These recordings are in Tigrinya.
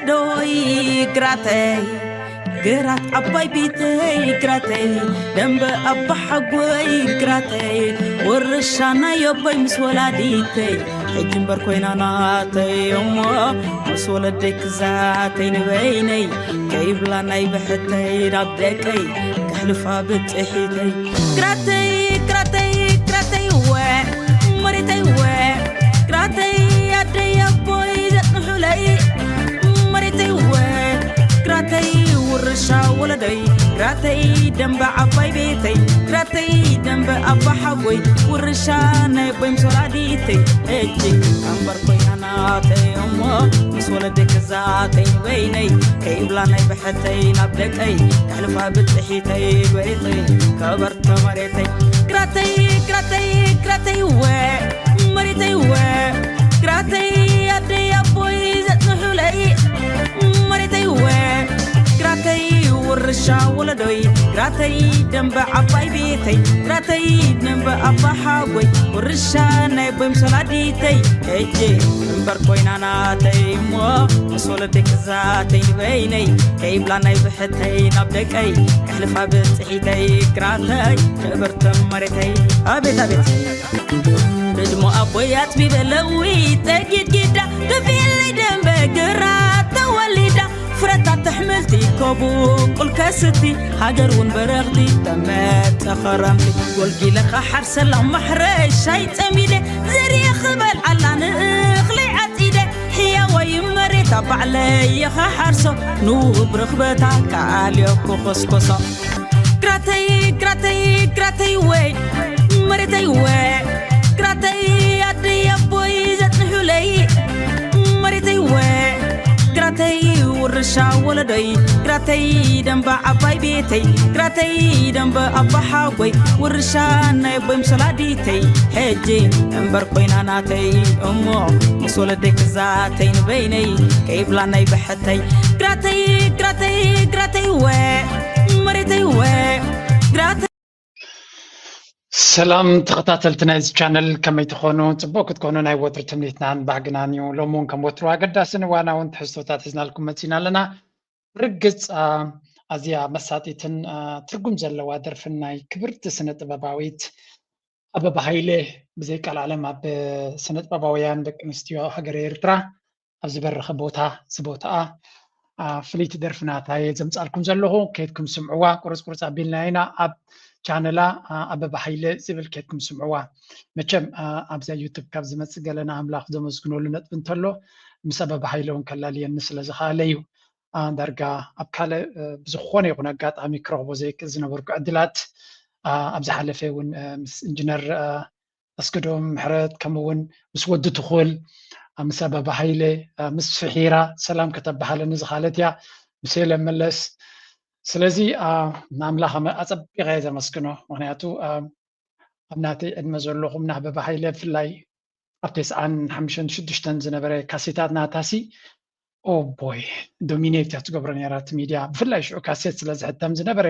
ዶይ ግራተይ፣ ግራት ዓባይ ቤተይ ግራተይ፣ ደንበ ኣባሓጎይ ግራተይ፣ ውርሻ ናይ ኣቦይ ምስ ወላዲተይ፣ ሕጂ እምበር ኮይና ናተይ እሞ፣ ምስ ወለደይ ክዛተይ ንበይነይ፣ ከይብላ ናይ ብሕተይ ናብ ደቀይ፣ ከሕልፋ ብጥሒተይ። ግራተይ፣ ግራተይ፣ ግራተይ ወ፣ መሬተይ ወ፣ ግራተይ ኣደይ ኣቦይ ዘጽንሑለይ፣ መሬተይ ወ፣ ግራተይ ውርሻ ወለደይ፣ ግራተይ ደንበ ዓባይ ቤተይ፣ ግራተይ ደንበ ኣባሓጎይ፣ ውርሻ ናይ ኣቦይ ምስ ወላዲተይ፣ ሕጂ እምበር ኮይና ናተይ እሞ፣ ምስ ወለደይ ክዛተይ ንበይነይ፣ ከይብላ ናይ ብሕተይ ናብ ደቀይ፣ ከሕልፋ ብጥሒተይ ጎይተይ፣ ከበርቶ መሬተይ። ግራተይ፣ ግራተይ፣ ግራተይ ወ፣ መሬተይ ወ፣ ግራተይ ኣደይ ኣቦይ ዘጽንሑለይ፣ መሬተይ ወ፣ ግራተይ ውርሻ ወለዶይ፣ ግራተይ ደንበ ዓባይ ቤተይ፣ ግራተይ ደንበ ኣባሓጎይ፣ ውርሻ ናይ ኣቦይ ምስ ወላዲተይ፣ ሕጂ እምበር ኮይና ናተይ እሞ፣ ምስ ወለደይ ክዛተይ ንበይነይ፣ ከይብላ ናይ ብሕተይ ናብ ደቀይ፣ ከሕልፋ ብጽሒተይ ግራተይ፣ ክብርቲ መሬተይ። ኣቤት ኣቤት። ህድሞ ኣቦይ ኣጽቢበ ለዊ ጠጊት ጊዳ፣ ክፊለይ ደንበ ግራት ተወሊዳ፣ ፍረታት ኣሕምልቲ ከቡቁል ከስቲ፣ ሃገር እውን በረኽቲ ተመጸ ኸረምቲ። ጎልጊለ ኸሓርሰላ ማሕረሻይ ጸሚደ፣ ዘርየ ኽበልዓላ ንእኽለይ ዓጺደ፣ ሕያዋይ መሬታ ባዕለየ ኸሓርሶ፣ ንውሁብ ርኽበታ ቃልዮ ክኹስኩሶ። ግራተይ፣ ግራተይ፣ ግራተይ ወ፣ መሬተይ ወ፣ ግራተይ ኣደይ ኣቦይ ዘጽንሑለይ፣ መሬተይ ወ፣ ግራተይ ውርሻ ወለዶይ፣ ግራተይ ደንበ ዓባይ ቤተይ፣ ግራተይ ደንበ ኣባሓጎይ፣ ውርሻ ናይ ኣቦይ ምስ ወላዲተይ፣ ሕጂ እምበር ኮይና ናተይ እሞ፣ ምስ ወለደይ ክዛተይ ንበይነይ፣ ከይብላ ናይ ብሕተይ፣ ግራተይ፣ ግራተይ፣ ግራተይ ወ፣ መሬተይ ወ፣ ግራተይ። ሰላም ተኸታተልቲ ናይዚ ቻነል፣ ከመይ ትኾኑ? ጽቡቕ ክትኮኑ ናይ ወትሩ ትምኒትናን ባህግናን እዩ። ሎሚ እውን ከም ወትሩ ኣገዳስን እዋናውን ትሕዝቶታት ሒዝናልኩም መጺና ኣለና። ርግጽ፣ አ፣ ኣዝያ መሳጢትን፣ አ፣ ትርጉም ዘለዋ ደርፍን ናይ ክብርቲ ስነ ጥበባዊት ኣበባ ሃይለ ብዘይ ቀልዓለም ኣብ ስነ ጥበባውያን ደቂ ኣንስትዮ ሃገረ ኤርትራ ኣብ ዝበረኸ ቦታ፣ እዚ ቦታኣ፣ አ፣ ፍልይቲ ደርፊ ናታ እየ ዘምጻልኩም ዘለኹ። ከይድኩም ስምዕዋ፣ ቁርጽ ቁርጽ ኣቢልና ኢና ኣብ ቻነላ፣ አ፣ ኣበባ ሃይለ ዝብል ከይድኩም ስምዕዋ። መቸም፣ አ፣ ኣብዛ ዩቱብ ካብ ዝመጽእ ገለ ንኣምላኽ ዘመስግነሉ ነጥቢ እንተሎ፣ ምስ ኣበባ ሃይለ እውን ከላልየኒ ስለ ዝኸኣለ እዩ። አ፣ ዳርጋ ኣብ ካልእ፣ እ፣ ብዝኾነ ይኹን ኣጋጣሚ ክረኽቦ ዘይክእል ዝነበርኩ ዕድላት፣ አ፣ ኣብ ዝሓለፈ እውን፣ እ፣ ምስ ኢንጂነር፣ እ፣ ኣስገዶም ምሕረት፣ ከምኡ እውን ምስ ወዲ ትኹል፣ አ፣ ምስ ኣበባ ሃይለ፣ አ፣ ምስ ፍሒራ ሰላም ከተበሃለኒ ዝኸኣለት እያ፣ ምስ ሄለን መለስ። ስለዚ፣ አ፣ ንኣምላኽ ኣመ-፣ ኣጸቢቐ እየ ዘመስግኖ። ምኽንያቱ፣ አ፣ ኣብ ናተይ ዕድመ ዘለኹም ንኣበባ ሃይለ ብፍላይ ኣብ ተስዓን ሓሙሽተን ሽዱሽተን ዝነበረ ካሴታት ናታሲ፣ ኦ ቦይ፣ ዶሚኔት እያ ትገብሮ ነይራ እቲ ሚድያ። ብፍላይ ሽዑ ካሴት ስለ ዝሕተም ዝነበረ፣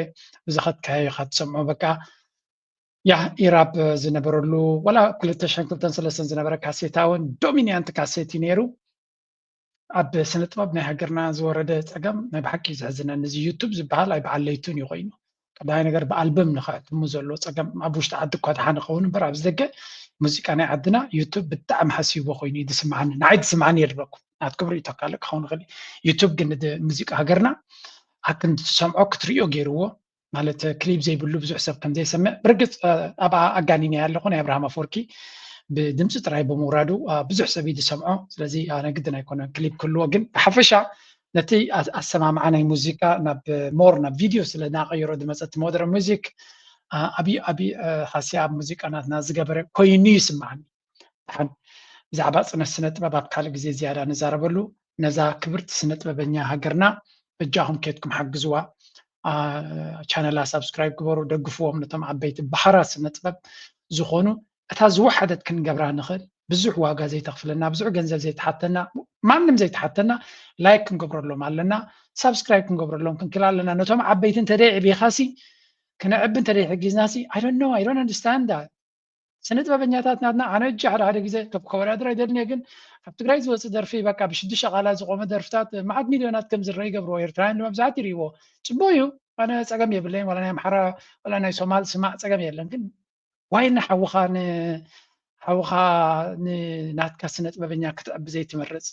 ብዝኸድካዮ ኢኻ ትሰምዖ። በቃ፣ ያ፣ ኢራብ ዝነበረሉ፣ ዋላ ክልተ ሽሕን ክልተን ሰለስተን ዝነበረ ካሴታ እውን ዶሚኒያንት ካሴት እዩ ነይሩ። ኣብ ስነ ጥበብ ናይ ሃገርና ዝወረደ ጸገም ናይ ብሓቂ እዩ ዘሕዝነኒ። እዚ ዩቱብ ዝበሃል ኣይበዓል ለይቱን እዩ ኮይኑ። ቀዳማይ ነገር ብኣልበም ንኸዕትሙ ዘሎ ጸገም ኣብ ውሽጢ ዓዲ እኳ ደሓን ይኸውን እምበር ኣብዚ ደገ ሙዚቃ ናይ ዓድና ዩቱብ ብጣዕሚ ሓሲብዎ ኮይኑ እዩ ዝስምዓኒ። ንዓይ ዝስምዓኒ እየ ዝብለኩም። ናትኩም ርእይቶ ካልእ ክኸውን ይኽእል እዩ። ዩቱብ ግን ድ-፣ ሙዚቃ ሃገርና ኣክን ትሰምዖ ክትርእዮ ገይርዎ። ማለት ክሊፕ ዘይብሉ ብዙሕ ሰብ ከም ዘይሰምዕ ብርግጽ፣ እ፣ ኣብኣ ኣጋኒነ ኣለኹ። ናይ ኣብርሃም ኣፈወርቂ ብድምፂ ጥራይ ብምውራዱ፣ እ፣ ብዙሕ ሰብ እዩ ዝሰምዖ። ስለዚ፣ እ፣ ናይ ግድን ኣይኮነን ክሊፕ ክህልዎ፣ ግን ብሓፈሻ ነቲ ኣ-፣ ኣሰማምዓ ናይ ሙዚቃ ናብ ሞር ናብ ቪድዮ ስለ እናቐየሮ ዝመፀ እቲ ሞደርን ሙዚክ፣ እ፣ ዓብዪ ዓብዪ፣ እ፣ ሃስያ ኣብ ሙዚቃ ናትና ዝገበረ ኮይኑ ይስምዓኒ። ደሓን ብዛዕባ ጽነት ስነ ጥበብ ኣብ ካልእ ግዜ ዝያዳ ንዛረበሉ። ነዛ ክብርቲ ስነ ጥበበኛ ሃገርና በጃኹም ኬድኩም ሓግዝዋ። አ፣ ቻነላ ሳብስክራይብ ግበሩ፣ ደግፍዎም። ነቶም ዓበይቲ ባሕራት ስነ ጥበብ ዝኾኑ እታ ዝወሓደት ክንገብራ ንኽእል ብዙሕ ዋጋ ዘይተኽፍለና፣ ብዙሕ ገንዘብ ዘይተሓተና፣ ማንም ዘይተሓተና ላይክ ክንገብረሎም ኣለና፣ ሳብስክራይብ ክንገብረሎም ክንክእል ኣለና። ነቶም ዓበይቲ እንተደይ ዕቢኻሲ ክነዕቢ እንተደይ ሕጊዝናሲ፣ I don't know, I don't understand that። ስነ ጥበበኛታት ናትና ኣነ እጂ ሓደ ሓደ ግዜ ከወዳድር ኣይደልን እየ፣ ግን ኣብ ትግራይ ዝወፅእ ደርፊ በቃ ብሽዱሽተ ቃላት ዝቆመ ደርፍታት መዓት ሚልዮናት ከም ዝረአ ይገብርዎ። ኤርትራውያን ድማ ብዛዕት ይርእይዎ። ፅቡቅ እዩ፣ ኣነ ፀገም የብለይን። ዋላ ናይ ኣምሓራ ዋላ ናይ ሶማል ስማዕ ፀገም የለን። ግን ዋይ ንሓውኻ ንሓውኻ ንናትካ ስነ ጥበበኛ ክትዕቢ ዘይትመርፅ?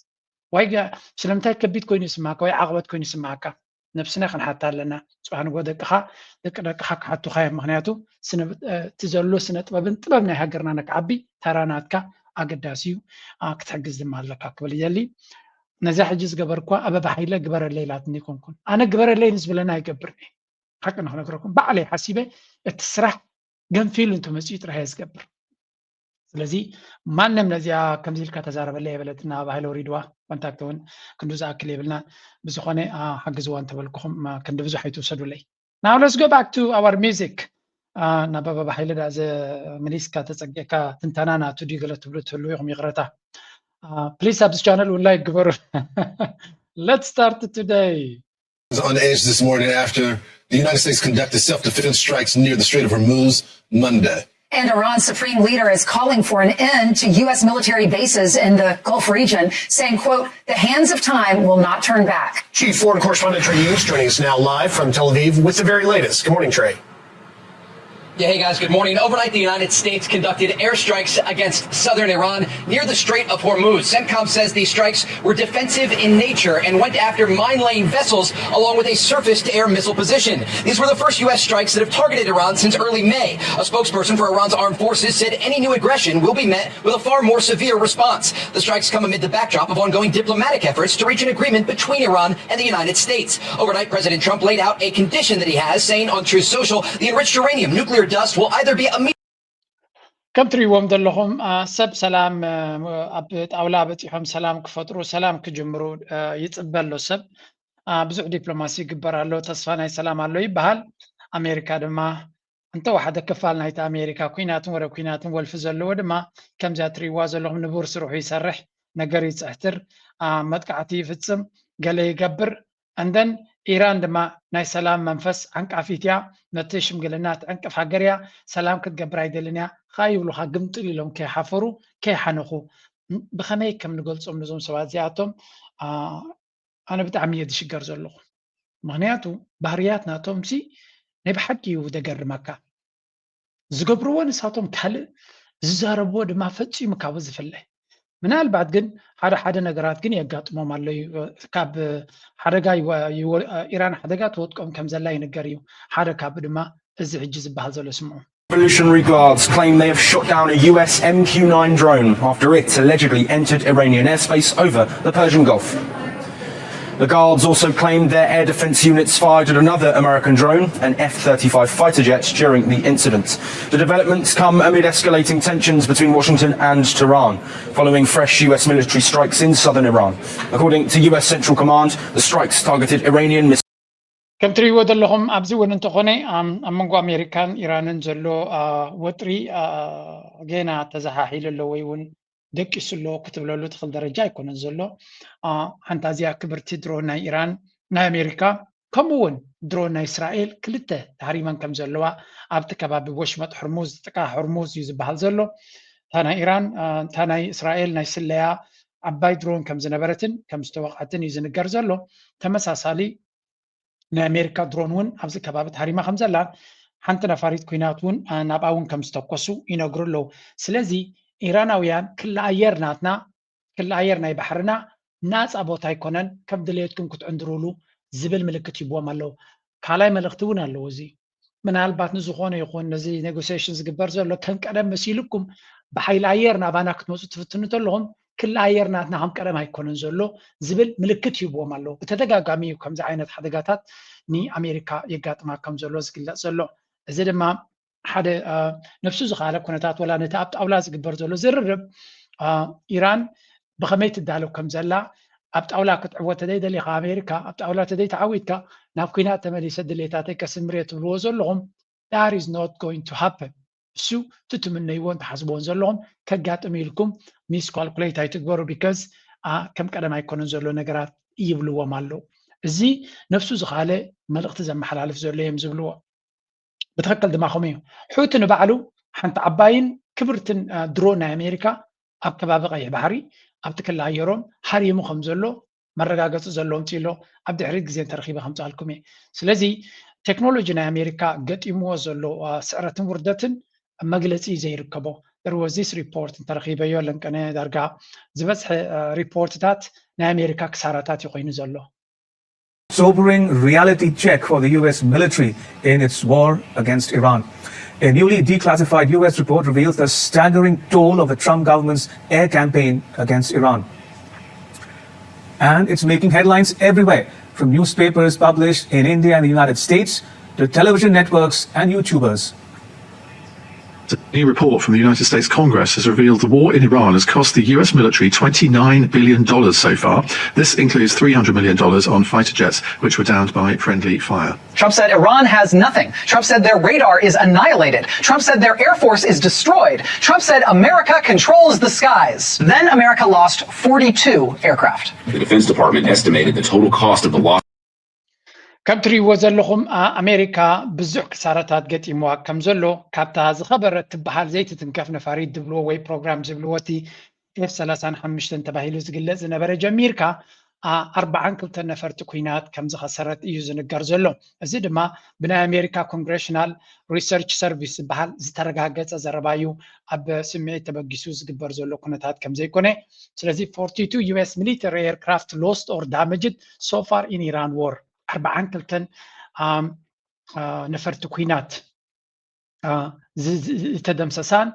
ዋይ ስለምንታይ ከቢድ ኮይኑ ይስማዕካ ወይ ዓቕበት ኮይኑ ይስማዕካ? ነብስና ክንሓታ ኣለና። ፅባሕ ንጎ ደቅኻ ደቂ ደቅኻ ክሓቱኻ እዮም። ምክንያቱ እቲ ዘሎ ስነ ጥበብን ጥበብ ናይ ሃገርና ነክዓቢ ተራ ናትካ ኣገዳሲ እዩ። ክትሕግዝ ድማ ኣለካ ክብል እየሊ። ነዛ ሕጂ ዝገበርኳ ኣበባ ሓይለ ግበረለይ ኢላትኒ ይኮንኩን ኣነ ግበረለይ ንዝብለና ኣይገብርን እየ። ሓቂ ንክነግረኩም ባዕለይ ሓሲበ እቲ ስራሕ ገንፊሉ እንተመፅኡ ጥራሕ እየ ዝገብር። ስለዚ ማንም ነዚኣ ከምዚ ኢልካ ተዛረበለይ የበለትና ባሃይለ ወሪድዋ ኮንታክት እውን ክንዱ ዝኣክል የብልና። ብዝኾነ ሓግዝዋ እንተበልኩኹም ክንዲ ብዙሕ ኣይትውሰዱለይ። Now let's go back to our music. ናብ ኣበባ ሓይለ ዳ መሊስካ ተፀጊዕካ ትንተና ናቱ ድዩ ገለ ትብሉ ትህልው ኢኹም ይቕረታ። Please subscribe channel እውን ላይክ ግበሩ። Let's start today. On edge this morning after the United States conducted self-defense strikes near the Strait of Hormuz Monday. And Iran's supreme leader is calling for an end to U S military bases in the Gulf region, saying, quote, the hands of time will not turn back. Chief Foreign Correspondent Trey Yuen joining us now live from Tel Aviv with the very latest. Good morning, Trey. Yeah, hey guys, good morning. Overnight, the United States conducted airstrikes against southern Iran near the Strait of Hormuz. CENTCOM says these strikes were defensive in nature and went after mine laying vessels along with a surface to air missile position. These were the first U S strikes that have targeted Iran since early May. A spokesperson for Iran's armed forces said any new aggression will be met with a far more severe response. The strikes come amid the backdrop of ongoing diplomatic efforts to reach an agreement between Iran and the United States. Overnight, President Trump laid out a condition that he has, saying on Truth Social, the enriched uranium nuclear dust will either be immediately ከም ትሪእዎም ዘለኹም ሰብ ሰላም ኣብ ጣውላ በፂሖም ሰላም ክፈጥሩ ሰላም ክጅምሩ ይፅበ ኣሎ ሰብ። ብዙሕ ዲፕሎማሲ ይግበር ኣሎ፣ ተስፋ ናይ ሰላም ኣሎ ይበሃል። ኣሜሪካ ድማ እንተወሓደ ክፋል ናይቲ ኣሜሪካ ኩናትን ወረ ኩናትን ወልፊ ዘለዎ ድማ ከምዚኣ ትሪእዋ ዘለኹም ንቡር ስርሑ ይሰርሕ፣ ነገር ይፅሕትር፣ መጥቃዕቲ ይፍፅም፣ ገለ ይገብር። And then ኢራን ድማ ናይ ሰላም መንፈስ ዓንቃፊት እያ፣ ነቲ ሽምግልና ትዕንቅፍ ሃገር እያ፣ ሰላም ክትገብር ኣይደልን እያ ኸዓ ይብሉኻ ግምጥል ኢሎም ከይሓፈሩ ከይሓነኹ። ብኸመይ ከም ንገልፆም ነዞም ሰባት እዚኣቶም ኣነ ብጣዕሚ እየ ዝሽገር ዘለኹ። ምክንያቱ ባህርያት ናቶም ሲ ናይ ብሓቂ እዩ ዘገርመካ። ዝገብርዎ ንሳቶም ካልእ ዝዛረብዎ ድማ ፈፂሙ ካብኡ ዝፍለ። ምናልባት ግን ሓደ ሓደ ነገራት ግን የጋጥሞም ኣሎ እዩ። ካብ ሓደጋ ይወ- ይወ- ኢራን ሓደጋ ትወጥቀም ከም ዘላ ይንገር እዩ። ሓደ ካብ ድማ እዚ ሕጂ ዝበሃል ዘሎ ስምዑ። Revolutionary Guards claim they have shot down a U S M Q nine drone after it allegedly entered Iranian airspace over the Persian Gulf. The Guards also claimed their air defense units fired at another American drone, an F thirty-five fighter jet, during the incident. The developments come amid escalating tensions between Washington and Tehran, following fresh U S military strikes in southern Iran. According to U S Central Command, the strikes targeted Iranian missiles. ከም ትሪእዎ ዘለኹም ኣብዚ እውን እንተኾነ ኣብ መንጎ ኣሜሪካን ኢራንን ዘሎ ወጥሪ ጌና ተዘሓሒሉ ኣሎ ወይ እውን ደቂሱ ኣሎ ክትብለሉ ትኽእል ደረጃ ኣይኮነን ዘሎ። ሓንታ እዚኣ ክብርቲ ድሮን ናይ ኢራን ናይ ኣሜሪካ ከምኡ እውን ድሮን ናይ እስራኤል ክልተ ተሃሪመን ከም ዘለዋ ኣብቲ ከባቢ ወሽመጥ ሕርሙዝ ጥቃ ሕርሙዝ እዩ ዝበሃል ዘሎ። እታ ናይ ኢራን እታ ናይ እስራኤል ናይ ስለያ ዓባይ ድሮን ከም ዝነበረትን ከም ዝተወቕዐትን እዩ ዝንገር ዘሎ። ተመሳሳሊ ናይ ኣሜሪካ ድሮን እውን ኣብዚ ከባቢ ተሃሪማ ከም ዘላ ሓንቲ ነፋሪት ኩናት እውን ናብኣ እውን ከም ዝተኮሱ ይነግሩ ኣለዉ። ስለዚ ኢራናውያን ክሊ ኣየር ናትና ክሊ ኣየር ናይ ባሕርና ናፃ ቦታ ኣይኮነን፣ ከም ድሌትኩም ክትዕንድሩሉ ዝብል ምልክት ሂብዎም ኣለዉ። ካልኣይ መልእኽቲ እውን ኣለዎ። እዚ ምናልባት ንዝኾነ ይኹን ነዚ ኔጎሲሽን ዝግበር ዘሎ ከም ቀደም መሲልኩም ብሓይሊ ኣየር ናባና ክትመፁ ትፍትኑ ተለኹም ክሊ ኣየር ናትና ከም ቀደም ኣይኮነን ዘሎ ዝብል ምልክት ይህብዎም ኣለዉ። ብተደጋጋሚ እዩ ከምዚ ዓይነት ሓደጋታት ንኣሜሪካ የጋጥማ ከም ዘሎ ዝግለፅ ዘሎ። እዚ ድማ ሓደ ነብሱ ዝኸኣለ ኩነታት ወላ ነቲ ኣብ ጣውላ ዝግበር ዘሎ ዝርርብ ኢራን ብኸመይ ትዳለው ከም ዘላ ኣብ ጣውላ ክትዕወት ተደይ ደሊኻ ኣሜሪካ ኣብ ጣውላ ተደይ ተዓዊትካ ናብ ኩናት ተመሊሰ ድሌታተይ ከስምር እየ ትብልዎ ዘለኹም that is not going to happen። እሱ ትትምነይዎን ትሓስብዎን ዘለኹም ከጋጥም ኢልኩም ሚስኳልኩሌት ኣይትግበሩ because ከም ቀደም ኣይኮነን ዘሎ ነገራት ይብልዎም ኣለዉ። እዚ ነብሱ ዝኻለ መልእኽቲ ዘመሓላልፍ ዘሎ እዮም ዝብልዎ። ብትኽክል ድማ ከምኡ እዩ። ሑቲ ንባዕሉ ሓንቲ ዓባይን ክብርትን ድሮን ናይ ኣሜሪካ ኣብ ከባቢ ቀይሕ ባሕሪ ኣብቲ ክሊ ኣየሮም ሃሪሙ ከም ዘሎ መረጋገፂ ዘሎ ኣምፅእሎ ኣብ ድሕሪት ግዜ እንተረኺበ ከምፅኣልኩም እየ። ስለዚ ቴክኖሎጂ ናይ ኣሜሪካ ገጢምዎ ዘሎ ስዕረትን ውርደትን መግለፂ ዘይርከቦ there was this report እንተረኺበዮ ለንቀነ ዳርጋ ዝበዝሐ ሪፖርትታት ናይ ኣሜሪካ ክሳራታት እዩ ኮይኑ ዘሎ። Sobering reality check for the U S military in its war against Iran. A newly declassified U S report reveals the staggering toll of the Trump government's air campaign against Iran. And it's making headlines everywhere, from newspapers published in India and the United States to television networks and YouTubers. A new report from the United States Congress has revealed the war in Iran has cost the U S military twenty-nine billion dollars so far. This includes three hundred million dollars on fighter jets, which were downed by friendly fire. Trump said Iran has nothing. Trump said their radar is annihilated. Trump said their air force is destroyed. Trump said America controls the skies. Then America lost forty-two aircraft. The Defense Department estimated the total cost of the loss. ከም ትሪእዎ ዘለኹም ኣሜሪካ ብዙሕ ክሳራታት ገጢምዋ ከም ዘሎ ካብታ ዝኸበረት ትበሃል ዘይትትንከፍ ነፋሪት ዝብልዎ ወይ ፕሮግራም ዝብልዎ እቲ ኤፍ ሰላሳን ሓሙሽተን ተባሂሉ ዝግለጽ ዝነበረ ጀሚርካ ኣርባዓን ክልተን ነፈርቲ ኲናት ከም ዝኸሰረት እዩ ዝንገር ዘሎ። እዚ ድማ ብናይ ኣሜሪካ ኮንግሬሽናል ሪሰርች ሰርቪስ ዝበሃል ዝተረጋገጸ ዘረባ እዩ። ኣብ ስምዒት ተበጊሱ ዝግበር ዘሎ ኩነታት ከም ዘይኮነ። ስለዚ forty-two U S military aircraft lost or damaged so far in Iran war ኣርባዓን ክልተን ነፈርቲ ኲናት ዝተደምሰሳን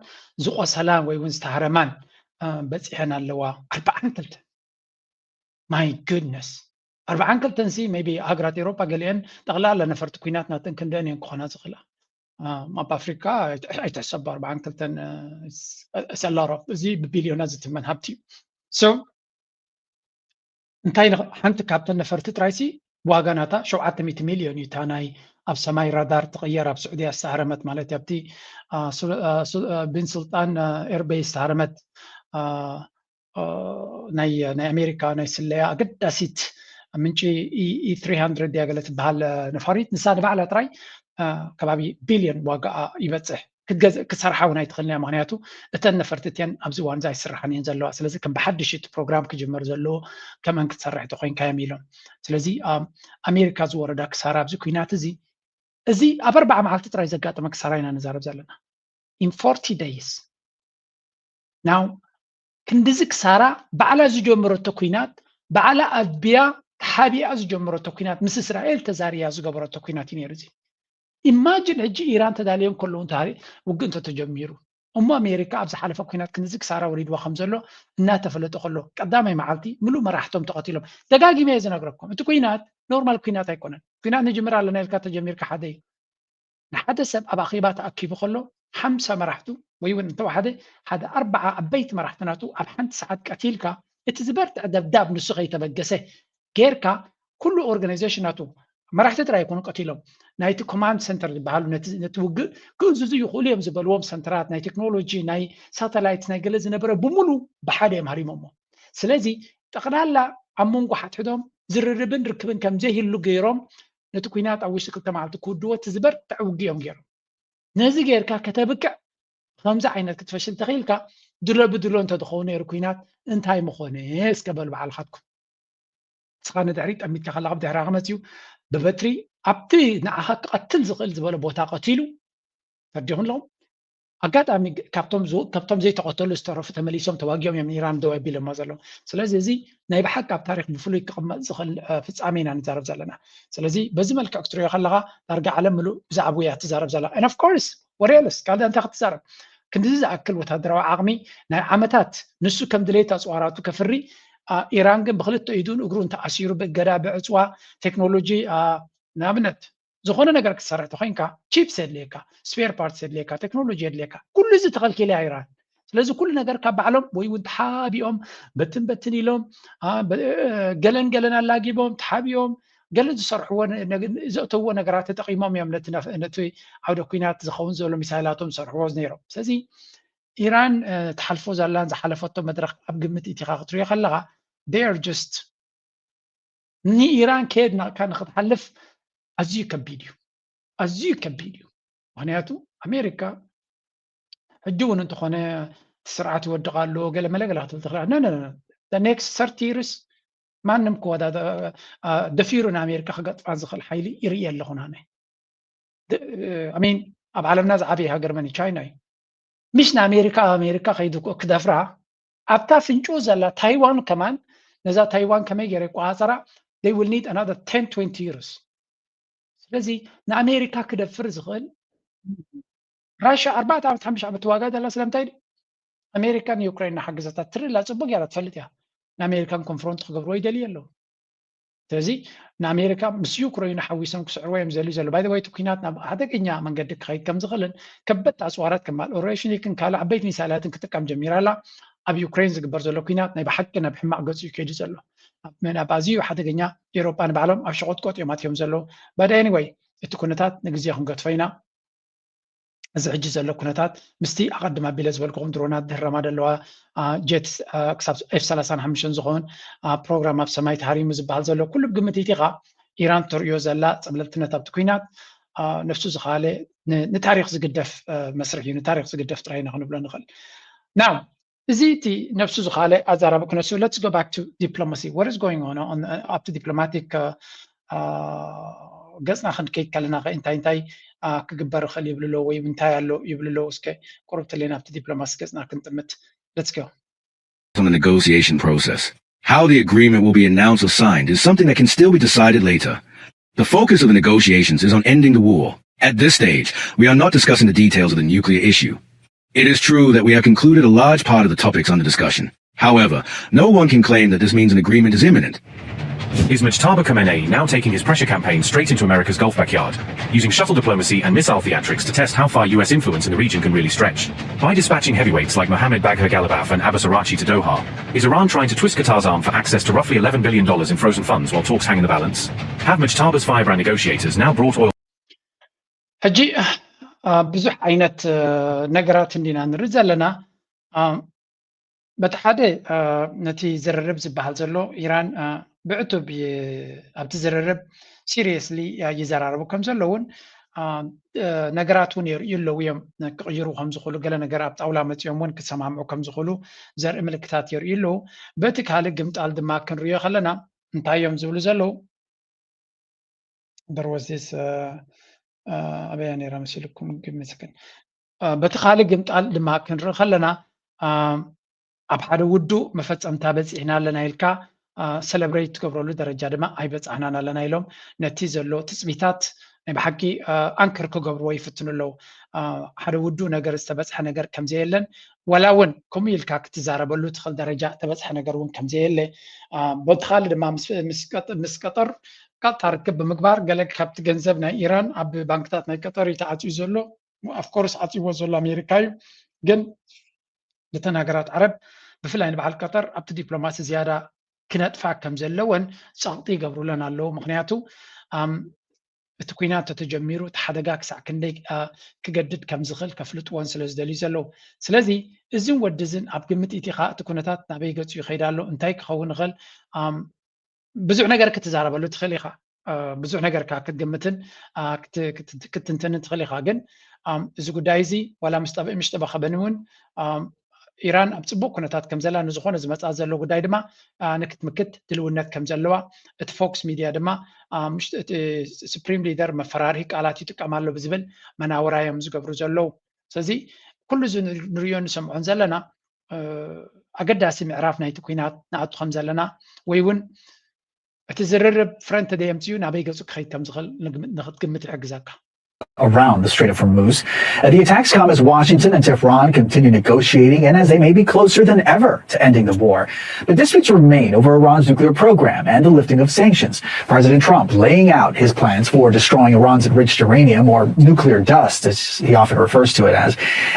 ዝቆሰላን ወይ እውን ዝተሃረማን በፂሐን ኣለዋ። ኣርባዓን ክልተን my goodness ኣርባዓን ክልተን ሲ maybe ሃገራት ኤውሮጳ ገሊአን ጠቕላላ ነፈርቲ ኲናት ናተን ክንደን እየን ክኾና ዝኽእላ። ኣብ ኣፍሪካ ኣይትሕሰብ ኣርባዓን ክልተን ሰላሮፍ እዚ ብቢልዮናት ዝትመን ሃብቲ እዩ። So እንታይ ሓንቲ ካብተን ነፈርቲ ጥራይሲ ዋጋ ናታ ሸውዓተ ሚእቲ ሚልዮን እዩ። እታ ናይ ኣብ ሰማይ ራዳር ትቕየር ኣብ ስዑድያ ዝተሃረመት ማለት ኣብቲ ቢን ስልጣን ኤርቤይ ዝተሃረመት ናይ ናይ ኣሜሪካ ናይ ስለያ ኣገዳሲት ምንጪ ኢ ትሪ ሃንድረድ ድያ ገለ ትበሃል ነፋሪት ንሳ ንባዕላ ጥራይ ከባቢ ቢልዮን ዋጋኣ ይበፅሕ። ክትገዝእ ክትሰርሓ እውን ኣይትኽእልን እያ። ምክንያቱ እተን ነፈርቲ እትያን ኣብዚ እዋን እዚ ኣይስርሓን እየን ዘለዋ። ስለዚ ከም ብሓድሽ እቲ ፕሮግራም ክጅመር ዘለዎ ከምአን ክትሰርሕ ተኮይንካ እዮም ኢሎም። ስለዚ ኣሜሪካ ዝወረዳ ክሳራ ኣብዚ ኩናት እዚ እዚ ኣብ ኣርባዓ መዓልቲ ጥራይ ዘጋጠመ ክሳራ ኢና ንዛረብ ዘለና። In forty days now ክንድዚ ክሳራ ባዕላ ዝጀመረቶ ኩናት ባዕላ ኣድብያ ተሓቢኣ ዝጀመረቶ ኩናት ምስ እስራኤል ተዛርያ ዝገበረቶ ኩናት እዩ ነይሩ እዚ። ኢማጅን ሕጂ ኢራን ተዳልዮም ከለዉ እንተ ውግእ እንተተጀሚሩ እሞ ኣሜሪካ ኣብ ዝሓለፈ ኩናት ክንዚ ክሳራ ወሪድዋ ከም ዘሎ እናተፈለጠ ከሎ ቀዳማይ መዓልቲ ምሉእ መራሕቶም ተቐቲሎም። ደጋጊመ እየ ዝነግረኩም፣ እቲ ኩናት ኖርማል ኩናት ኣይኮነን። ኩናት ንጅምር ኣለና ኢልካ ተጀሚርካ ሓደ እዩ። ንሓደ ሰብ ኣብ ኣኼባ ተኣኪቡ ከሎ ሓምሳ መራሕቱ ወይ እውን እንተወሓደ ሓደ ኣርባዓ ዓበይቲ መራሕቲ ናቱ ኣብ ሓንቲ ሰዓት ቀቲልካ እቲ ዝበርትዐ ደብዳብ ንሱ ከይተበገሰ ጌርካ ኩሉ ኦርጋናይዜሽን ናቱ መራሕቲ ጥራይ ኣይኮኑ ቀቲሎም ናይቲ ኮማንድ ሰንተር ዝበሃሉ ነቲ ውግእ ክእዝዙ ይኽእሉ እዮም ዝበልዎም ሰንተራት ናይ ቴክኖሎጂ ናይ ሳተላይት ናይ ገለ ዝነበረ ብምሉ ብሓደ እዮም ሃሪሞሞ። ስለዚ ጠቕላላ ኣብ መንጎ ሓድሕዶም ዝርርብን ርክብን ከም ዘይህሉ ገይሮም ነቲ ኩናት ኣብ ውሽጢ ክልተ መዓልቲ ክውድዎ እቲ ዝበርትዐ ውግእ እዮም ገይሮም። ነዚ ጌርካ ከተብቅዕ ብከምዚ ዓይነት ክትፈሽል ተኽኢልካ ድሎ ብድሎ እንተዝኸውን ነይሩ ኩናት እንታይ ምኾነ እስከ በሉ ባዕልኻትኩም። ንስኻ ንድሕሪት ጠሚትካ ከለኻ ብድሕራኻ መፂኡ ብበትሪ ኣብቲ ንዓኻ ክቐትል ዝኽእል ዝበሎ ቦታ ቀቲሉ ተርዲኹ ኣለኹም። ኣጋጣሚ ካብቶም ካብቶም ዘይተቐተሉ ዝተረፉ ተመሊሶም ተዋጊኦም እዮም ንኢራን ደው ኣቢሎሞ ዘለዉ። ስለዚ እዚ ናይ ብሓቂ ኣብ ታሪክ ብፍሉይ ክቕመጥ ዝኽእል ፍጻሜ ኢና ንዛረብ ዘለና። ስለዚ በዚ መልክዕ ክትሪኦ ከለኻ ዳርጋ ዓለም ምሉእ ብዛዕባኡ እያ ትዛረብ ዘላ። And of course what else ካልእ እንታይ ክትዛረብ? ክንድዚ ዝኣክል ወታደራዊ ዓቕሚ ናይ ዓመታት ንሱ ከም ድሌት ኣፅዋራቱ ከፍሪ ኢራን ግን ብክልተ ኢዱን እግሩን ተኣሲሩ ብእገዳ ብዕፅዋ ቴክኖሎጂ ንኣብነት ዝኾነ ነገር ክትሰርሕ ተኮይንካ ቺፕስ የድልየካ፣ ስፔር ፓርትስ የድልየካ፣ ቴክኖሎጂ የድልየካ። ኩሉ እዚ ተኸልኪለ ኢራን። ስለዚ ኩሉ ነገር ካብ ባዕሎም ወይ እውን ተሓቢኦም በትን በትን ኢሎም ገለን ገለን ኣላጊቦም ተሓቢኦም ገለ ዝሰርሕዎ ዘእተውዎ ነገራት ተጠቂሞም እዮም ነቲ ዓውደ ኩናት ዝኸውን ዘሎ ሚሳይላቶም ዝሰርሕዎ ነይሮም። ስለዚ ኢራን ትሓልፎ ዘላን ዝሓለፈቶ መድረክ ኣብ ግምት ኢቲኻ ክትሪኦ ከለኻ they are just ንኢራን ከየድነቕካ ንክትሓልፍ ኣዝዩ ከቢድ እዩ፣ ኣዝዩ ከቢድ እዩ። ምክንያቱ ኣሜሪካ ሕጂ እውን እንተኾነ እቲ ስርዓት ይወድቕ ኣሎ ገለ መለ ገለ ክትብል ትኽእል። No, no, no. The next thirty years ማንም ክወዳደ ደፊሩ ንኣሜሪካ ክገጥፋ ዝኽእል ሓይሊ ይርኢ ኣለኹ ኣነ። ሚን ኣብ ዓለምና ዝዓበየ ሃገር መን እዩ? ቻይና እዩ። ምሽ ንኣሜሪካ ኣሜሪካ ከይዱ ክደፍራ ኣብታ ፍንጩ ዘላ ታይዋን ከማን ነዛ ታይዋን ከመይ ገይረ ይቆፃፀራ? They will need another ten twenty years። ስለዚ ንኣሜሪካ ክደፍር ዝኽእል ራሽያ ኣርባዕተ ዓመት ሓሙሽተ ዓመት ትዋጋ ዘላ ስለምንታይ? ኣሜሪካ ንዩክሬን እናሓገዘታ ትርኢ ኣላ። ፅቡቅ ገይራ ትፈልጥ እያ። ንኣሜሪካን ኮንፍሮንት ክገብርዎ ይደልዩ ኣለዉ። ስለዚ ንኣሜሪካ ምስ ዩክሬን ሓዊሶም ክስዕርዎ እዮም ዘልዩ ዘሎ። ባይ ወይ እቲ ኩናት ናብ ሓደገኛ መንገዲ ክኸይድ ከም ዝኽእልን ከበድቲ ኣፅዋራት ከም ማልኦሬሽኒክን ካልእ ዓበይቲ ሚሳይላትን ክጥቀም ጀሚራ ኣላ። ኣብ ዩክሬን ዝግበር ዘሎ ኩናት ናይ ብሓቂ ናብ ሕማቕ ገፁ እዩ ከይዱ ዘሎ። ኣብ ኣዝዩ ሓደገኛ ኤሮጳ ንባዕሎም ኣብ ሸቆጥቆጥ እዮም ኣትዮም ዘለዉ። But anyway እቲ ኩነታት ንግዜ ክንገድፎ ኢና። እዚ ሕጂ ዘሎ ኩነታት ምስቲ ኣቐድም ኣቢለ ዝበልኩኹም ድሮናት ዝህረማ ዘለዋ ጀት ክሳብ ኤፍ ሰላሳን ሓሙሽተን ዝኸውን ፕሮግራም ኣብ ሰማይ ተሃሪሙ ዝበሃል ዘሎ ኩሉ ብግምት ኢኻ ኢራን ተርእዮ ዘላ ፀብለልትነት ኣብቲ ኩናት ነፍሱ ዝኸኣለ ንታሪክ ዝግደፍ መስርሕ እዩ። ንታሪክ ዝግደፍ ጥራይ ኢና ክንብሎ ንኽእል። ናው እዚ እቲ ነፍሱ ዝኸኣለ ኣዛራቢ ክነሱ let's go back to diplomacy. What is going on ኣብቲ ዲፕሎማቲክ ገፅና ክንከይድ ከለና እንታይ እንታይ ክግበር ይኽእል ይብሉ ኣለዉ ወይ እንታይ ኣሎ ይብሉ ኣለዉ? እስከ ቁርብ ትለና ኣብቲ ዲፕሎማሲ ገፅና ክንጥምት። Let's go. On the negotiation process. How the agreement will be announced or signed is something that can still be decided later. The focus of the negotiations is on ending the war. At this stage, we are not discussing the details of the nuclear issue. It is true that we have concluded a large part of the topics under discussion. However, no one can claim that this means an agreement is imminent. Is Mojtaba Khamenei now taking his pressure campaign straight into America's Gulf backyard, using shuttle diplomacy and missile theatrics to test how far U S influence in the region can really stretch? By dispatching heavyweights like Mohammad Bagher Ghalibaf and Abbas Araghchi to Doha, is Iran trying to twist Qatar's arm for access to roughly eleven billion dollars in frozen funds while talks hang in the balance? Have Mojtaba's firebrand negotiators now brought oil ሕጂ ብዙሕ ዓይነት ነገራት እንዲና ንርኢ ዘለና። በቲ ሓደ ነቲ ዝርርብ ዝበሃል ዘሎ ኢራን ብዕቱብ ኣብቲ ዝርርብ ሲሪየስሊ ይዘራረቡ ከም ዘለውን ነገራት እውን የርእዩ ኣለዉ እዮም። ክቕይሩ ከም ዝኽእሉ ገለ ነገር ኣብ ጣውላ መፂኦም እውን ክሰማምዑ ከም ዝኽእሉ ዘርኢ ምልክታት የርእዩ ኣለዉ። በቲ ካልእ ግምጣል ድማ ክንሪኦ ከለና እንታይ እዮም ዝብሉ ዘለዉ? በርወዚስ ኣበያ ነይራ መሲልኩም ግምት ግን በቲ ካልእ ግምጣል ድማ ክንርኢ ከለና ኣብ ሓደ ውዱእ መፈፀምታ በፂሕና ኣለና ኢልካ ሰለብሬት ትገብረሉ ደረጃ ድማ ኣይበፃሕናን ኣለና ኢሎም ነቲ ዘሎ ትፅቢታት ናይ ብሓቂ ኣንክር ክገብርዎ ይፍትኑ ኣለዉ። ሓደ ውዱእ ነገር ዝተበፅሐ ነገር ከምዘየለን ዋላ እውን ከምኡ ኢልካ ክትዛረበሉ ትኽእል ደረጃ ተበፅሐ ነገር እውን ከምዘየለ በቲ ካልእ ድማ ምስ ቀጠር ቀጥታ ርክብ ብምግባር ገለ ካብቲ ገንዘብ ናይ ኢራን ኣብ ባንክታት ናይ ቀጠር እዩ ተዓፅዩ ዘሎ። ኣፍኮርስ ዓፅይዎ ዘሎ ኣሜሪካ እዩ። ግን እተን ሃገራት ዓረብ ብፍላይ ንበዓል ቀጠር ኣብቲ ዲፕሎማሲ ዝያዳ ክነጥፋ ከም ዘለወን ፀቕጢ ይገብሩለን ኣለዉ። ምክንያቱ እቲ ኩናት ተተጀሚሩ እቲ ሓደጋ ክሳዕ ክንደይ ክገድድ ከም ዝኽእል ከፍልጥዎን ስለ ዝደልዩ ዘለዉ። ስለዚ እዝን ወዲ እዝን ኣብ ግምት ኢቲኻ እቲ ኩነታት ናበይ ገፁ ይኸይድ ኣሎ እንታይ ክኸውን ይኽእል ብዙሕ ነገር ክትዛረበሉ ትኽእል ኢኻ። ብዙሕ ነገር ክትግምትን ክትንትንን ትኽእል ኢኻ። ግን እዚ ጉዳይ እዚ ዋላ ምስ ጠበ ከበን እውን ኢራን ኣብ ፅቡቅ ኩነታት ከም ዘላ ንዝኾነ ዝመፃ ዘሎ ጉዳይ ድማ ንክትምክት ድልውነት ከም ዘለዋ እቲ ፎክስ ሚድያ ድማ ስፕሪም ሊደር መፈራርሂ ቃላት ይጥቀም ኣሎ ብዝብል መናውራ እዮም ዝገብሩ ዘለዉ። ስለዚ ኩሉ እዚ ንሪኦ ንሰምዖን ዘለና ኣገዳሲ ምዕራፍ ናይቲ ኩናት ንኣቱ ከም ዘለና ወይ እውን እቲ ዝርርብ ፍረ እንተደየምፅኡ ናበይ ገፁ ክኸይድ ከም ዝኽእል ንክትግምት ይሕግዘካ። around the Strait of Hormuz. The attacks come as Washington and Tehran continue negotiating, and as they may be closer than ever to ending the war. But disputes remain over Iran's nuclear program and the lifting of sanctions. President Trump laying out his plans for destroying Iran's enriched uranium, or nuclear dust, as he often refers to it as,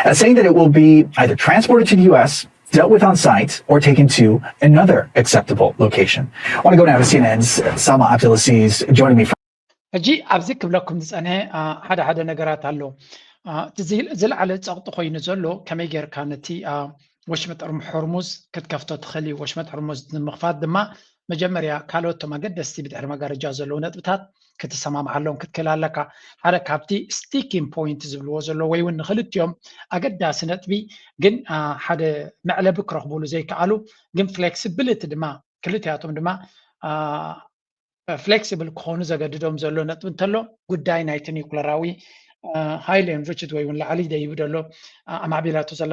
uh, saying that it will be either transported to the U S, dealt with on site, or taken to another acceptable location. I want to go now to C N N's Salma Abdelaziz, joining me from ሕጂ ኣብዚ ክብለኩም ዝፀንሐ ሓደ ሓደ ነገራት ኣሎ። እቲ ዝለዓለ ፀቕጢ ኮይኑ ዘሎ ከመይ ጌርካ ነቲ ወሽመጥ ሆርሙዝ ክትከፍቶ ትኽእል እዩ። ወሽመጥ ሆርሙዝ ንምኽፋት ድማ መጀመርያ ካልኦት ቶም ኣገደስቲ ብድሕሪ መጋረጃ ዘለዉ ነጥብታት ክትሰማምዓሎም ክትክእል ኣለካ። ሓደ ካብቲ ስቲኪንግ ፖይንት ዝብልዎ ዘሎ ወይ እውን ንክልቲኦም ኣገዳሲ ነጥቢ ግን ሓደ መዕለቢ ክረኽብሉ ዘይከኣሉ ግን ፍሌክሲቢሊቲ ድማ ክልቲኣቶም ድማ ፍሌክሲብል ክኾኑ ዘገድዶም ዘሎ ነጥቢ እንተሎ ጉዳይ ናይቲ ኒኩለራዊ ሃይሊ ኤንሪችድ ወይ እውን ላዕሊ ደይቡ ዘሎ ኣማዕቢላቶ ዘላ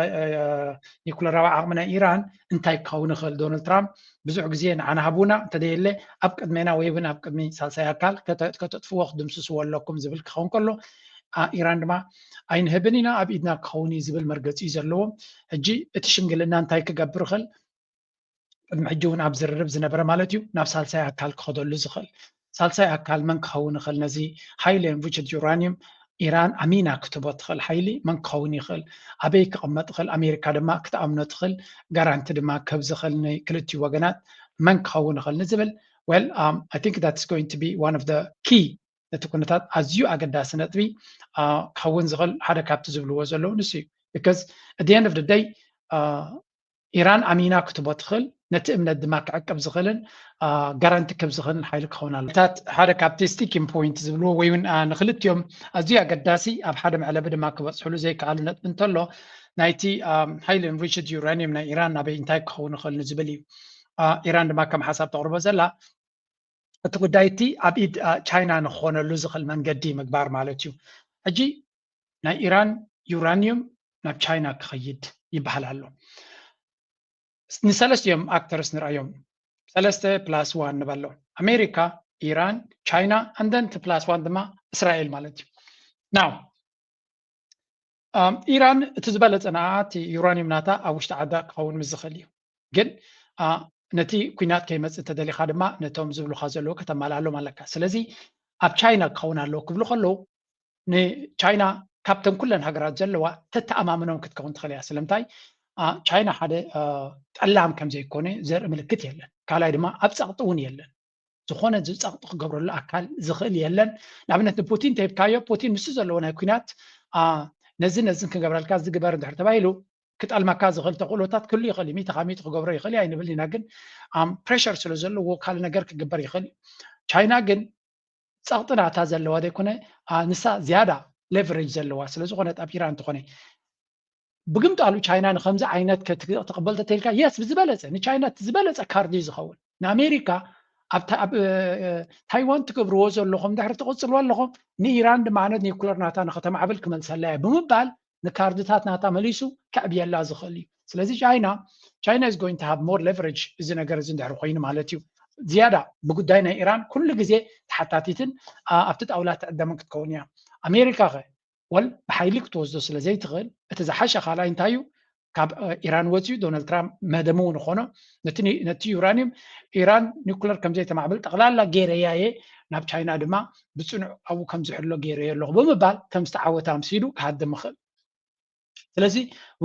ኒኩለራዊ ዓቕሚ ናይ ኢራን እንታይ ክኸውን ይኽእል? ዶናልድ ትራምፕ ብዙሕ ግዜ ንዓና ሃቡና እንተደየለ ኣብ ቅድሜና ወይ እውን ኣብ ቅድሚ ሳልሳይ ኣካል ከተጥፍዎ ክትድምስስዎ ኣለኩም ዝብል ክኸውን ከሎ ኢራን ድማ ኣይንህብን ኢና ኣብ ኢድና ክኸውን እዩ ዝብል መርገፂ እዩ ዘለዎም። ሕጂ እቲ ሽምግልና እንታይ ክገብር ይኽእል? ቅድሚ ሕጂ እውን ኣብ ዝርርብ ዝነበረ ማለት እዩ ናብ ሳልሳይ ኣካል ክኸደሉ ዝኽእል። ሳልሳይ ኣካል መን ክኸውን ይኽእል? ነዚ ሃይሊ ኤንሪችድ ዩራኒየም ኢራን ኣሚና ክትቦ ትኽእል ሓይሊ መን ክኸውን ይኽእል? ኣበይ ክቕመጥ ይኽእል? ኣሜሪካ ድማ ክትኣምኖ ትኽእል ጋራንቲ ድማ ክህብ ዝኽእል ንክልቲኡ ወገናት መን ክኸውን ይኽእል ንዝብል well I think that's going to be one of the key ነቲ ኩነታት ኣዝዩ ኣገዳሲ ነጥቢ ክኸውን ዝኽእል ሓደ ካብቲ ዝብልዎ ዘለዉ ንሱ እዩ። Because at the end of the day ኢራን ኣሚና ክትቦ ትኽእል ነቲ እምነት ድማ ክዕቅብ ዝኽእልን ጋራንቲ ክብ ዝኽእልን ሓይሊ ክኸውን ኣሎ። ታት ሓደ ካብቲ ስቲኪንግ ፖይንት ዝብልዎ ወይ እውን ንክልቲኦም ኣዝዩ ኣገዳሲ ኣብ ሓደ መዕለቢ ድማ ክበፅሕሉ ዘይከኣሉ ነጥቢ እንተሎ ናይቲ ሃይሊ ኤንሪችድ ዩራኒየም ናይ ኢራን ናበይ እንታይ ክኸውን ይኽእል ንዝብል እዩ። ኢራን ድማ ከም ሓሳብ ተቕርቦ ዘላ እቲ ጉዳይ እቲ ኣብ ኢድ ቻይና ንክኾነሉ ዝኽእል መንገዲ ምግባር ማለት እዩ። ሕጂ ናይ ኢራን ዩራኒየም ናብ ቻይና ክኸይድ ይበሃል ኣሎ። ንሰለስቲኦም ኣክተርስ ንርኣዮም። ሰለስተ ፕላስ ዋን ንበሎ። ኣሜሪካ፣ ኢራን፣ ቻይና and then ፕላስ ዋን ድማ እስራኤል ማለት እዩ። ናው ኢራን እቲ ዝበለፀ ንኣ እቲ ዩራኒየም ናታ ኣብ ውሽጢ ዓዳ ክኸውን ምስ ዝኽእል እዩ። ግን ነቲ ኩናት ከይመፅእ ተደሊኻ ድማ ነቶም ዝብሉካ ዘለዉ ከተማልኣሎም ኣለካ። ስለዚ ኣብ ቻይና ክኸውን ኣለዎ ክብሉ ከለዉ ንቻይና ካብተን ኩለን ሃገራት ዘለዋ ተተኣማምኖም ክትከውን ትኽእል እያ። ስለምንታይ ቻይና ሓደ ጠላም ከም ዘይኮነ ዘርኢ ምልክት የለን። ካልኣይ ድማ ኣብ ፀቕጢ እውን የለን። ዝኾነ ዝፀቕጢ ክገብረሉ ኣካል ዝኽእል የለን። ንኣብነት ንፑቲን ተሂብካዮ ፑቲን ንሱ ዘለዎ ናይ ኩናት ነዚ ነዝን ክገብረልካ ዝግበር እንድሕር ተባሂሉ ክጠልመካ ዝኽእል ተኽእሎታት ክህሉ ይኽእል እዩ። ሚእቲ ካብ ሚእቲ ክገብሮ ይኽእል እዩ ኣይንብል ኢና፣ ግን ፕሬሸር ስለ ዘለዎ ካልእ ነገር ክግበር ይኽእል እዩ። ቻይና ግን ፀቕጢ ናታ ዘለዋ ዘይኮነ ንሳ ዝያዳ ሌቨሬጅ ዘለዋ ስለ ዝኾነት ኣብ ኢራን እንተኾነ ብግምጣሉ ቻይና ንከምዚ ዓይነት ክትቕበል ተተልካ የስ ብዝበለፀ ንቻይና ዝበለፀ ካርድ እዩ ዝኸውን። ንኣሜሪካ ኣብ ታይዋን ትገብርዎ ዘለኹም ድሕሪ ትቕፅልዎ ኣለኹም ንኢራን ድማ ዓይነት ኒኩለር ናታ ንከተማዕብል ክመልሰላ እየ ብምባል ንካርድታት ናታ መሊሱ ከዕብየላ ዝኽእል እዩ። ስለዚ ቻይና ቻይና is going to have more leverage እዚ ነገር እዚ እንድሕር ኮይኑ ማለት እዩ። ዝያዳ ብጉዳይ ናይ ኢራን ኩሉ ግዜ ተሓታቲትን ኣብቲ ጣውላ ትዕደምን ክትከውን እያ። ኣሜሪካ ኸ ወል ብሓይሊ ክትወስዶ ስለ ዘይትኽእል እቲ ዝሓሸ ካልኣይ እንታይ እዩ? ካብ ኢራን ወፂኡ ዶናልድ ትራምፕ መደሙ ንኾኖ ነቲ ዩራኒየም ኢራን ኒኩለር ከምዘይተማዕብል ጠቕላላ ገይረያ እየ ናብ ቻይና ድማ ብፅኑዕ ኣብኡ ከምዝሕሎ ገይረዮ ኣለኹ ብምባል ከም ዝተዓወተ ኣምሲሉ ክሃድም ይኽእል። ስለዚ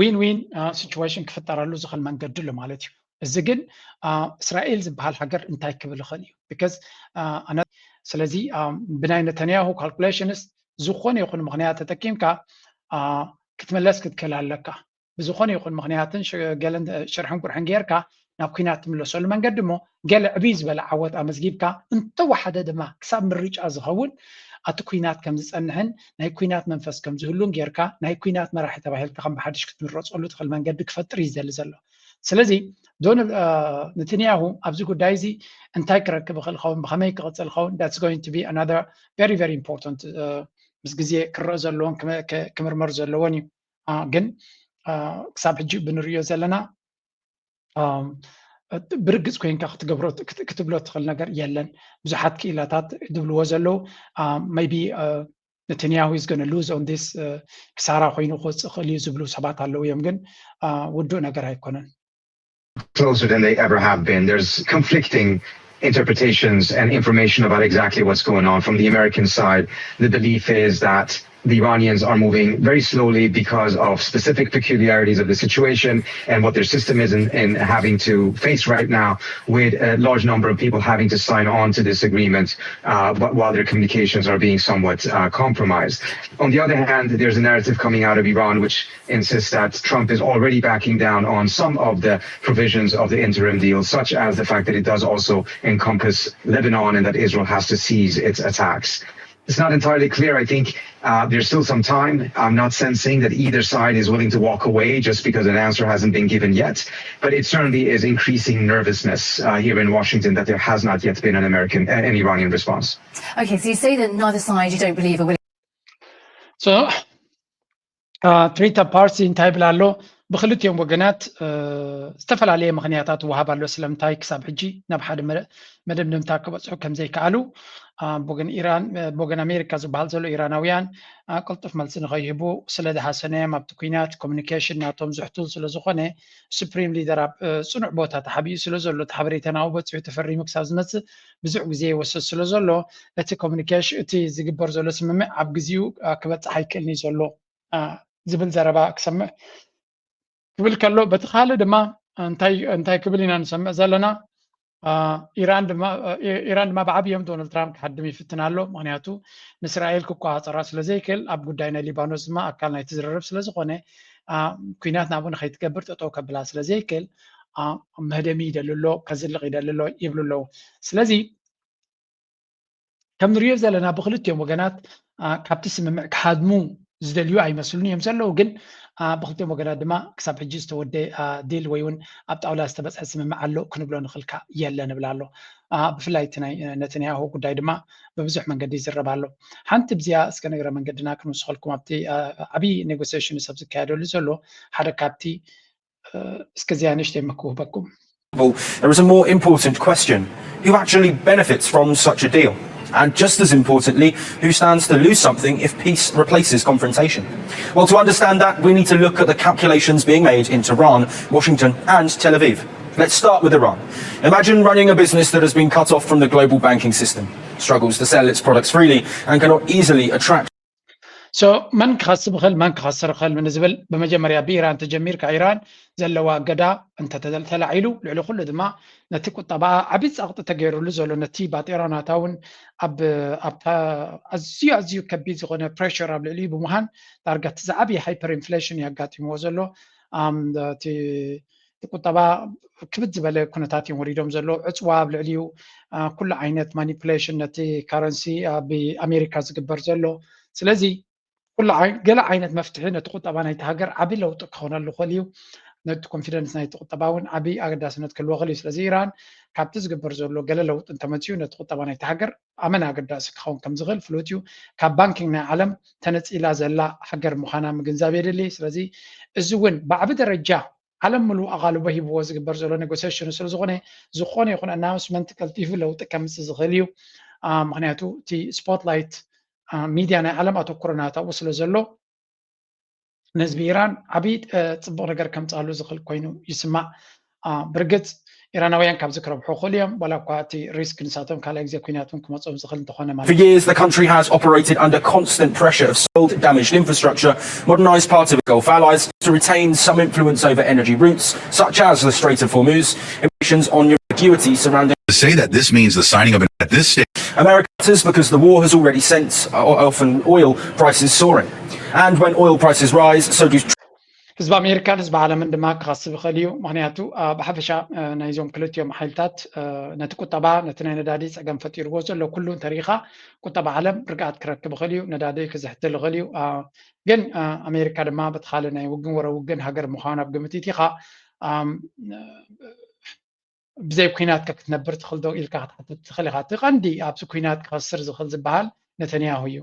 ዊን ዊን ሲቹዌሽን ክፍጠረሉ ዝኽእል መንገዲ ኣሎ ማለት እዩ። እዚ ግን እስራኤል ዝበሃል ሃገር እንታይ ክብል ይኽእል እዩ? ቢካዝ ስለዚ ብናይ ነተንያሁ ካልኩሌሽንስ ዝኾነ ይኹን ምኽንያት ተጠቂምካ ክትምለስ ክትክእል ኣለካ። ብዝኾነ ይኹን ምኽንያትን ገለን ሽርሕን ቁርሕን ጌርካ ናብ ኩናት ትምለሰሉ መንገዲ እሞ ገለ ዕብይ ዝበለ ዓወት ኣመዝጊብካ እንተወሓደ ድማ ክሳብ ምርጫ ዝኸውን ኣቲ ኩናት ከም ዝፀንሕን ናይ ኩናት መንፈስ ከም ዝህሉን ጌርካ ናይ ኩናት መራሒ ተባሂልካ ከም ብሓድሽ ክትምረፀሉ ትኽእል መንገዲ ክፈጥር እዩ ዝደሊ ዘሎ። ስለዚ ዶናልድ ነተንያሁ ኣብዚ ጉዳይ እዚ እንታይ ክረክብ ይኽእል ይኸውን ብኸመይ ክቕፅል ይኸውን that's going to be another very very important ምስ ግዜ ክረአ ዘለዎን ክምርመር ዘለዎን እዩ። ግን ክሳብ ሕጂ ብንሪኦ ዘለና ብርግፅ ኮይንካ ክትገብሮ ክትብሎ ትኽእል ነገር የለን። ብዙሓት ክኢላታት ዝብልዎ ዘለዉ maybe ነተንያሁ is gonna lose on this ክሳራ ኮይኑ ክወፅእ ይኽእል እዩ ዝብሉ ሰባት ኣለዉ እዮም። ግን ውዱእ ነገር ኣይኮነን። Closer than they ever have been. There's conflicting interpretations and information about exactly what's going on from the American side. The belief is that the Iranians are moving very slowly because of specific peculiarities of the situation and what their system is in, in having to face right now, with a large number of people having to sign on to this agreement, uh, but while their communications are being somewhat uh, compromised. On the other hand, there's a narrative coming out of Iran which insists that Trump is already backing down on some of the provisions of the interim deal, such as the fact that it does also encompass Lebanon and that Israel has to cease its attacks. It's not entirely clear. I think uh, there's still some time. I'm not sensing that either side is willing to walk away just because an answer hasn't been given yet. But it certainly is increasing nervousness uh, here in Washington that there has not yet been an American, an Iranian response. Okay, so you say that neither side you don't believe are willing. So, uh, Trita Parsi እንታይ ይብል ኣሎ? ብክልቲኦም ወገናት ዝተፈላለየ ምክንያታት ይወሃብ ኣሎ ስለምንታይ ክሳብ ሕጂ ናብ ሓደ መደምደምታ ክበፅሑ ከም ዘይከኣሉ። ብወገን ኢራን፣ ብወገን ኣሜሪካ ዝበሃል ዘሎ ኢራናውያን ቅልጡፍ መልሲ ንኸይህቡ ስለ ዝሃሰነዮም ኣብቲ ኩናት ኮሚኒኬሽን ናቶም ዝሕቱል ስለ ዝኾነ፣ ሱፕሪም ሊደር ኣብ ፅኑዕ ቦታ ተሓቢኡ ስለ ዘሎ እቲ ሓበሬታ ናብኡ በፂሑ ተፈሪሙ ክሳብ ዝመፅእ ብዙሕ ግዜ ይወስድ ስለ ዘሎ፣ እቲ ኮሚኒኬሽን፣ እቲ ዝግበር ዘሎ ስምምዕ ኣብ ግዜኡ ክበፅሕ ኣይክእልን እዩ ዘሎ ዝብል ዘረባ ክሰምዕ ክብል ከሎ፣ በቲ ካልእ ድማ እንታይ እንታይ ክብል ኢና ንሰምዕ ዘለና? ኢራን ድማ ኢራን ድማ ብዓብዮም ዶናልድ ትራምፕ ክሃድም ይፍትን ኣሎ። ምክንያቱ ንእስራኤል ክቆፃፀራ ስለ ዘይክእል፣ ኣብ ጉዳይ ናይ ሊባኖስ ድማ ኣካል ናይቲ ዝርርብ ስለ ዝኾነ፣ ኩናት ናብኡ ንኸይትገብር ጠጠው ከብላ ስለ ዘይክእል፣ መህደሚ ይደሊ ኣሎ፣ ከዝልቕ ይደሊ ኣሎ ይብሉ ኣለዉ። ስለዚ ከም ንሪኦ ዘለና ብክልቲኦም ወገናት ካብቲ ስምምዕ ክሃድሙ ዝደልዩ ኣይመስሉን እዮም ዘለዉ። ግን ብክልቲኦም ወገናት ድማ ክሳብ ሕጂ ዝተወደ ዲል ወይ እውን ኣብ ጣውላ ዝተበፅሐ ስምምዕ ኣሎ ክንብሎ ንኽልካ የለ ንብል ኣሎ። ብፍላይ እቲ ናይ ነተንያሁ ጉዳይ ድማ ብብዙሕ መንገዲ ይዝረብ ኣሎ። ሓንቲ ብዚኣ እስከ ንግረ መንገድና ክንውስኸልኩም ኣብቲ ዓብዪ ኔጎሲሽን ሰብ ዝካየደሉ ዘሎ ሓደ ካብቲ እስከዚያ ንእሽተይ ምክውበኩም። There is a more important question. Who actually benefits from such a deal? And just as importantly, who stands to lose something if peace replaces confrontation? Well, to understand that, we need to look at the calculations being made in Tehran, Washington, and Tel Aviv. Let's start with Iran. Imagine running a business that has been cut off from the global banking system, struggles to sell its products freely, and cannot easily attract So መን ክኸስብ ይኽእል መን ክኸስር ይኽእል ንዝብል፣ ብመጀመርያ ብኢራን ተጀሚርካ፣ ኢራን ዘለዋ እገዳ እንተተላዒሉ፣ ልዕሊ ኩሉ ድማ ነቲ ቁጠባኣ ዓቢ ጸቕጢ ተገይሩሉ ዘሎ፣ ነቲ ባጤራ ናታ እውን ኣብ ኣብታ ኣዝዩ ኣዝዩ ከቢድ ዝኾነ ፕሬሽር ኣብ ልዕሊኡ ብምዃን፣ ዳርጋ እቲ ዝዓብየ ሃይፐር ኢንፍሌሽን እዩ ኣጋጢምዎ ዘሎ። እቲ እቲ ቁጠባ ክብድ ዝበለ ኩነታት እዮም ወሪዶም ዘለዉ። ዕፅዋ ኣብ ልዕሊኡ ኩሉ ዓይነት ማኒፑሌሽን ነቲ ካረንሲ ብኣሜሪካ ዝግበር ዘሎ። ስለዚ ኩሉ ገለ ዓይነት መፍትሒ ነቲ ቁጠባ ናይቲ ሃገር ዓቢ ለውጢ ክኾነሉ ክእል እዩ። ነቲ ኮንፊደንስ ናይቲ ቁጠባ እውን ዓቢ ኣገዳስነት ክህልዎ ክእል እዩ። ስለዚ ኢራን ካብቲ ዝግበር ዘሎ ገለ ለውጢ እንተመፅኡ ነቲ ቁጠባ ናይቲ ሃገር ኣመና ኣገዳሲ ክኸውን ከም ዝኽእል ፍሉጥ እዩ። ካብ ባንኪንግ ናይ ዓለም ተነፂላ ዘላ ሃገር ምዃና ምግንዛብ የድሊ። ስለዚ እዚ እውን ብዓቢ ደረጃ ዓለም ምሉእ ኣቓልቦ ሂብዎ ዝግበር ዘሎ ኔጎሲሽን ስለ ዝኾነ፣ ዝኾነ ይኹን ኣናውንስመንት ቀልጢፉ ለውጢ ከምፅእ ዝኽእል እዩ። ምክንያቱ እቲ ስፖትላይት ሚድያ ናይ ዓለም ኣተኩሮ ናታኡ ስለ ዘሎ፣ ንህዝቢ ኢራን ዓብዪ ፅቡቕ ነገር ከምፅኣሉ ዝኽእል ኮይኑ ይስማዕ። ብርግፅ ኢራናውያን ካብዚ ክረብሑ ይኽእሉ እዮም፣ ዋላ እኳ እቲ ሪስክ ንሳቶም ካልኣይ ግዜ ኩናት እውን ክመፅኦም ዝኽእል እንተኾነ ማለት For years, the country has operated under constant pressure of sold, damaged infrastructure, modernized part of its Gulf allies to retain some influence over energy routes, such as the Strait of Hormuz, emissions on ambiguity surrounding To say that this means the signing of an at this stage. America matters because the war has already sent uh, often oil prices soaring. And when oil prices rise, so do ህዝቢ ኣሜሪካን ህዝቢ ዓለምን ድማ ክኸስብ ይኽእል እዩ። ምክንያቱ ብሓፈሻ ናይዞም ክልቲኦም ሓይልታት ነቲ ቁጠባ፣ ነቲ ናይ ነዳዲ ፀገም ፈጢርዎ ዘሎ ኩሉ እንተሪኢኻ፣ ቁጠባ ዓለም ርግኣት ክረክብ ይኽእል እዩ፣ ነዳዲ ክዝሕትል ይኽእል እዩ። ግን ኣሜሪካ ድማ በቲ ካልእ ናይ ውግን ወረ ውግን ሃገር ምዃን ኣብ ግምት ኢቲኻ ብዘይ ኩናት ክትነብር ትኽእል ዶ ኢልካ ክትሓትት ትኽእል ኢኻ። እቲ ቀንዲ ኣብዚ ኩናት ክኸስር ዝኽእል ዝበሃል ነተንያሁ እዩ።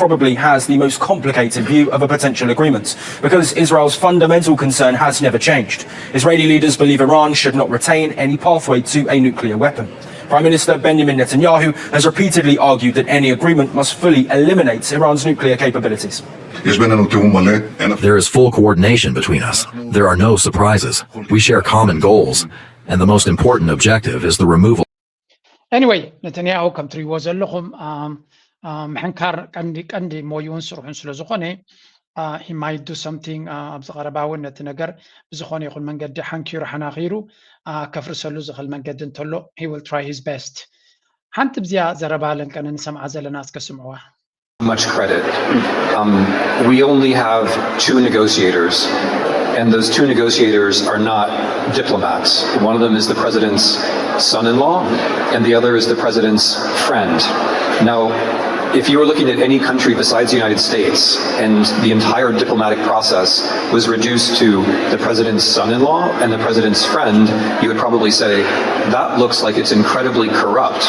Probably has the most complicated view of a potential agreement because Israel's fundamental concern has never changed. Israeli leaders believe Iran should not retain any pathway to a nuclear weapon. Prime Minister Benjamin Netanyahu has repeatedly argued that any agreement must fully eliminate Iran's nuclear capabilities. יש בינינו תיאום מלא, אין There is full coordination between us. There are no surprises. We share common goals, and the most important objective is the removal Anyway, ነተንያሁ ከም ትሪእዎ ዘለኹም ምሕንካር ቀንዲ ቀንዲ ሞይኡን ስርሑን ስለ ዝኾነ he might do something ኣብዚ ቀረባ እውን ነቲ ነገር ብዝኾነ ይኹን መንገዲ ሓንኪሩ ሓናኺሩ ከፍርሰሉ ዝኽእል መንገዲ እንተሎ he will try his best። ሓንቲ ብዚኣ ዘረባ ለንቀነ ንሰምዓ ዘለና እስከ ስምዕዋ። Much credit. Um, we only have two negotiators, and those two negotiators are not diplomats. One of them is the president's son-in-law, and the other is the president's friend. Now, if you were looking at any country besides the United States and the entire diplomatic process was reduced to the president's son-in-law and the president's friend, you would probably say, that looks like it's incredibly corrupt.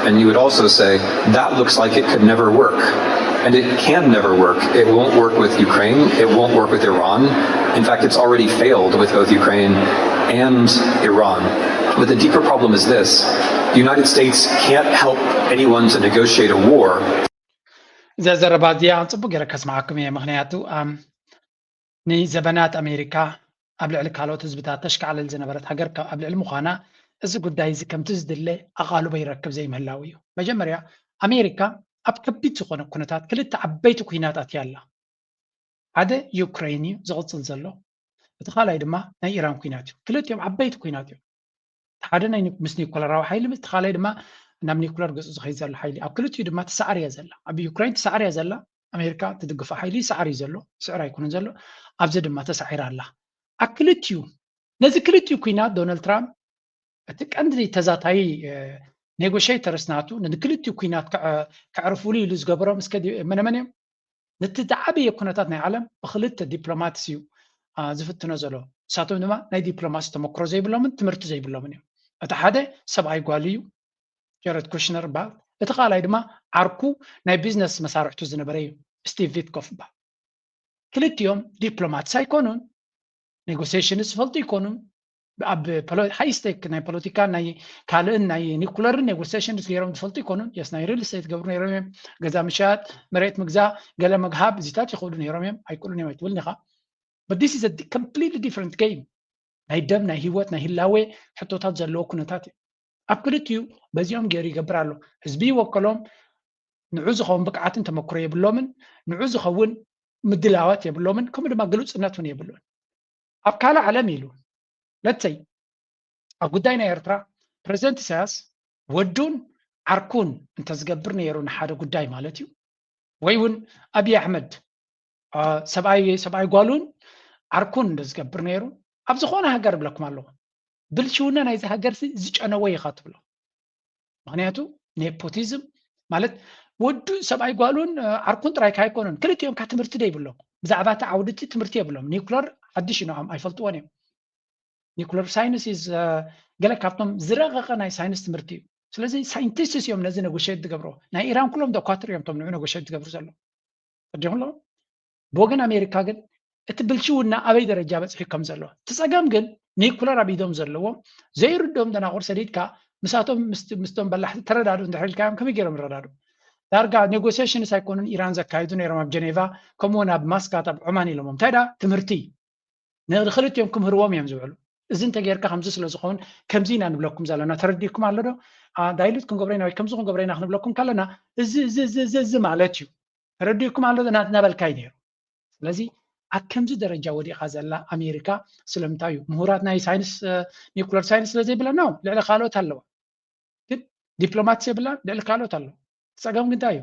And you would also say, that looks like it could never work. And it can never work. It won't work with Ukraine. It won't work with Iran. In fact, it's already failed with both Ukraine and Iran. But the deeper problem is this. The United States can't help anyone to negotiate a war. እዛ ዘረባ እዚኣ ፅቡቅ ገይረ ከስማዓኩም እየ። ምክንያቱ ንዘበናት ኣሜሪካ ኣብ ልዕሊ ካልኦት ህዝብታት ተሽካዕልል ዝነበረት ሃገር ኣብ ልዕሊ ምዃና እዚ ጉዳይ እዚ ከምቲ ዝድለ ኣቓልቦ ይረክብ ዘይምህላው እዩ። መጀመርያ ኣሜሪካ ኣብ ከቢድ ዝኾነ ኩነታት ክልተ ዓበይቲ ኩናት ኣትያ ኣላ። ሓደ ዩክሬን እዩ ዝቕፅል ዘሎ፣ እቲ ካልኣይ ድማ ናይ ኢራን ኩናት እዩ። ክልቲኦም ዓበይቲ ኩናት እዮም። ሓደ ናይ ምስ ኒኩለራዊ ሓይሊ እቲ ካልኣይ ድማ ናብ ኒኩለር ገፁ ዝኸይድ ዘሎ ሓይሊ ኣብ ክልቲኡ ድማ ትሰዓር እያ ዘላ። ኣብ ዩክሬን ትሰዓር እያ ዘላ። ኣሜሪካ ትድግፎ ሓይሊ ይሰዓር እዩ ዘሎ፣ ስዕር ኣይኮነን ዘሎ። ኣብዚ ድማ ተሳዒራ ኣላ ኣብ ክልቲኡ። ነዚ ክልቲኡ ኩናት ዶናልድ ትራምፕ እቲ ቀንዲ ተዛታይ ኔጎሽተርስ ናቱ ነዚ ክልቲኡ ኩናት ከዕርፉሉ ኢሉ ዝገበሮም እስከ መነመን እዮም? ነቲ ዝዓበየ ኩነታት ናይ ዓለም ብክልተ ዲፕሎማትስ እዩ ዝፍትኖ ዘሎ። ንሳቶም ድማ ናይ ዲፕሎማሲ ተመክሮ ዘይብሎምን ትምህርቲ ዘይብሎምን እዮም። እቲ ሓደ ሰብኣይ ጓል እዩ፣ ጀረድ ኩሽነር ይበሃል። እቲ ካልኣይ ድማ ዓርኩ ናይ ቢዝነስ መሳርሕቱ ዝነበረ እዩ፣ ስቲቭ ቪትኮፍ ይበሃል። ክልቲኦም ዲፕሎማትስ ኣይኮኑን፣ ኔጎሲሽንስ ዝፈልጡ ኣይኮኑን። ኣብ ሃይ ስቴክ ናይ ፖለቲካ ናይ ካልእን ናይ ኒኩለርን ኔጎሲሽንስ ገይሮም ዝፈልጡ ኣይኮኑን። የስ ናይ ሪል ስቴት ገብሩ ነይሮም እዮም። ገዛ ምሻጥ፣ መሬት ምግዛ፣ ገለ ምግሃብ እዚታት ይኽእሉ ነይሮም እዮም። ኣይክእሉን እዮም ኣይትብልን ኢኻ። But this is a completely different game። ናይ ደም ናይ ህይወት ናይ ህላዌ ሕቶታት ዘለዎ ኩነታት እዩ። ኣብ ክልቲኡ በዚኦም ገይሩ ይገብር ኣሎ። ህዝቢ ይወከሎም፣ ንዑ ዝኸውን ብቅዓትን ተመክሮ የብሎምን፣ ንዑ ዝኸውን ምድላዋት የብሎምን፣ ከምኡ ድማ ግሉፅነት እውን የብሉን። ኣብ ካልእ ዓለም ኢሉ ለትሰይ ኣብ ጉዳይ ናይ ኤርትራ ፕሬዚደንት ኢሳያስ ወዱን ዓርኩን እንተዝገብር ነይሩ ንሓደ ጉዳይ ማለት እዩ፣ ወይ እውን ኣብይ ኣሕመድ ሰብኣይ ሰብኣይ ጓሉን ዓርኩን እንተዝገብር ነይሩ ኣብ ዝኾነ ሃገር እብለኩም ኣለኹ ብልሽውና ናይዚ ሃገር ዝጨነወ ኢኻ ትብሎ። ምክንያቱ ኔፖቲዝም ማለት ወዱ ሰብኣይ ጓሉን ዓርኩን ጥራይ ካይኮኑን ክልቲኦም ካ ትምህርቲ ዶ ይብሎም? ብዛዕባ እቲ ዓውዲ እቲ ትምህርቲ የብሎም። ኒኩለር ሓድሽ እዩ ንኦም ኣይፈልጥዎን እዮም። ኒኩለር ሳይንስ is ገለ ካብቶም ዝረቐቐ ናይ ሳይንስ ትምህርቲ እዩ። ስለዚ ሳይንቲስትስ እዮም ነዚ ነጎሽት ዝገብርዎ። ናይ ኢራን ኩሎም ዶኳትር እዮም ቶም ንዑ ነጎሽት ዝገብሩ ዘለዉ። ተረዲኹም ኣለኹም? ብወገን ኣሜሪካ ግን እቲ ብልሽውና ኣበይ ደረጃ በፂሑ ከም ዘሎ እቲ ፀገም ግን ኒኩለር ኣብ ኢዶም ዘለዎም ዘይርድኦም ደናቑር ሰዲድካ ምሳቶም ምስቶም በላሕቲ ተረዳድኡ እንድሕር ኢልካዮም ከመይ ገይሮም ይረዳድኡ? ዳርጋ ኔጎሲሽንስ ኣይኮኑን ኢራን ዘካይዱ ነይሮም ኣብ ጀኔቫ ከምኡ እውን ኣብ ማስካት ኣብ ዑማን ኢሎሞም እንታይ ዳ ትምህርቲ ንክልቲኦም ክምህርዎም እዮም ዝውዕሉ። እዚ እንተጌርካ ከምዚ ስለ ዝኸውን ከምዚ ኢና ንብለኩም ዘለና ተረዲእኩም ኣሎ ዶ? ዳይሉት ክንገብሮ ኢና ወይ ከምዚ ክንገብሮ ኢና ክንብለኩም ከለና እዚ እዚ እዚ እዚ እዚ ማለት እዩ። ተረዲእኩም ኣሎ ዶ ናበልካ እዩ ነይሩ። ስለዚ ኣብ ከምዚ ደረጃ ወዲቓ ዘላ ኣሜሪካ ስለምንታይ እዩ? ምሁራት ናይ ሳይንስ ኒኩለር ሳይንስ ስለ ዘይብለና ልዕሊ ካልኦት ኣለዋ። ግን ዲፕሎማትስ የብላን ልዕሊ ካልኦት ኣለዋ። ፀገም ግን እንታይ እዩ?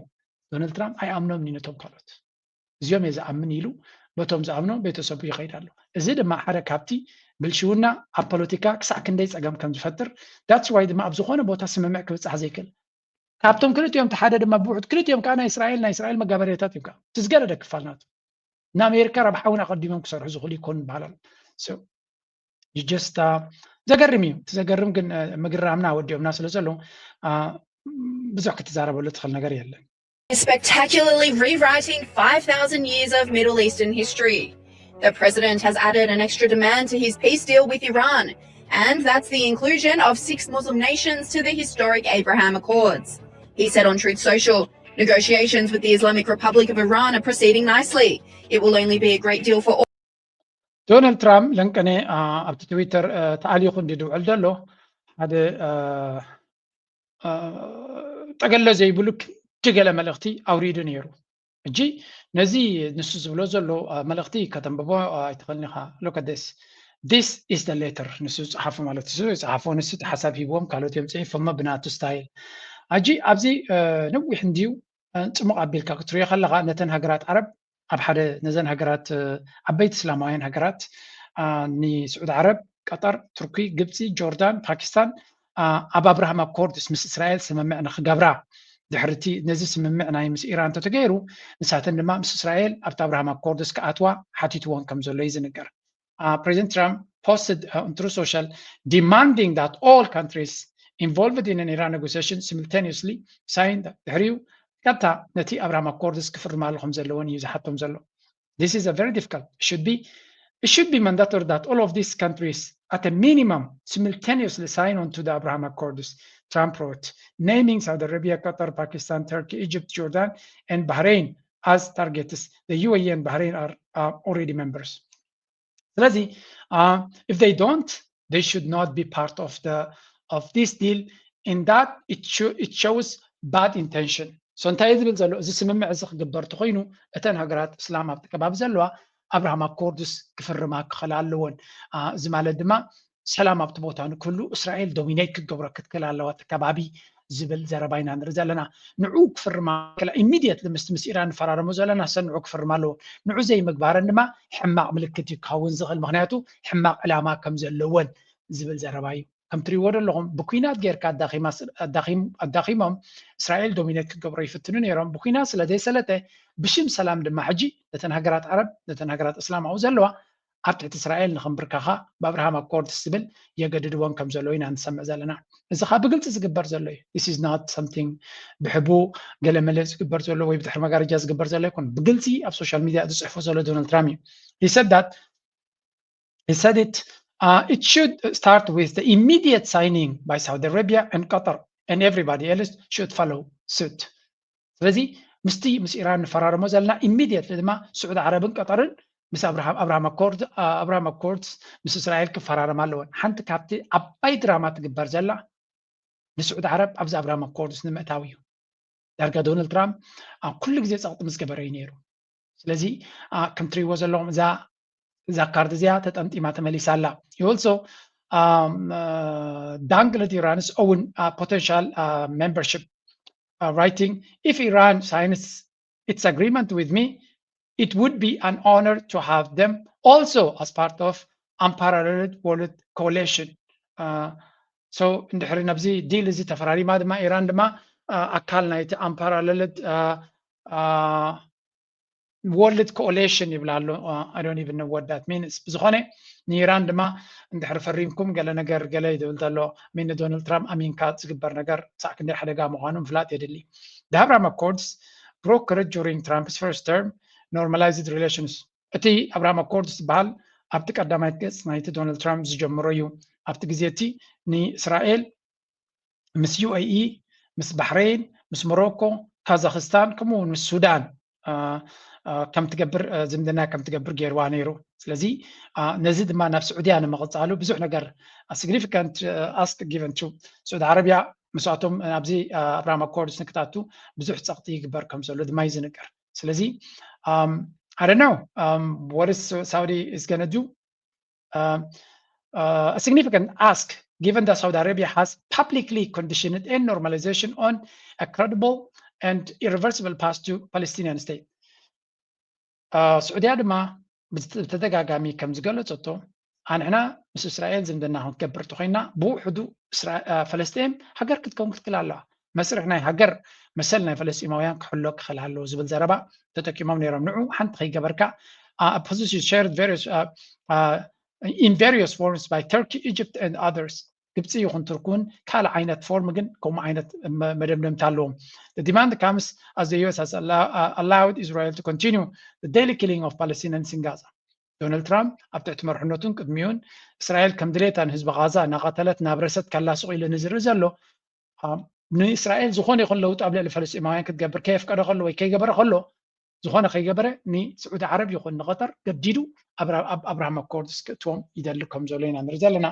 ዶናልድ ትራምፕ ኣይኣምኖም እዩ ነቶም ካልኦት። እዚኦም እየ ዝኣምን ኢሉ በቶም ዝኣምኖም ቤተሰቡ ይኸይድ ኣሎ። እዚ ድማ ሓደ ካብቲ ብልሽውና ኣብ ፖለቲካ ክሳዕ ክንደይ ፀገም ከም ዝፈጥር that's why ድማ ኣብ ዝኾነ ቦታ ስምምዕ ክብፃሕ ዘይክእል ካብቶም ክልቲኦም እቲ ሓደ ድማ ብውሑድ ክልቲኦም ከዓ ናይ እስራኤል ናይ እስራኤል መጋበርያታት እዮም ከዓ እቲ ዝገደደ ክፋል ናቱ ንኣሜሪካ ረብሓ እውን ኣቐዲሞም ክሰርሑ ዝኽእሉ ይኮኑ ይበሃል ኣሎ። You just ዘገርም እዩ። እቲ ዘገርም ግን ምግርራምና ወዲኦምና ስለ ዘለዉ ብዙሕ ክትዛረበሉ ትኽእል ነገር የለን። Spectacularly rewriting five thousand years of Middle Eastern history. The president has added an extra demand to his peace deal with Iran, and that's the inclusion of six Muslim nations to the historic Abraham Accords. He said on Truth Social, negotiations with the Islamic Republic of Iran are proceeding nicely. It will only be a great deal for all. ዶናልድ ትራምፕ ለንቀነ ኣብቲ ትዊተር ተኣሊኹ እንዲ ድውዕል ዘሎ ሓደ ጠገለ ዘይብሉ ገለ መልእኽቲ ኣውሪዱ ነይሩ። ሕጂ ነዚ ንሱ ዝብሎ ዘሎ መልእኽቲ ከተንብቦ ኣይትኽእልን ኢኻ። Look at this, this is the letter፣ ንሱ ዝፀሓፎ ማለት እዩ። ዝፀሓፎ ንሱ እቲ ሓሳብ ሂብዎም ካልኦት እዮም ፅሒፎሞ ብናቱ style። ሕጂ ኣብዚ ነዊሕ እንድዩ፣ ፅሙቕ ኣቢልካ ክትሪኦ ከለኻ ነተን ሃገራት ዓረብ ኣብ ሓደ፣ ነዘን ሃገራት፣ ዓበይቲ እስላማውያን ሃገራት፣ ንስዑድ ዓረብ፣ ቀጠር፣ ቱርኪ፣ ግብፂ፣ ጆርዳን፣ ፓኪስታን ኣብ ኣብርሃም ኣኮርድስ ምስ እስራኤል ስምምዕ ንክገብራ፣ ድሕርቲ ነዚ ስምምዕ ናይ ምስ ኢራን እንተተገይሩ፣ ንሳተን ድማ ምስ እስራኤል ኣብቲ ኣብርሃም ኣኮርድስ ክኣትዋ ሓቲትዎን ከም ዘሎ እዩ ዝንገር። President Trump posted on Truth Social demanding that all countries involved in an Iran negotiation simultaneously sign. ድሕሪኡ ቀጥታ ነቲ ኣብርሃም ኣኮርድስ ክፍርማሉ ከም ዘለወን እዩ ዝሓቶም ዘሎ። This is a very difficult, it should be, it should be mandatory that all of these countries at a minimum simultaneously sign on to the Abraham Accords, Trump wrote, naming Saudi Arabia, Qatar, Pakistan, Turkey, Egypt, Jordan, and Bahrain as targets. The U A E and Bahrain are, are already members. ስለዚ if they don't, they should not be part of the, of this deal, in that it, it shows bad intention. So እንታይ ዝብል ዘሎ፣ እዚ ስምምዕ እዚ ክግበር ተኮይኑ እተን ሃገራት እስላም ኣብቲ ከባቢ ዘለዋ ኣብርሃም ኣኮርድስ ክፍርማ ክኽእላ ኣለወን። እዚ ማለት ድማ ሰላም ኣብቲ ቦታ ንክህሉ እስራኤል ዶሚኔት ክትገብሮ ክትክእል ኣለዋ እቲ ከባቢ ዝብል ዘረባ ኢና ንርኢ ዘለና። ንዑ ክፍርማ ክላ ኢሚድየትሊ ምስቲ ምስ ኢራን ንፈራረሞ ዘለና ሰን ንዑ ክፍርማ ኣለዎ። ንዑ ዘይምግባረን ድማ ሕማቕ ምልክት እዩ ክኸውን ዝኽእል፣ ምክንያቱ ሕማቕ ዕላማ ከም ዘለወን ዝብል ዘረባ እዩ። ከም ትሪእዎ ዘለኹም ብኩናት ጌርካ ኣዳኺሞም እስራኤል ዶሚኔት ክገብሮ ይፍትኑ ነይሮም። ብኩናት ስለ ዘይሰለጠ ብሽም ሰላም ድማ ሕጂ ነተን ሃገራት ዓረብ ነተን ሃገራት እስላም ኣብኡ ዘለዋ ኣብ ትሕቲ እስራኤል ንክንብርከኻ ብኣብርሃም ኣኮርድስ ዝብል የገድድወን ከም ዘለዉ ኢና ንሰምዕ ዘለና። እዚ ካ ብግልፂ ዝግበር ዘሎ እዩ። This is not something ብሕቡ ገለመለ ዝግበር ዘሎ ወይ ብድሕሪ መጋረጃ ዝግበር ዘሎ ኣይኮን። ብግልፂ ኣብ ሶሻል ሚድያ ዝፅሕፎ ዘሎ ዶናልድ ትራምፕ እዩ። He said that, he said it, uh, it should start with the immediate signing by Saudi Arabia and Qatar, and everybody else should follow suit. ስለዚ ምስቲ ምስ ኢራን ንፈራረሞ ዘለና ኢሚድየትሊ ድማ ስዑድ ዓረብን ቀጠርን ምስ ኣብርሃም ኣኮርድ ኣብርሃም ኣኮርድስ ምስ እስራኤል ክፈራረማ ኣለወን። ሓንቲ ካብቲ ዓባይ ድራማ ትግበር ዘላ ንስዑድ ዓረብ ኣብዚ ኣብርሃም ኣኮርድስ ንምእታው እዩ። ዳርጋ ዶናልድ ትራምፕ ኩሉ ግዜ ፀቕጢ ምስ ገበረ እዩ ነይሩ። ስለዚ ከም ትሪእዎ ዘለኹም እዛ እዛ ካርድ እዚኣ ተጠምጢማ ተመሊሳ ኣላ። You also downgrade Iran's own potential membership, writing, if Iran signs its agreement with me, it would be an honor to have them also as part of unparalleled world coalition. So እንድሕሪ ናብዚ ዲል እዚ ተፈራሪማ ድማ ኢራን ድማ ኣካል ናይቲ unparalleled world coalition ይብላ ኣሎ። I don't even know what that means። ብዝኾነ ንኢራን ድማ እንድሕር ፈሪምኩም ገለ ነገር ገለ ይብል ዘሎ። ሚን ንዶናልድ ትራምፕ ኣሚንካ ዝግበር ነገር ሳዕ ክንደይ ሓደጋ ምዃኑ ምፍላጥ የድሊ። The Abraham Accords brokered during Trump's first term normalized relations. እቲ ኣብርሃም ኣኮርድስ ዝበሃል ኣብቲ ቀዳማይት ገጽ ናይቲ ዶናልድ ትራምፕ ዝጀምሮ እዩ። ኣብቲ ግዜ እቲ ንእስራኤል ምስ ዩ ኤ ኢ፣ ምስ ባሕሬን፣ ምስ ሞሮኮ፣ ካዛክስታን ከምኡ እውን ምስ ሱዳን ከም ትገብር ዝምድና ከም ትገብር ገይርዋ ነይሩ። ስለዚ ነዚ ድማ ናብ ስዑድያ ንምቕፃሉ ብዙሕ ነገር significant ask given to ስዑዲ ዓረብያ ምስኣቶም ኣብዚ ኣብርሃም ኣኮርድስ ንክታቱ ብዙሕ ፀቕጢ ይግበር ከም ዘሎ ድማ እዩ ዝንገር። ስለዚ I don't know what is Saudi is gonna do. A significant ask, given that Saudi Arabia has publicly conditioned a normalization on a credible and irreversible path to Palestinian state. ስዑድያ ድማ ብተደጋጋሚ ከም ዝገለጸቶ ኣንሕና ምስ እስራኤል ዝምድና ክንገብር ተኮይና ብውሕዱ ፈለስጢን ሃገር ክትከውን ክትክል ኣለዋ። መስርሕ ናይ ሃገር መሰል ናይ ፈለስጢማውያን ክሕሎ ክኽእል ኣለዎ ዝብል ዘረባ ተጠቂሞም ነይሮም። ንዑ ሓንቲ ከይገበርካ position shared various in various forms by Turkey, Egypt and others. ግብፂ ይኹን ቱርክ እውን ካልእ ዓይነት ፎርም ግን ከምኡ ዓይነት መደምደምታ ኣለዎም። The demand comes as the U S has allowed Israel to continue the daily killing of Palestinians in Gaza. ዶናልድ ትራምፕ ኣብ ትሕቲ መርሕነቱን ቅድሚኡን እስራኤል ከም ድሌታ ንህዝቢ ጋዛ እናቐተለት እናብረሰት ከላ ስቕ ኢሉ ንዝርኢ ዘሎ ንእስራኤል ዝኾነ ይኹን ለውጢ ኣብ ልዕሊ ፈለስጢማውያን ክትገብር ከየፍቀደ ከሎ ወይ ከይገበረ ከሎ ዝኾነ ከይገበረ ንስዑዲ ዓረብ ይኹን ንቐጠር ገዲዱ ኣብ ኣብርሃም ኣኮርድስ ክእትዎም ይደሊ ከም ዘሎ ኢና ንርኢ ዘለና።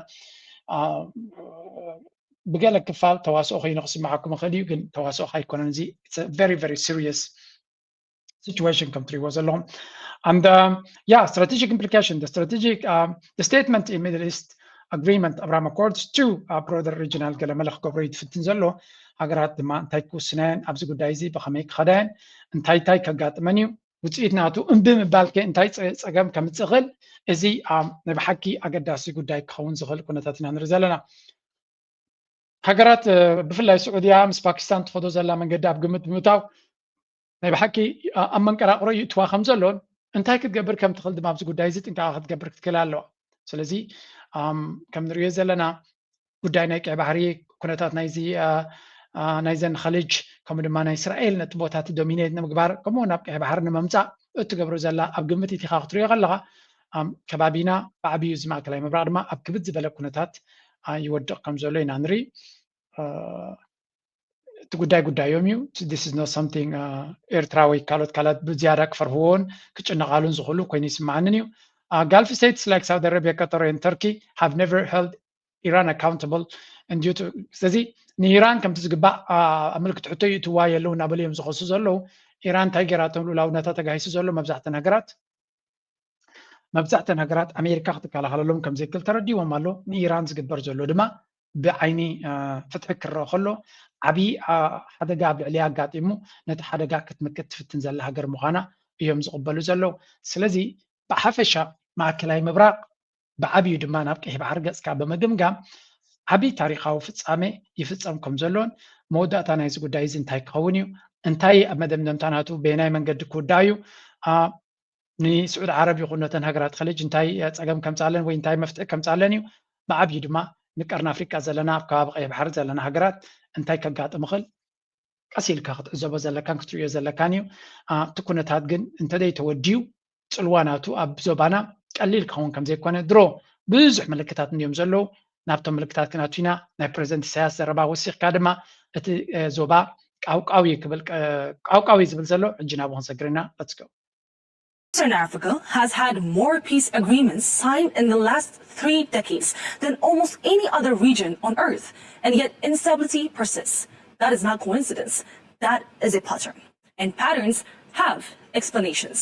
ብገለ ክፋል ተዋስኦ ኮይኑ ክስምዓኩም ይኽእል እዩ፣ ግን ተዋስኦ ኣይኮነን። እዚ very very serious situation ከም ትሪእዎ ዘለኹም። And yeah, strategic implication, the strategic statement in Middle East agreement, Abraham Accords, to broader regional ገለ መለ ክገብሮ እዩ ዝፍትን ዘሎ። ሃገራት ድማ እንታይ ክውስናየን፣ ኣብዚ ጉዳይ እዚ ብኸመይ ክኸዳየን፣ እንታይ እንታይ ከጋጥመን እዩ፣ ውፅኢት ናቱ እምቢ ምባል ከ እንታይ ፀገም ከምፅእ ይኽእል? እዚ ናይ ብሓቂ ኣገዳሲ ጉዳይ ክኸውን ዝኽእል ኩነታት ኢና ንርኢ ዘለና። ሃገራት ብፍላይ ስዑድያ ምስ ፓኪስታን ትኸዶ ዘላ መንገዲ ኣብ ግምት ብምእታው ናይ ብሓቂ ኣብ መንቀራቕሮ ይእትዋ ከም ዘሎን እንታይ ክትገብር ከም ትኽእል ድማ ኣብዚ ጉዳይ እዚ ጥንቃቐ ክትገብር ክትክእል ኣለዋ። ስለዚ ከም ንሪኦ ዘለና ጉዳይ ናይ ቀይ ባሕሪ ኩነታት ናይዚ ናይዘን ኸልጅ ከምኡ ድማ ናይ እስራኤል ነቲ ቦታት ዶሚኔት ንምግባር ከምኡ ናብ ቀይ ባሕሪ ንምምፃእ እትገብሮ ዘላ ኣብ ግምት ኢቲኻ ክትሪኦ ከለኻ ከባቢና ብዓብዩ እዚ ማእከላይ ምብራቕ ድማ ኣብ ክብድ ዝበለ ኩነታት ይወድቕ ከም ዘሎ ኢና ንርኢ። እቲ ጉዳይ ጉዳዮም እዩ። This is not something ኤርትራ ወይ ካልኦት ካልኣት ብዝያዳ ክፈርህዎን ክጭነቓሉን ዝኽእሉ ኮይኑ ይስምዓንን እዩ። Gulf states like Saudi Arabia, Qatar and Turkey have never held Iran accountable and due to ስለዚ ንኢራን ከምቲ ዝግባእ ኣብ ምልክት ሕቶ ይእትዋ የለው እናበሉ እዮም ዝኸሱ ዘለዉ። ኢራን እንታይ ገይራቶም? ልኡላውነታ ተጋሂሱ ዘሎ መብዛሕተን ሃገራት መብዛሕተን ሃገራት ኣሜሪካ ክትከላኸለሎም ከም ዘይክእል ተረዲዎም ኣሎ። ንኢራን ዝግበር ዘሎ ድማ ብዓይኒ ፍትሒ ክረአ ከሎ ዓብዪ ሓደጋ ኣብ ልዕሊያ ኣጋጢሙ ነቲ ሓደጋ ክትምክት ትፍትን ዘላ ሃገር ምዃና እዮም ዝቕበሉ ዘለዉ። ስለዚ ብሓፈሻ ማእከላይ ምብራቕ ብዓብዩ ድማ ናብ ቀይሕ ባሕሪ ገጽካ ብምግምጋም ዓብዪ ታሪኻዊ ፍጻሜ ይፍጸም ከም ዘሎን መወዳእታ ናይዚ ጉዳይ እዚ እንታይ ክኸውን እዩ፣ እንታይ ኣብ መደምደምታ ናቱ በየናይ መንገዲ ክውዳእ እዩ፣ ንስዑድ ዓረብ ይኹን ነተን ሃገራት ኸሊጅ እንታይ ፀገም ከምፃለን ወይ እንታይ መፍትሒ ከምፃለን እዩ። ብዓብዩ ድማ ንቀርኒ ኣፍሪቃ ዘለና ኣብ ከባቢ ቀይሕ ባሕሪ ዘለና ሃገራት እንታይ ከጋጥም ይኽእል ቀስ ኢልካ ክትዕዘቦ ዘለካን ክትርእዮ ዘለካን እዩ። እቲ ኩነታት ግን እንተደይ ተወዲዩ ፅልዋ ናቱ ኣብ ዞባና ቀሊል ክኸውን ከም ዘይኮነ ድሮ ብዙሕ ምልክታት እንድዮም ዘለዉ። ናብቶም ምልክታት ክነቱ ኢና። ናይ ፕረዚደንት ኢሳያስ ዘረባ ወሲኽካ ድማ እቲ ዞባ ቃውቃው እዩ ክብል ቃውቃው እዩ ዝብል ዘሎ። ሕጂ ናብኡ ክንሰግር ኢና። Let's go. Eastern Africa has had more peace agreements signed in the last three decades than almost any other region on earth, and yet instability persists. That is not coincidence. That is a pattern. And patterns have explanations.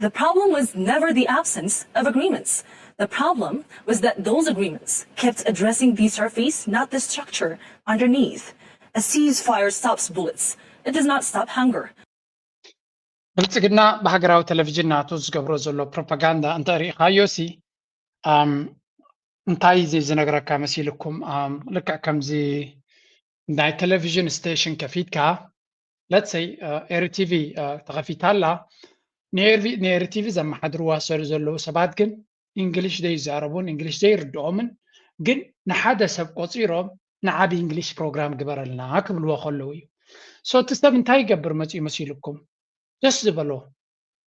The problem was never the absence of agreements. The problem was that those agreements kept addressing the surface, not the structure underneath. A ceasefire stops bullets. It does not stop hunger. ብልፅግና ብሃገራዊ ቴሌቪዥን ናቱ ዝገብሮ ዘሎ ፕሮፓጋንዳ እንተ ርኢኻዮ ሲ እንታይ እዚ ዝነግረካ መሲልኩም? ልክዕ ከምዚ ናይ ቴሌቪዥን ስቴሽን ከፊትካ፣ let's say ኤሪ ቲቪ ተኸፊታ ኣላ። ንኤሪ ቲቪ ዘመሓድርዋ ሰሩ ዘለዉ ሰባት ግን እንግሊሽ ዘይዛረቡን እንግሊሽ ዘይርድኦምን፣ ግን ንሓደ ሰብ ቆፂሮም ንዓብ እንግሊሽ ፕሮግራም ግበረልና ክብልዎ ከለዉ እዩ። So እቲ ሰብ እንታይ ይገብር መፅኡ መሲልኩም? ደስ ዝበሎ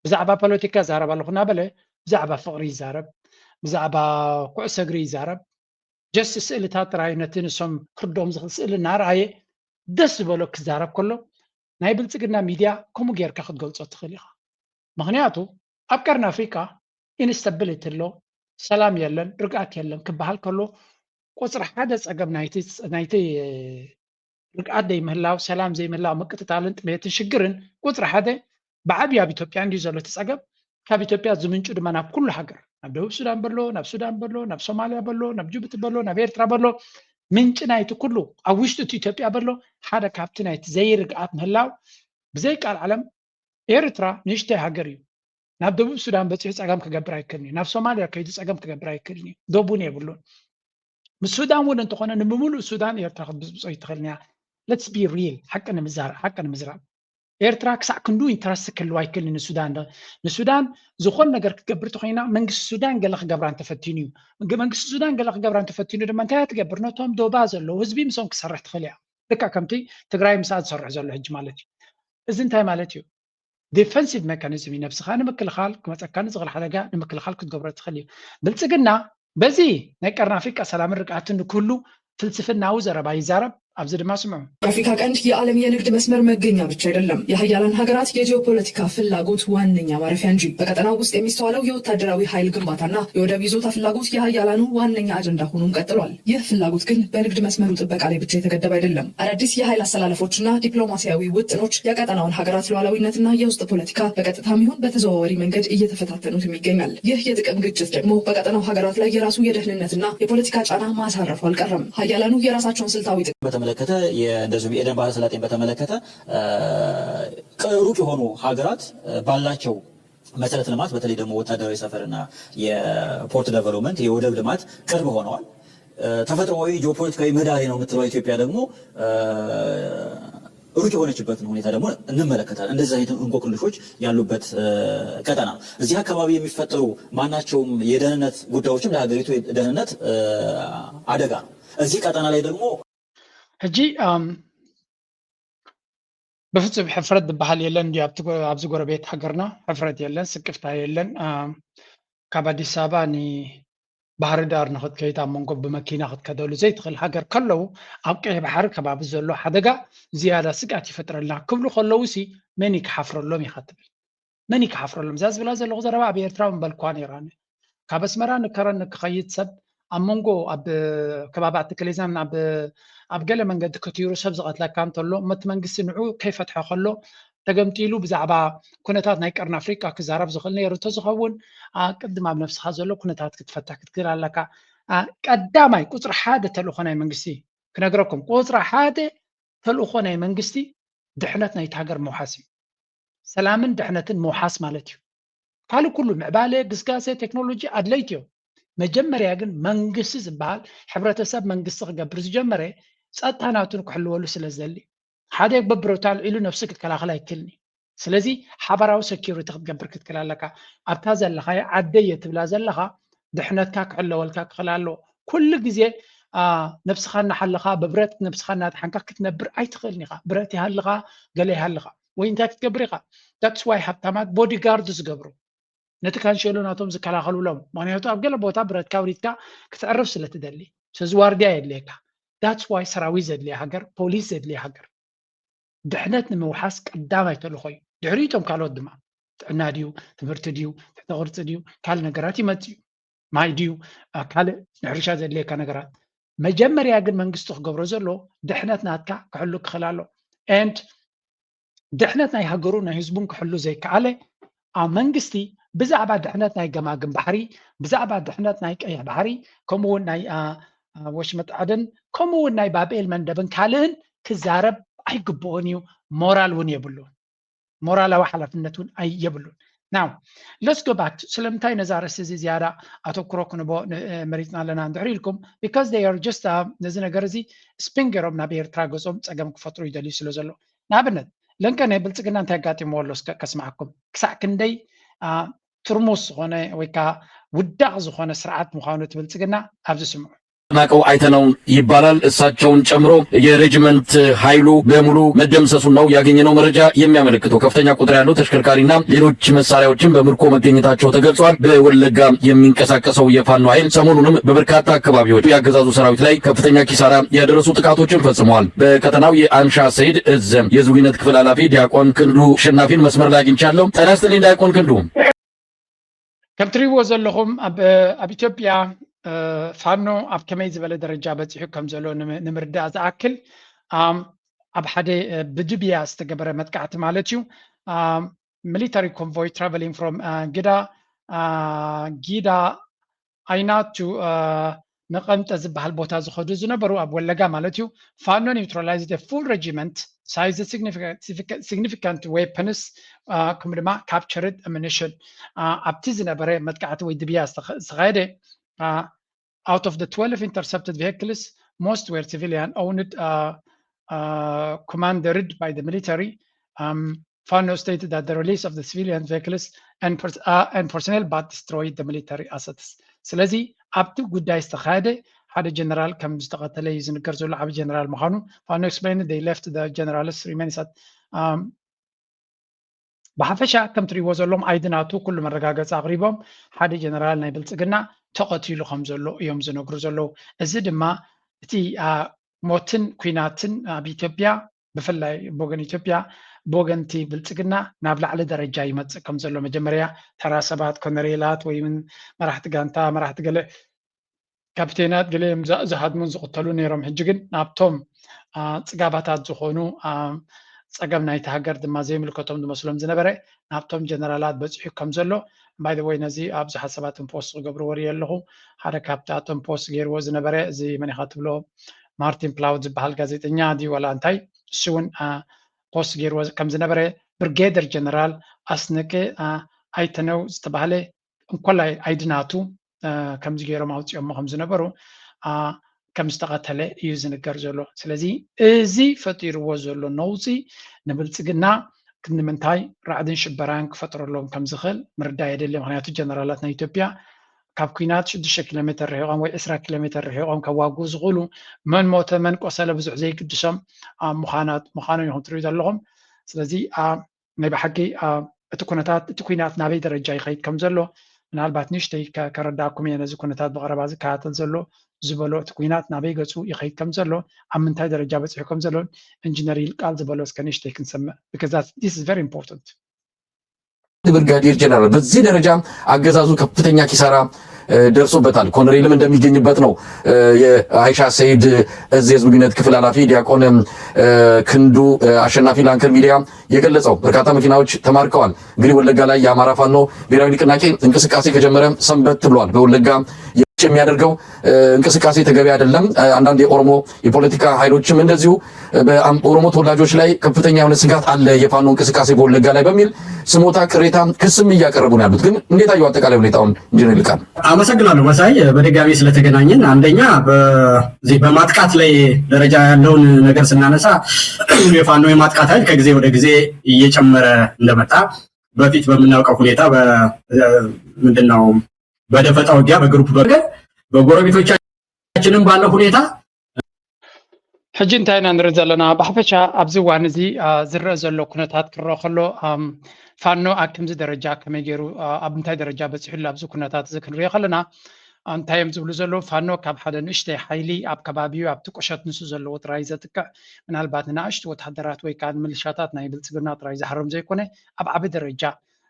ብዛዕባ ፖለቲካ ዛረብ ኣለኹ እናበለ ብዛዕባ ፍቕሪ ይዛረብ፣ ብዛዕባ ኩዕሶ እግሪ ይዛረብ። Just ስእልታት ጥራይ ነቲ ንሶም ክርድኦም ዝኽእል ስእሊ እናረኣየ ደስ ዝበሎ ክዛረብ ከሎ ናይ ብልፅግና ሚድያ ከምኡ ጌርካ ክትገልፆ ትኽእል ኢኻ። ምኽንያቱ ኣብ ቀርኒ ኣፍሪቃ ኢንስታቢሊቲ ኣሎ፣ ሰላም የለን፣ ርግኣት የለን ክበሃል ከሎ ቁፅሪ ሓደ ፀገም ናይቲ ናይቲ ርግኣት ዘይምህላው፣ ሰላም ዘይምህላው፣ ምቅትታልን ጥሜትን ሽግርን ቁፅሪ ሓደ ብዓብዩ ኣብ ኢትዮጵያ እንድዩ ዘሎ እቲ ፀገም። ካብ ኢትዮጵያ ዝምንጩ ድማ ናብ ኩሉ ሃገር፣ ናብ ደቡብ ሱዳን በሎ፣ ናብ ሱዳን በሎ፣ ናብ ሶማልያ በሎ፣ ናብ ጅቡቲ በሎ፣ ናብ ኤርትራ በሎ፣ ምንጪ ናይቲ ኩሉ ኣብ ውሽጢ እቲ ኢትዮጵያ በሎ ሓደ ካብቲ ናይቲ ዘይርግኣት ምህላው ብዘይ ቃል ዓለም ኤርትራ ንእሽተይ ሃገር እዩ። ናብ ደቡብ ሱዳን በፂሑ ፀገም ክገብር ኣይክእልን እዩ። ናብ ሶማልያ ከይዱ ፀገም ክገብር ኣይክእልን እዩ። ዶብ እውን የብሉን። ምስ ሱዳን እውን እንተኾነ ንምሉእ ሱዳን ኤርትራ ክትብፅብፆ ኣይትኽእልን እያ። Let's be real፣ ሓቂ ንምዛር ሓቂ ንምዝራብ ኤርትራ ክሳዕ ክንዱ ኢንትረስት ክህልዋ ኣይክእልን ንሱዳን። ንሱዳን ዝኾን ነገር ክትገብር ተኾይና መንግስቲ ሱዳን ገለ ክገብራ እንተፈቲኑ እዩ። መንግስቲ ሱዳን ገለ ክገብራ እንተፈቲኑ ድማ እንታይ እያ ትገብር? ነቶም ዶባ ዘለዉ ህዝቢ ምሶም ክሰርሕ ትኽእል እያ። ልክዕ ከምቲ ትግራይ ምስኣ ዝሰርሕ ዘሎ ሕጂ ማለት እዩ። እዚ እንታይ ማለት እዩ? ዲፈንሲቭ ሜካኒዝም እዩ። ነብስኻ ንምክልኻል ክመፀካ ንዝኽእል ሓደጋ ንምክልኻል ክትገብሮ ትኽእል እዩ። ብልፅግና በዚ ናይ ቀርኒ ኣፍሪቃ ሰላምን ርግኣትን ንክህሉ ፍልስፍናዊ ዘረባ ይዛረብ። ኣብዚ ድማ ስምዑ። የአፍሪካ ቀንድ የዓለም የንግድ መስመር መገኛ ብቻ አይደለም፣ የሀያላን ሀገራት የጂኦፖለቲካ ፍላጎት ዋነኛ ማረፊያ እንጂ። በቀጠናው ውስጥ የሚስተዋለው የወታደራዊ ኃይል ግንባታና የወደብ ይዞታ ፍላጎት የሀያላኑ ዋነኛ አጀንዳ ሆኖም ቀጥሏል። ይህ ፍላጎት ግን በንግድ መስመሩ ጥበቃ ላይ ብቻ የተገደበ አይደለም። አዳዲስ የኃይል አሰላለፎችና ዲፕሎማሲያዊ ውጥኖች የቀጠናውን ሀገራት ሉዓላዊነትና የውስጥ ፖለቲካ በቀጥታም ይሁን በተዘዋዋሪ መንገድ እየተፈታተኑትም ይገኛል። ይህ የጥቅም ግጭት ደግሞ በቀጠናው ሀገራት ላይ የራሱ የደህንነትና የፖለቲካ ጫና ማሳረፉ አልቀረም። ሀያላኑ የራሳቸውን ስልታዊ ጥቅም በተመለከተ እንደዚሁም የኤደን ባህረ ሰላጤን በተመለከተ ሩቅ የሆኑ ሀገራት ባላቸው መሰረተ ልማት በተለይ ደግሞ ወታደራዊ ሰፈርና የፖርት ዴቨሎፕመንት የወደብ ልማት ቅርብ ሆነዋል። ተፈጥሯዊ ጂኦፖለቲካዊ ምህዳሬ ነው የምትለው ኢትዮጵያ ደግሞ ሩቅ የሆነችበትን ሁኔታ ደግሞ እንመለከታለን። እንደዚህ አይነት እንቆቅልሾች ያሉበት ቀጠና፣ እዚህ አካባቢ የሚፈጠሩ ማናቸውም የደህንነት ጉዳዮችም ለሀገሪቱ ደህንነት አደጋ ነው። እዚህ ቀጠና ላይ ደግሞ ሕጂ ብፍጹም ሕፍረት ዝበሃል የለን ድዩ? ኣብዚ ጎረቤት ሃገርና ሕፍረት የለን፣ ስቅፍታ የለን። ካብ ኣዲስ ኣበባ ንባህር ዳር ንኽትከይድ ኣብ መንጎ ብመኪና ክትከደሉ ዘይትኽእል ሃገር ከለዉ ኣብ ቀይሕ ባሕሪ ከባቢ ዘሎ ሓደጋ ዝያዳ ስግኣት ይፈጥረልና ክብሉ ከለዉ ሲ መን እዩ ክሓፍረሎም ኢኻ ትብል? መን እዩ ክሓፍረሎም? እዛ ዝብላ ዘለኹ ዘረባ ኣብ ኤርትራ ምበልኳ ነይራ። ካብ ኣስመራ ንከረን ክኸይድ ሰብ ኣብ መንጎ ኣብ ከባቢ ኣትክሌዛን ኣብ ኣብ ገለ መንገዲ ከትይሩ ሰብ ዝቐትለካ እንተሎ እሞ እቲ መንግስቲ ንዑ ከይፈትሖ ከሎ ተገምጢሉ ብዛዕባ ኩነታት ናይ ቀርኒ ኣፍሪቃ ክዛረብ ዝኽእል ነይሩ እንተዝኸውን ቅድም ኣብ ነብስኻ ዘሎ ኩነታት ክትፈትሕ ክትክእል ኣለካ። ቀዳማይ ቁፅሪ ሓደ ተልእኾ ናይ መንግስቲ ክነግረኩም ቁፅሪ ሓደ ተልእኾ ናይ መንግስቲ ድሕነት ናይቲ ሃገር ምውሓስ እዩ። ሰላምን ድሕነትን ምውሓስ ማለት እዩ። ካልእ ኩሉ ምዕባለ፣ ግስጋሴ፣ ቴክኖሎጂ ኣድለይቲ እዮም። መጀመርያ ግን መንግስቲ ዝበሃል ሕብረተሰብ መንግስቲ ክገብር ዝጀመረ ጸጥታ ናቱ ክሕልወሉ ስለ ዝደሊ ሓደ በብሮታ ኣልዒሉ ነብሱ ክትከላኸል ኣይክእልን እዩ። ስለዚ ሓባራዊ ሰኪሪቲ ክትገብር ክትክእል ኣለካ። ኣብታ ዘለኻዮ ዓደይ እየ ትብላ ዘለኻ ድሕነትካ ክሕለወልካ ክኽእል ኣለዎ። ኩሉ ግዜ ነብስኻ እናሓለኻ ብብረት ነብስኻ እናደሓንካ ክትነብር ኣይትኽእልን ኢኻ። ብረት ይሃልኻ ገለ ይሃልኻ ወይ እንታይ ክትገብር ኢኻ? That's why ሃብታማት ቦዲጋርድ ዝገብሩ ነቲ ካንሸሎ ናቶም ዝከላኸሉሎም። ምክንያቱ ኣብ ገለ ቦታ ብረትካ ኣውሪድካ ክትዕርፍ ስለ ትደሊ። ስለዚ ዋርድያ የድልየካ። That's why ሰራዊት ዘድልየ ሃገር፣ ፖሊስ ዘድልየ ሃገር። ድሕነት ንምውሓስ ቀዳማይ ተልእኾ እዩ። ድሕሪኡ እቶም ካልኦት ድማ ጥዕና ድዩ፣ ትምህርቲ ድዩ፣ ትሕተ ቅርጺ ድዩ፣ ካልእ ነገራት ይመጽእ እዩ። ማይ ድዩ፣ ካልእ ንሕርሻ ዘድልየካ ነገራት። መጀመርያ ግን መንግስቲ ክገብሮ ዘሎ ድሕነት ናትካ ክሕሉ ክኽእል ኣሎ። And ድሕነት ናይ ሃገሩ ናይ ህዝቡን ክሕሉ ዘይከኣለ ኣብ መንግስቲ ብዛዕባ ድሕነት ናይ ገማግም ባሕሪ፣ ብዛዕባ ድሕነት ናይ ቀይሕ ባሕሪ፣ ከምኡ እውን ናይ ወሽመጥ ዓደን፣ ከምኡ እውን ናይ ባብኤል መንደብን ካልእን ክዛረብ ኣይግብኦን እዩ። ሞራል እውን የብሉን። ሞራላዊ ሓላፍነት እውን የብሉን። Now let's go back to ስለምንታይ ነዛ ርእሲ እዚ ዝያዳ ኣተኩሮ ክንቦ መሪፅና ኣለና እንድሕር ኢልኩም because they are just ነዚ ነገር እዚ ስፒን ገይሮም ናብ ኤርትራ ገፆም ፀገም ክፈጥሩ ይደልዩ ስለ ዘሎ ንኣብነት ለንቀ ናይ ብልፅግና እንታይ ኣጋጢምዎ ኣሎ እስከ ከስማዕኩም ክሳዕ ክንደይ ጥርሙስ ዝኾነ ወይ ከዓ ውዳቕ ዝኾነ ስርዓት ምዃኑ እቲ ብልፅግና ኣብዚ ስምዑ። ናቀው አይተነው ይባላል። እሳቸውን ጨምሮ የሬጅመንት ኃይሉ በሙሉ መደምሰሱን ነው ያገኘነው መረጃ የሚያመለክተው። ከፍተኛ ቁጥር ያለው ተሽከርካሪና ሌሎች መሳሪያዎችን በምርኮ መገኘታቸው ተገልጿል። በወለጋ የሚንቀሳቀሰው የፋኖ ኃይል ሰሞኑንም በበርካታ አካባቢዎች የአገዛዙ ሰራዊት ላይ ከፍተኛ ኪሳራ ያደረሱ ጥቃቶችን ፈጽመዋል። በቀጠናው የአንሻ ሰይድ እዝ የዝዊነት ክፍል ኃላፊ ዲያቆን ክንዱ አሸናፊን መስመር ላይ አግኝቻለሁ። ጤና ይስጥልኝ ዲያቆን ክንዱ። ከም ትሪእዎ ዘለኹም ኣብ ኢትዮጵያ ፋኖ ኣብ ከመይ ዝበለ ደረጃ በፂሑ ከም ዘሎ ንምርዳእ ዝኣክል ኣብ ሓደ ብድብያ ዝተገበረ መጥቃዕቲ ማለት እዩ። Military convoy traveling from ግዳ ጊዳ ኣይናቱ ነቐምጠ ዝበሃል ቦታ ዝኸዱ ዝነበሩ ኣብ ወለጋ ማለት እዩ። ፋኖ neutralized full regiment size significant weapons ከምኡ ድማ captured ammunition ኣብቲ ዝነበረ መጥቃዕቲ ወይ ድብያ ዝተኸየደ out of the twelve intercepted vehicles most were civilian owned commanded by the military. Fano stated that the release of the civilian vehicles and, pers uh, and personnel but destroyed the military assets. ስለዚ ኣብቲ ጉዳይ ዝተኻየደ ሓደ ጀነራል ከም ዝተቐተለ እዩ ዝንገር ዘሎ። ዓብ ጀነራል ምዃኑ ፋኖ explained they left the general's remains at ብሓፈሻ ከም ትሪእዎ ዘሎም ኣይዲ ናቱ ኩሉ መረጋገፂ ኣቕሪቦም ሓደ ጀነራል ናይ ብልፅግና ተቐቲሉ ከም ዘሎ እዮም ዝነግሩ ዘለዉ። እዚ ድማ እቲ ሞትን ኩናትን ኣብ ኢትዮጵያ ብፍላይ ብወገን ኢትዮጵያ ብወገንቲ ብልፅግና ናብ ላዕሊ ደረጃ ይመፅእ ከም ዘሎ መጀመርያ ተራ ሰባት ኮነሬላት ወይ እውን መራሕቲ ጋንታ መራሕቲ ገለ ካፕቴናት ገለ እዮም ዝሃድሙን ዝቕተሉ ነይሮም። ሕጂ ግን ናብቶም ፅጋባታት ዝኾኑ ፀገም ናይቲ ሃገር ድማ ዘይምልከቶም ዝመስሎም ዝነበረ ናብቶም ጀነራላት በፂሑ ከም ዘሎ ባይ ወይ ነዚ ኣብ ብዙሓት ሰባት ፖስት ክገብርዎ ርኢ ኣለኹ። ሓደ ካብቲ ኣቶም ፖስት ገይርዎ ዝነበረ እዚ መን ኢኻ ትብሎ ማርቲን ፕላውድ ዝበሃል ጋዜጠኛ ድዩ ዋላ እንታይ እሱ እውን ፖስት ገይርዎ ከም ዝነበረ ብርጌደር ጀነራል ኣስነቀ ኣይተነው ዝተባህለ እንኮላይ ኣይድናቱ ከምዚ ገይሮም ኣውፅኦሞ ከም ዝነበሩ ከም ዝተቐተለ እዩ ዝንገር ዘሎ። ስለዚ እዚ ፈጢርዎ ዘሎ ነውፂ ንብልፅግና ክንምንታይ ራዕድን ሽበራን ክፈጥረሎም ከም ዝኽእል ምርዳእ የድሊ። ምክንያቱ ጀነራላት ናይ ኢትዮጵያ ካብ ኩናት ሽዱሽተ ኪሎ ሜትር ርሒቖም ወይ ዕስራ ኪሎ ሜትር ርሒቖም ከዋግኡ ዝኽእሉ መን ሞተ መን ቆሰለ ብዙሕ ዘይግድሶም ምዃኖም ኢኹም ትሪኡ ዘለኹም። ስለዚ ናይ ብሓቂ እቲ ኩነታት እቲ ኩናት ናበይ ደረጃ ይኸይድ ከም ዘሎ ምናልባት ንእሽተይ ከረዳእኩም እየ። ነዚ ኩነታት ብቐረባ ዝከታተል ዘሎ ዝበሎ እቲ ኩናት ናበይ ገፁ ይኸይድ ከም ዘሎ ኣብ ምንታይ ደረጃ በፂሑ ከም ዘሎ ኢንጂነር ይልቃል ዝበሎ እስከ ንእሽተይ ክንሰምዕ because this is very important። ብርጋዴር ጀነራል በዚህ ደረጃ አገዛዙ ከፍተኛ ኪሳራ ደርሶበታል። ኮሎኔልም እንደሚገኝበት ነው የአይሻ ሰይድ እዝ የህዝብ ግንኙነት ክፍል ኃላፊ ዲያቆን ክንዱ አሸናፊ ለአንከር ሚዲያ የገለጸው። በርካታ መኪናዎች ተማርከዋል። እንግዲህ ወለጋ ላይ የአማራ ፋኖ ብሔራዊ ንቅናቄ እንቅስቃሴ ከጀመረ ሰንበት ብሏል። በወለጋ የሚያደርገው እንቅስቃሴ ተገቢ አይደለም። አንዳንድ የኦሮሞ የፖለቲካ ኃይሎችም እንደዚሁ በኦሮሞ ተወላጆች ላይ ከፍተኛ የሆነ ስጋት አለ የፋኖ እንቅስቃሴ በወለጋ ላይ በሚል ስሞታ፣ ቅሬታ፣ ክስም እያቀረቡ ነው ያሉት። ግን እንዴት አየው አጠቃላይ ሁኔታውን ኢንጂነር ይልቃል? አመሰግናለሁ መሳይ በድጋሚ ስለተገናኘን። አንደኛ በዚህ በማጥቃት ላይ ደረጃ ያለውን ነገር ስናነሳ የፋኖ የማጥቃት ኃይል ከጊዜ ወደ ጊዜ እየጨመረ እንደመጣ በፊት በምናውቀው ሁኔታ ምንድነው በደፈጣ ውጊያ በግሩፕ በገ በጎረቤቶቻችንም ባለው ሁኔታ ሕጂ እንታይ ኢና ንርኢ ዘለና? ብሓፈሻ ኣብዚ እዋን እዚ ዝረአ ዘሎ ኩነታት ክረአ ከሎ ፋኖ ኣብ ከምዚ ደረጃ ከመይ ገይሩ ኣብ እንታይ ደረጃ በፂሑሉ ኣብዚ ኩነታት እዚ ክንሪኦ ከለና እንታይ እዮም ዝብሉ ዘለዉ? ፋኖ ካብ ሓደ ንእሽተይ ሓይሊ ኣብ ከባቢኡ ኣብቲ ቁሸት ንሱ ዘለዎ ጥራይ ዘጥቅዕ ምናልባት ንናእሽቱ ወታደራት ወይ ከዓ ንምልሻታት ናይ ብልፅግና ጥራይ ዝሃሮም ዘይኮነ ኣብ ዓቢ ደረጃ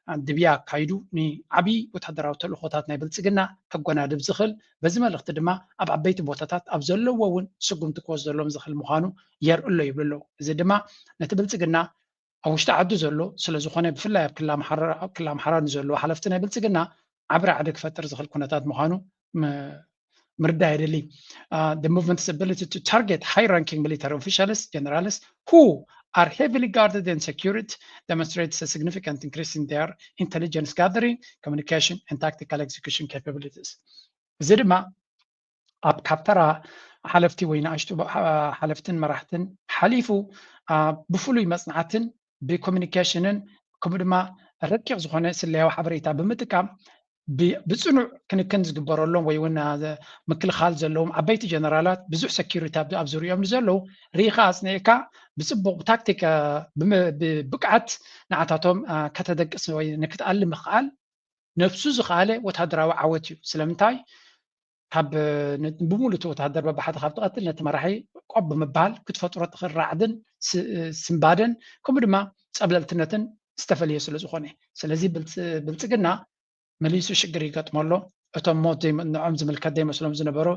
ድብያ ኣካይዱ ንዓብዪ ወታደራዊ ተልእኾታት ናይ ብልፅግና ከጎናድብ ዝኽእል፣ በዚ መልእኽቲ ድማ ኣብ ዓበይቲ ቦታታት ኣብ ዘለዎ እውን ስጉምቲ ክወስደሎም ዝኽእል ምዃኑ የርእሎ ይብሉ ኣለዉ። እዚ ድማ ነቲ ብልፅግና ኣብ ውሽጢ ዓዱ ዘሎ ስለ ዝኾነ ብፍላይ ኣብ ክልል ኣምሓራ ንዘለዉ ሓለፍቲ ናይ ብልፅግና ዓቢ ራዕዲ ክፈጥር ዝኽእል ኩነታት ምዃኑ ምርዳእ የድሊ። The movement's ability to target high-ranking military officials, generals, who are heavily guarded and secured demonstrates a significant increase in their intelligence gathering, communication, and tactical execution capabilities. እዚ ድማ ኣብ ካብ ተራ ሓለፍቲ ወይ ንኣሽቱ ሓለፍትን መራሕትን ሓሊፉ ብፍሉይ መፅናዕትን ብኮሚኒኬሽንን ከምኡ ድማ ረቂቕ ዝኾነ ስለያዊ ሓበሬታ ብምጥቃም ብፅኑዕ ክንክን ዝግበረሎም ወይ እውን ምክልኻል ዘለዎም ዓበይቲ ጀነራላት ብዙሕ ሰኪሪቲ ኣብ ዙሪኦም ንዘለዉ ርኢኻ ኣፅኒዕካ ብፅቡቕ ብታክቲክ ብብቅዓት ንዓታቶም ከተደቅስ ወይ ንክትኣሊ ምኽኣል ነብሱ ዝኸኣለ ወታደራዊ ዓወት እዩ። ስለምንታይ ካብ ብሙሉ እቲ ወታደር በብሓደ ካብ ትቐትል ነቲ መራሒ ቆብ ብምባል ክትፈጥሮ ትኽእል ራዕድን ስንባደን ከምኡ ድማ ፀብለልትነትን ዝተፈለየ ስለ ዝኾነ ስለዚ ብልፅግና መሊሱ ሽግር ይገጥሞ ኣሎ። እቶም ሞት ንዖም ዝምልከት ዘይመስሎም ዝነበሩ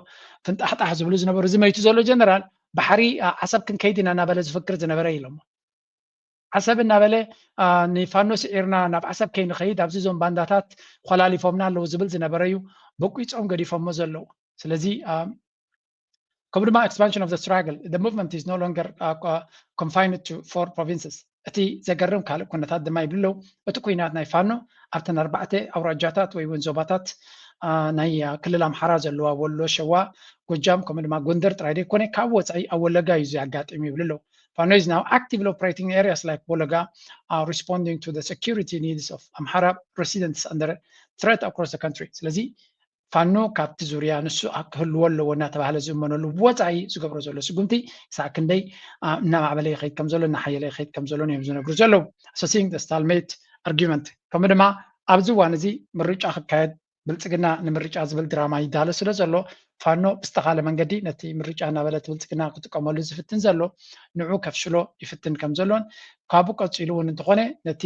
ፍንጣሕጣሕ ዝብሉ ዝነበሩ ዝመይቱ ዘሎ ጀነራል ባሕሪ ዓሰብ ክንከይድ ኢና እናበለ ዝፍክር ዝነበረ ኢሎሞ። ዓሰብ እናበለ ንፋኖ ስዒርና ናብ ዓሰብ ከይንኸይድ ኣብዚ ዞም ባንዳታት ኮላሊፎምና ኣለዉ ዝብል ዝነበረ እዩ በቂፆም ገዲፎሞ ዘለዉ። ስለዚ ከምኡ ድማ expansion of the struggle the movement is no longer confined to four provinces። እቲ ዘገርም ካልእ ኩነታት ድማ ይብሉ ኣለዉ እቲ ኩናት ናይ ፋኖ ኣብተን ኣርባዕተ ኣውራጃታት ወይ እውን ዞባታት ናይ ክልል ኣምሓራ ዘለዋ ወሎ፣ ሸዋ፣ ጎጃም ከምኡ ድማ ጎንደር ጥራይ ዘይኮነ ካብ ወፃኢ ኣብ ወለጋ እዩ ዘጋጥም ይብሉ ኣለዉ። Fano is now actively operating in areas like Bologa, uh, responding to the security needs of Amhara residents under threat across the country. ስለዚ ፋኖ ካብቲ ዙርያ ንሱ ክህልዎ ኣለዎ እናተባህለ ዝእመነሉ ወፃኢ ዝገብሮ ዘሎ ስጉምቲ ክሳዕ ክንደይ እናማዕበለ ይኸይድ ከም ዘሎ እናሓየለ ይኸይድ ከም ዘሎ እዮም ዝነግሩ ዘለዉ። Assessing the stalemate argument ከምኡ ድማ ኣብዚ እዋን እዚ ምርጫ ክካየድ ብልፅግና ንምርጫ ዝብል ድራማ ይዳሎ ስለ ዘሎ ፋኖ ብዝተኻለ መንገዲ ነቲ ምርጫ እናበለ እቲ ብልፅግና ክጥቀመሉ ዝፍትን ዘሎ ንዑ ከፍሽሎ ይፍትን ከም ዘሎን ካብኡ ቀፂሉ እውን እንተኾነ ነቲ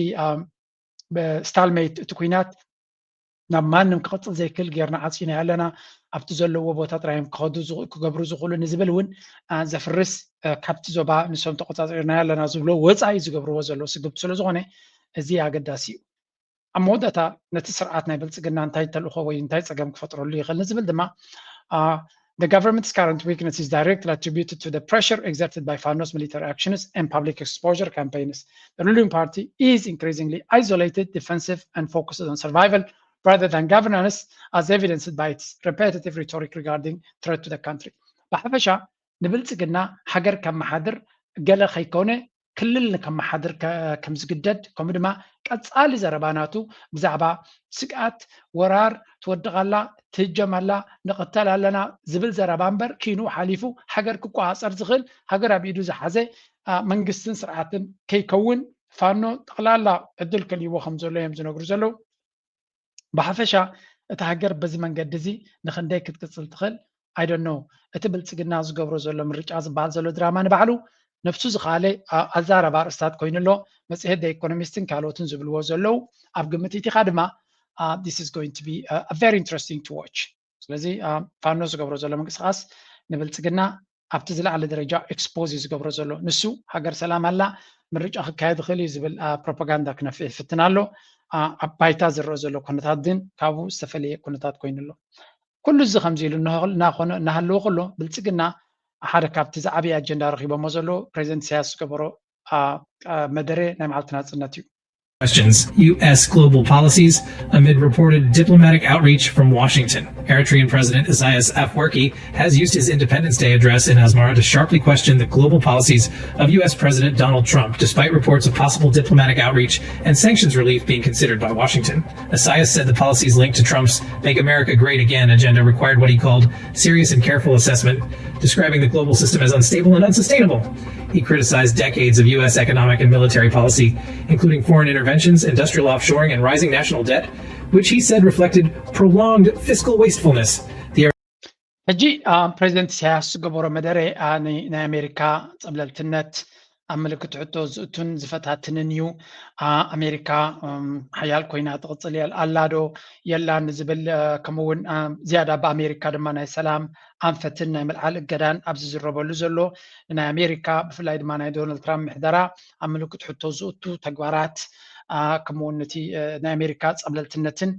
ብስታልሜት እቲ ኩናት ናብ ማንም ክቕፅል ዘይክእል ጌርና ዓፂና ኣለና። ኣብቲ ዘለዎ ቦታ ጥራዮም ክኸዱ ክገብሩ ዝኽእሉ ንዝብል እውን ዘፍርስ ካብቲ ዞባ ንሶም ተቆፃፂርና ኣለና ዝብሎ ወፃኢ ዝገብርዎ ዘለዉ ስግብ ስለ ዝኾነ እዚ ኣገዳሲ እዩ። ኣብ መወዳእታ ነቲ ስርዓት ናይ ብልፅግና እንታይ ተልእኾ ወይ እንታይ ፀገም ክፈጥረሉ ይኽእል ንዝብል ድማ The government's current weakness is directly attributed to the pressure exerted by Fano's military actions and public exposure campaigns. The ruling party is increasingly isolated, defensive, and focused on survival rather than governance, as evidenced by its repetitive rhetoric regarding threat to the country. ብሓፈሻ ንብልፅግና ሃገር ከመሓድር ገለ ከይኮነ ክልል ንከመሓድር ከም ዝግደድ ከምኡ ድማ ቀፃሊ ዘረባ ናቱ ብዛዕባ ስግኣት ወራር ትወድቕ ኣላ ትህጀም ኣላ ንቕተል ኣለና ዝብል ዘረባ እምበር ኪኑ ሓሊፉ ሃገር ክቆፃፀር ዝኽእል ሃገር ኣብ ኢዱ ዝሓዘ መንግስትን ስርዓትን ከይከውን ፋኖ ጠቕላላ ዕድል ከልይዎ ከም ዘሎ እዮም ዝነግሩ ዘለዉ። ብሓፈሻ እታ ሃገር በዚ መንገዲ እዚ ንክንደይ ክትቅፅል ትኽእል ኣይደኖ። እቲ ብልፅግና ዝገብሮ ዘሎ ምርጫ ዝበሃል ዘሎ ድራማ ንባዕሉ ነብሱ ዝኸኣለ ኣዛረባ ኣርእስታት ኮይኑ ኣሎ። መፅሄት ኢኮኖሚስትን ካልኦትን ዝብልዎ ዘለዉ ኣብ ግምት ኢቲኻ ድማ this is going to be very interesting to watch። ስለዚ ፋኖ ዝገብሮ ዘሎ ምንቅስቃስ ንብልፅግና ኣብቲ ዝለዓለ ደረጃ ኤክስፖዝ እዩ ዝገብሮ ዘሎ። ንሱ ሃገር ሰላም ኣላ ምርጫ ክካየድ ይኽእል እዩ ዝብል ፕሮፓጋንዳ ክነፍሕ ይፍትን ኣሎ። ኣብ ባይታ ዝረአ ዘሎ ኩነታት ግን ካብኡ ዝተፈለየ ኩነታት ኮይኑ ኣሎ። ኩሉ እዚ ከምዚ ኢሉ እናሃለወ ከሎ ብልፅግና ሓደ ካብቲ ዝዓበየ ኣጀንዳ ረኪቦሞ ዘለዉ ፕሬዚደንት ኢሳያስ ዝገበሮ መደረ ናይ መዓልቲ ናፅነት እዩ። Questions U S global policies amid reported diplomatic outreach from Washington. Eritrean President Isaias Afwerki has used his Independence Day address in Asmara to sharply question the global policies of U S President Donald Trump, despite reports of possible diplomatic outreach and sanctions relief being considered by Washington. Isaias said the policies linked to Trump's Make America Great Again agenda required what he called serious and careful assessment, describing the global system as unstable and unsustainable. He criticized decades of U S economic and military policy, including foreign interventions, industrial offshoring, and rising national debt, which he said reflected prolonged fiscal wastefulness. The ሕጂ ፕሬዚደንት ኢሳያስ ዝገበሮ መደረ ናይ ኣሜሪካ ፀብለልትነት ኣብ ምልክት ሕቶ ዝእቱን ዝፈታትንን እዩ። ኣሜሪካ ሓያል ኮይና ትቕፅል ኣላ ዶ የላን ዝብል ከምኡውን ዝያዳ ብኣሜሪካ ድማ ናይ ሰላም ኣንፈትን ናይ ምልዓል እገዳን ኣብ ዝዝረበሉ ዘሎ ናይ ኣሜሪካ ብፍላይ ድማ ናይ ዶናልድ ትራምፕ ምሕደራ ኣብ ምልክት ሕቶ ዝእቱ ተግባራት ከምኡውን ነቲ ናይ ኣሜሪካ ፀብለልትነትን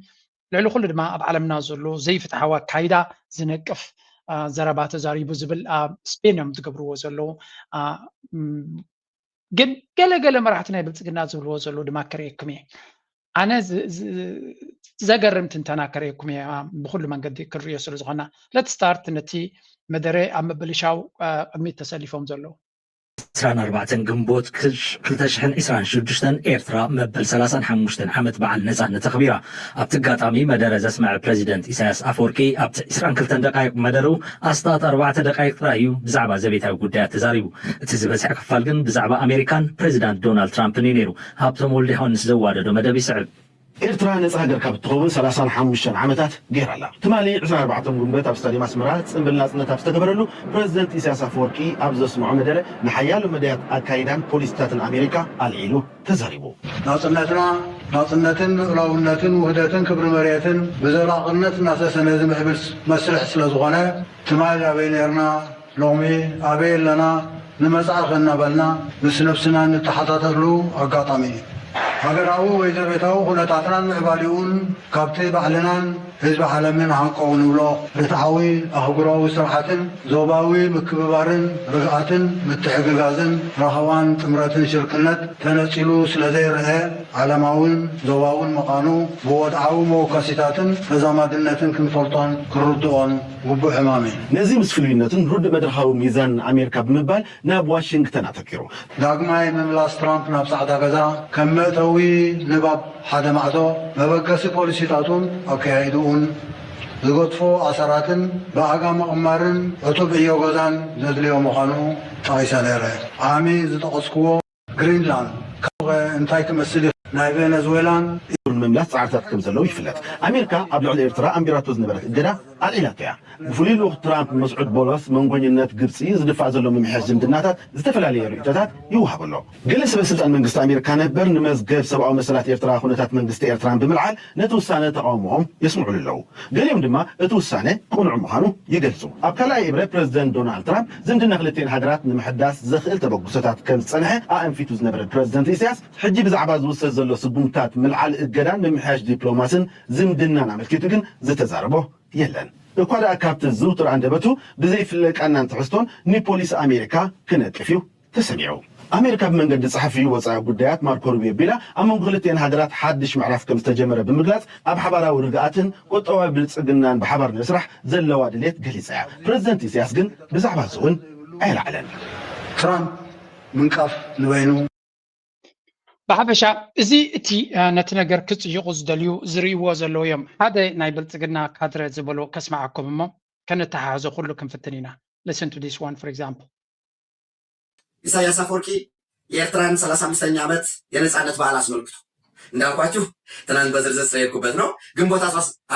ልዕሊ ኩሉ ድማ ኣብ ዓለምና ዘሎ ዘይፍትሓዊ ኣካይዳ ዝነቅፍ ዘረባ ተዛሪቡ ዝብል ኣብ ስፔን እዮም ዝገብርዎ ዘለዉ። ግን ገለ ገለ መራሕቲ ናይ ብልፅግና ዝብልዎ ዘለዉ ድማ ክርእየኩም እየ። ኣነ ዘገርም ትንተና ከርእየኩም እየ ብኩሉ መንገዲ ክንርእዮ ስለ ዝኾና። Let's start ነቲ መደረ ኣብ ምብልሻው ቅድሚት ተሰሊፎም ዘለዉ። ዕስራን ኣርባዕተን ግንቦት ክልተ ሽሕን ዕስራን ሽዱሽተን ኤርትራ መበል ሰላሳን ሓሙሽተን ዓመት በዓል ነጻነት ኣኽቢራ። ኣብቲ ኣጋጣሚ መደረ ዘስመዐ ፕረዚደንት ኢሳያስ ኣፈወርቂ ኣብቲ ዕስራን ክልተን ደቃይቕ መደርኡ ኣስታት ኣርባዕተ ደቃይቕ ጥራይ እዩ ብዛዕባ ዘቤታዊ ጉዳያት ተዛሪቡ። እቲ ዝበዝሐ ክፋል ግን ብዛዕባ ኣሜሪካን ፕረዚዳንት ዶናልድ ትራምፕን እዩ ነይሩ። ሃብቶም ወልደዮሃንስ ዘዋደዶ መደብ ይስዕብ። ኤርትራ ነጻ ሃገር ካብ እትኸውን ሰላሳን ሓሙሽተን ዓመታት ገይራ ኣላ። ትማሊ ዕስራን ኣርባዕተን ግንቦት ኣብ ስታድየም ኣስመራ ጽንብል ናጽነት ኣብ ዝተገበረሉ ፕረዚደንት ኢሳያስ ኣፈወርቂ ኣብ ዘስምዖ መደረ ንሓያሎ መዳያት ኣካይዳን ፖሊሲታትን ኣሜሪካ ኣልዒሉ ተዛሪቡ። ናጽነትና ናጽነትን ልኡላውነትን ውህደትን ክብሪ መሬትን ብዘላቕነት እናሰሰነ ዝምዕብል መስርሕ ስለ ዝኾነ ትማሊ ኣበይ ነርና ሎሚ ኣበይ ኣለና ንመጻኢ ከናበልና ምስ ነብስና እንተሓታተሉ ኣጋጣሚ እዩ። ሃገራዊ ወይ ዘቤታዊ ኩነታትናን ምዕባሊኡን ካብቲ ባዕልናን ህዝቢ ዓለምን ሃንቀው ንብሎ ርትዓዊ ኣህጉራዊ ስርዓትን ዞባዊ ምክብባርን ርግኣትን ምትሕግጋዝን ራህዋን ጥምረትን ሽርክነት ተነጺሉ ስለ ዘይረኣ ዓለማውን ዞባውን ምዃኑ ብወድዓዊ መወከሲታትን ተዛማድነትን ክንፈልጦን ክንርድኦን ግቡእ ዕማም እዩ። ነዚ ምስ ፍሉይነቱን ርዱእ መድረኻዊ ሚዛንን ኣሜሪካ ብምባል ናብ ዋሽንግተን ኣተኪሩ። ዳግማይ ምምላስ ትራምፕ ናብ ጻዕዳ ገዛ ከም መእተዊ ንባብ ሓደ ማዕጾ መበገሲ ፖሊሲታቱን ኣከያይድኡን ዝገድፎ ኣሰራትን ብኣጋ ምቕማርን ዕቱብ ዕዮ ገዛን ዘድልዮ ምዃኑ ጠቒሰ ነይረ። ዓሚ ዝጠቐስክዎ ግሪንላንድ እንታይ ክመስል ይኽእል? ናይ ቬነዝዌላን። ንምምላስ ጻዕርታት ከም ዘለዉ ይፍለጥ። ኣሜሪካ ኣብ ልዕሊ ኤርትራ ኣንቢራቶ ዝነበረት እገዳ ኣልዒላቶ እያ። ብፍሉይ ልኡኽ ትራምፕ መስዑድ ቦሎስ መንጎኝነት ግብፂ ዝድፋእ ዘሎ ምምሕያሽ ዝምድናታት ዝተፈላለየ ርእይቶታት ይወሃበሎ። ገለ ሰበ ስልጣን መንግስቲ ኣሜሪካ ነበር ንመዝገብ ሰብኣዊ መሰላት ኤርትራ ኩነታት መንግስቲ ኤርትራን ብምልዓል ነቲ ውሳነ ተቓውሞኦም የስምዑሉ ኣለዉ። ገሊኦም ድማ እቲ ውሳነ ቅኑዕ ምዃኑ ይገልጹ። ኣብ ካልኣይ እብረ ፕረዚደንት ዶናልድ ትራምፕ ዝምድና ክልቲኤን ሃገራት ንምሕዳስ ዘኽእል ተበግሶታት ከም ዝጸንሐ ኣእንፊቱ ዝነበረ ፕረዚደንት ኢሳያስ ሕጂ ብዛዕባ ዝውሰድ ዘሎ ስጉምታት ምልዓል እገዳን ምምሕያሽ ዲፕሎማስን ዝምድናን ኣመልኪቱ ግን ዝተዛረቦ የለን። እኳ ደኣ ካብቲ ዝውቱር ኣንደበቱ ብዘይፍለቃናን ትሕዝቶን ንፖሊሲ ኣሜሪካ ክነቅፍ እዩ ተሰሚዑ። ኣሜሪካ ብመንገዲ ጸሓፊኡ ወጻኢ ጉዳያት ማርኮ ሩቢዮ ቢላ ኣብ መንጎ ክልቲኤን ሃገራት ሓድሽ ምዕራፍ ከም ዝተጀመረ ብምግላጽ ኣብ ሓባራዊ ርግኣትን ቁጠባዊ ብልጽግናን ብሓባር ንምስራሕ ዘለዋ ድሌት ገሊጻ እያ። ፕረዚደንት ኢሳያስ ግን ብዛዕባ እዚ እውን ኣይለዓለን። ትራምፕ ምንቃፍ ንበይኑ ብሓፈሻ እዚ እቲ ነቲ ነገር ክጽይቑ ዝደልዩ ዝርእይዎ ዘለዉ እዮም። ሓደ ናይ ብልጽግና ካድረ ዝበሎ ከስምዓኩም እሞ ከነተሓሕዞ ኩሉ ክንፍትን ኢና። Listen to this one for example. ኢሳያስ ኣፈወርቂ የኤርትራን ሰላሳ ኣምስተኛ ዓመት የነጻነት በዓል ኣስመልክቶ እንዳልኳችሁ ትናንት በዝርዝር ስለሄድኩበት ነው። ግንቦት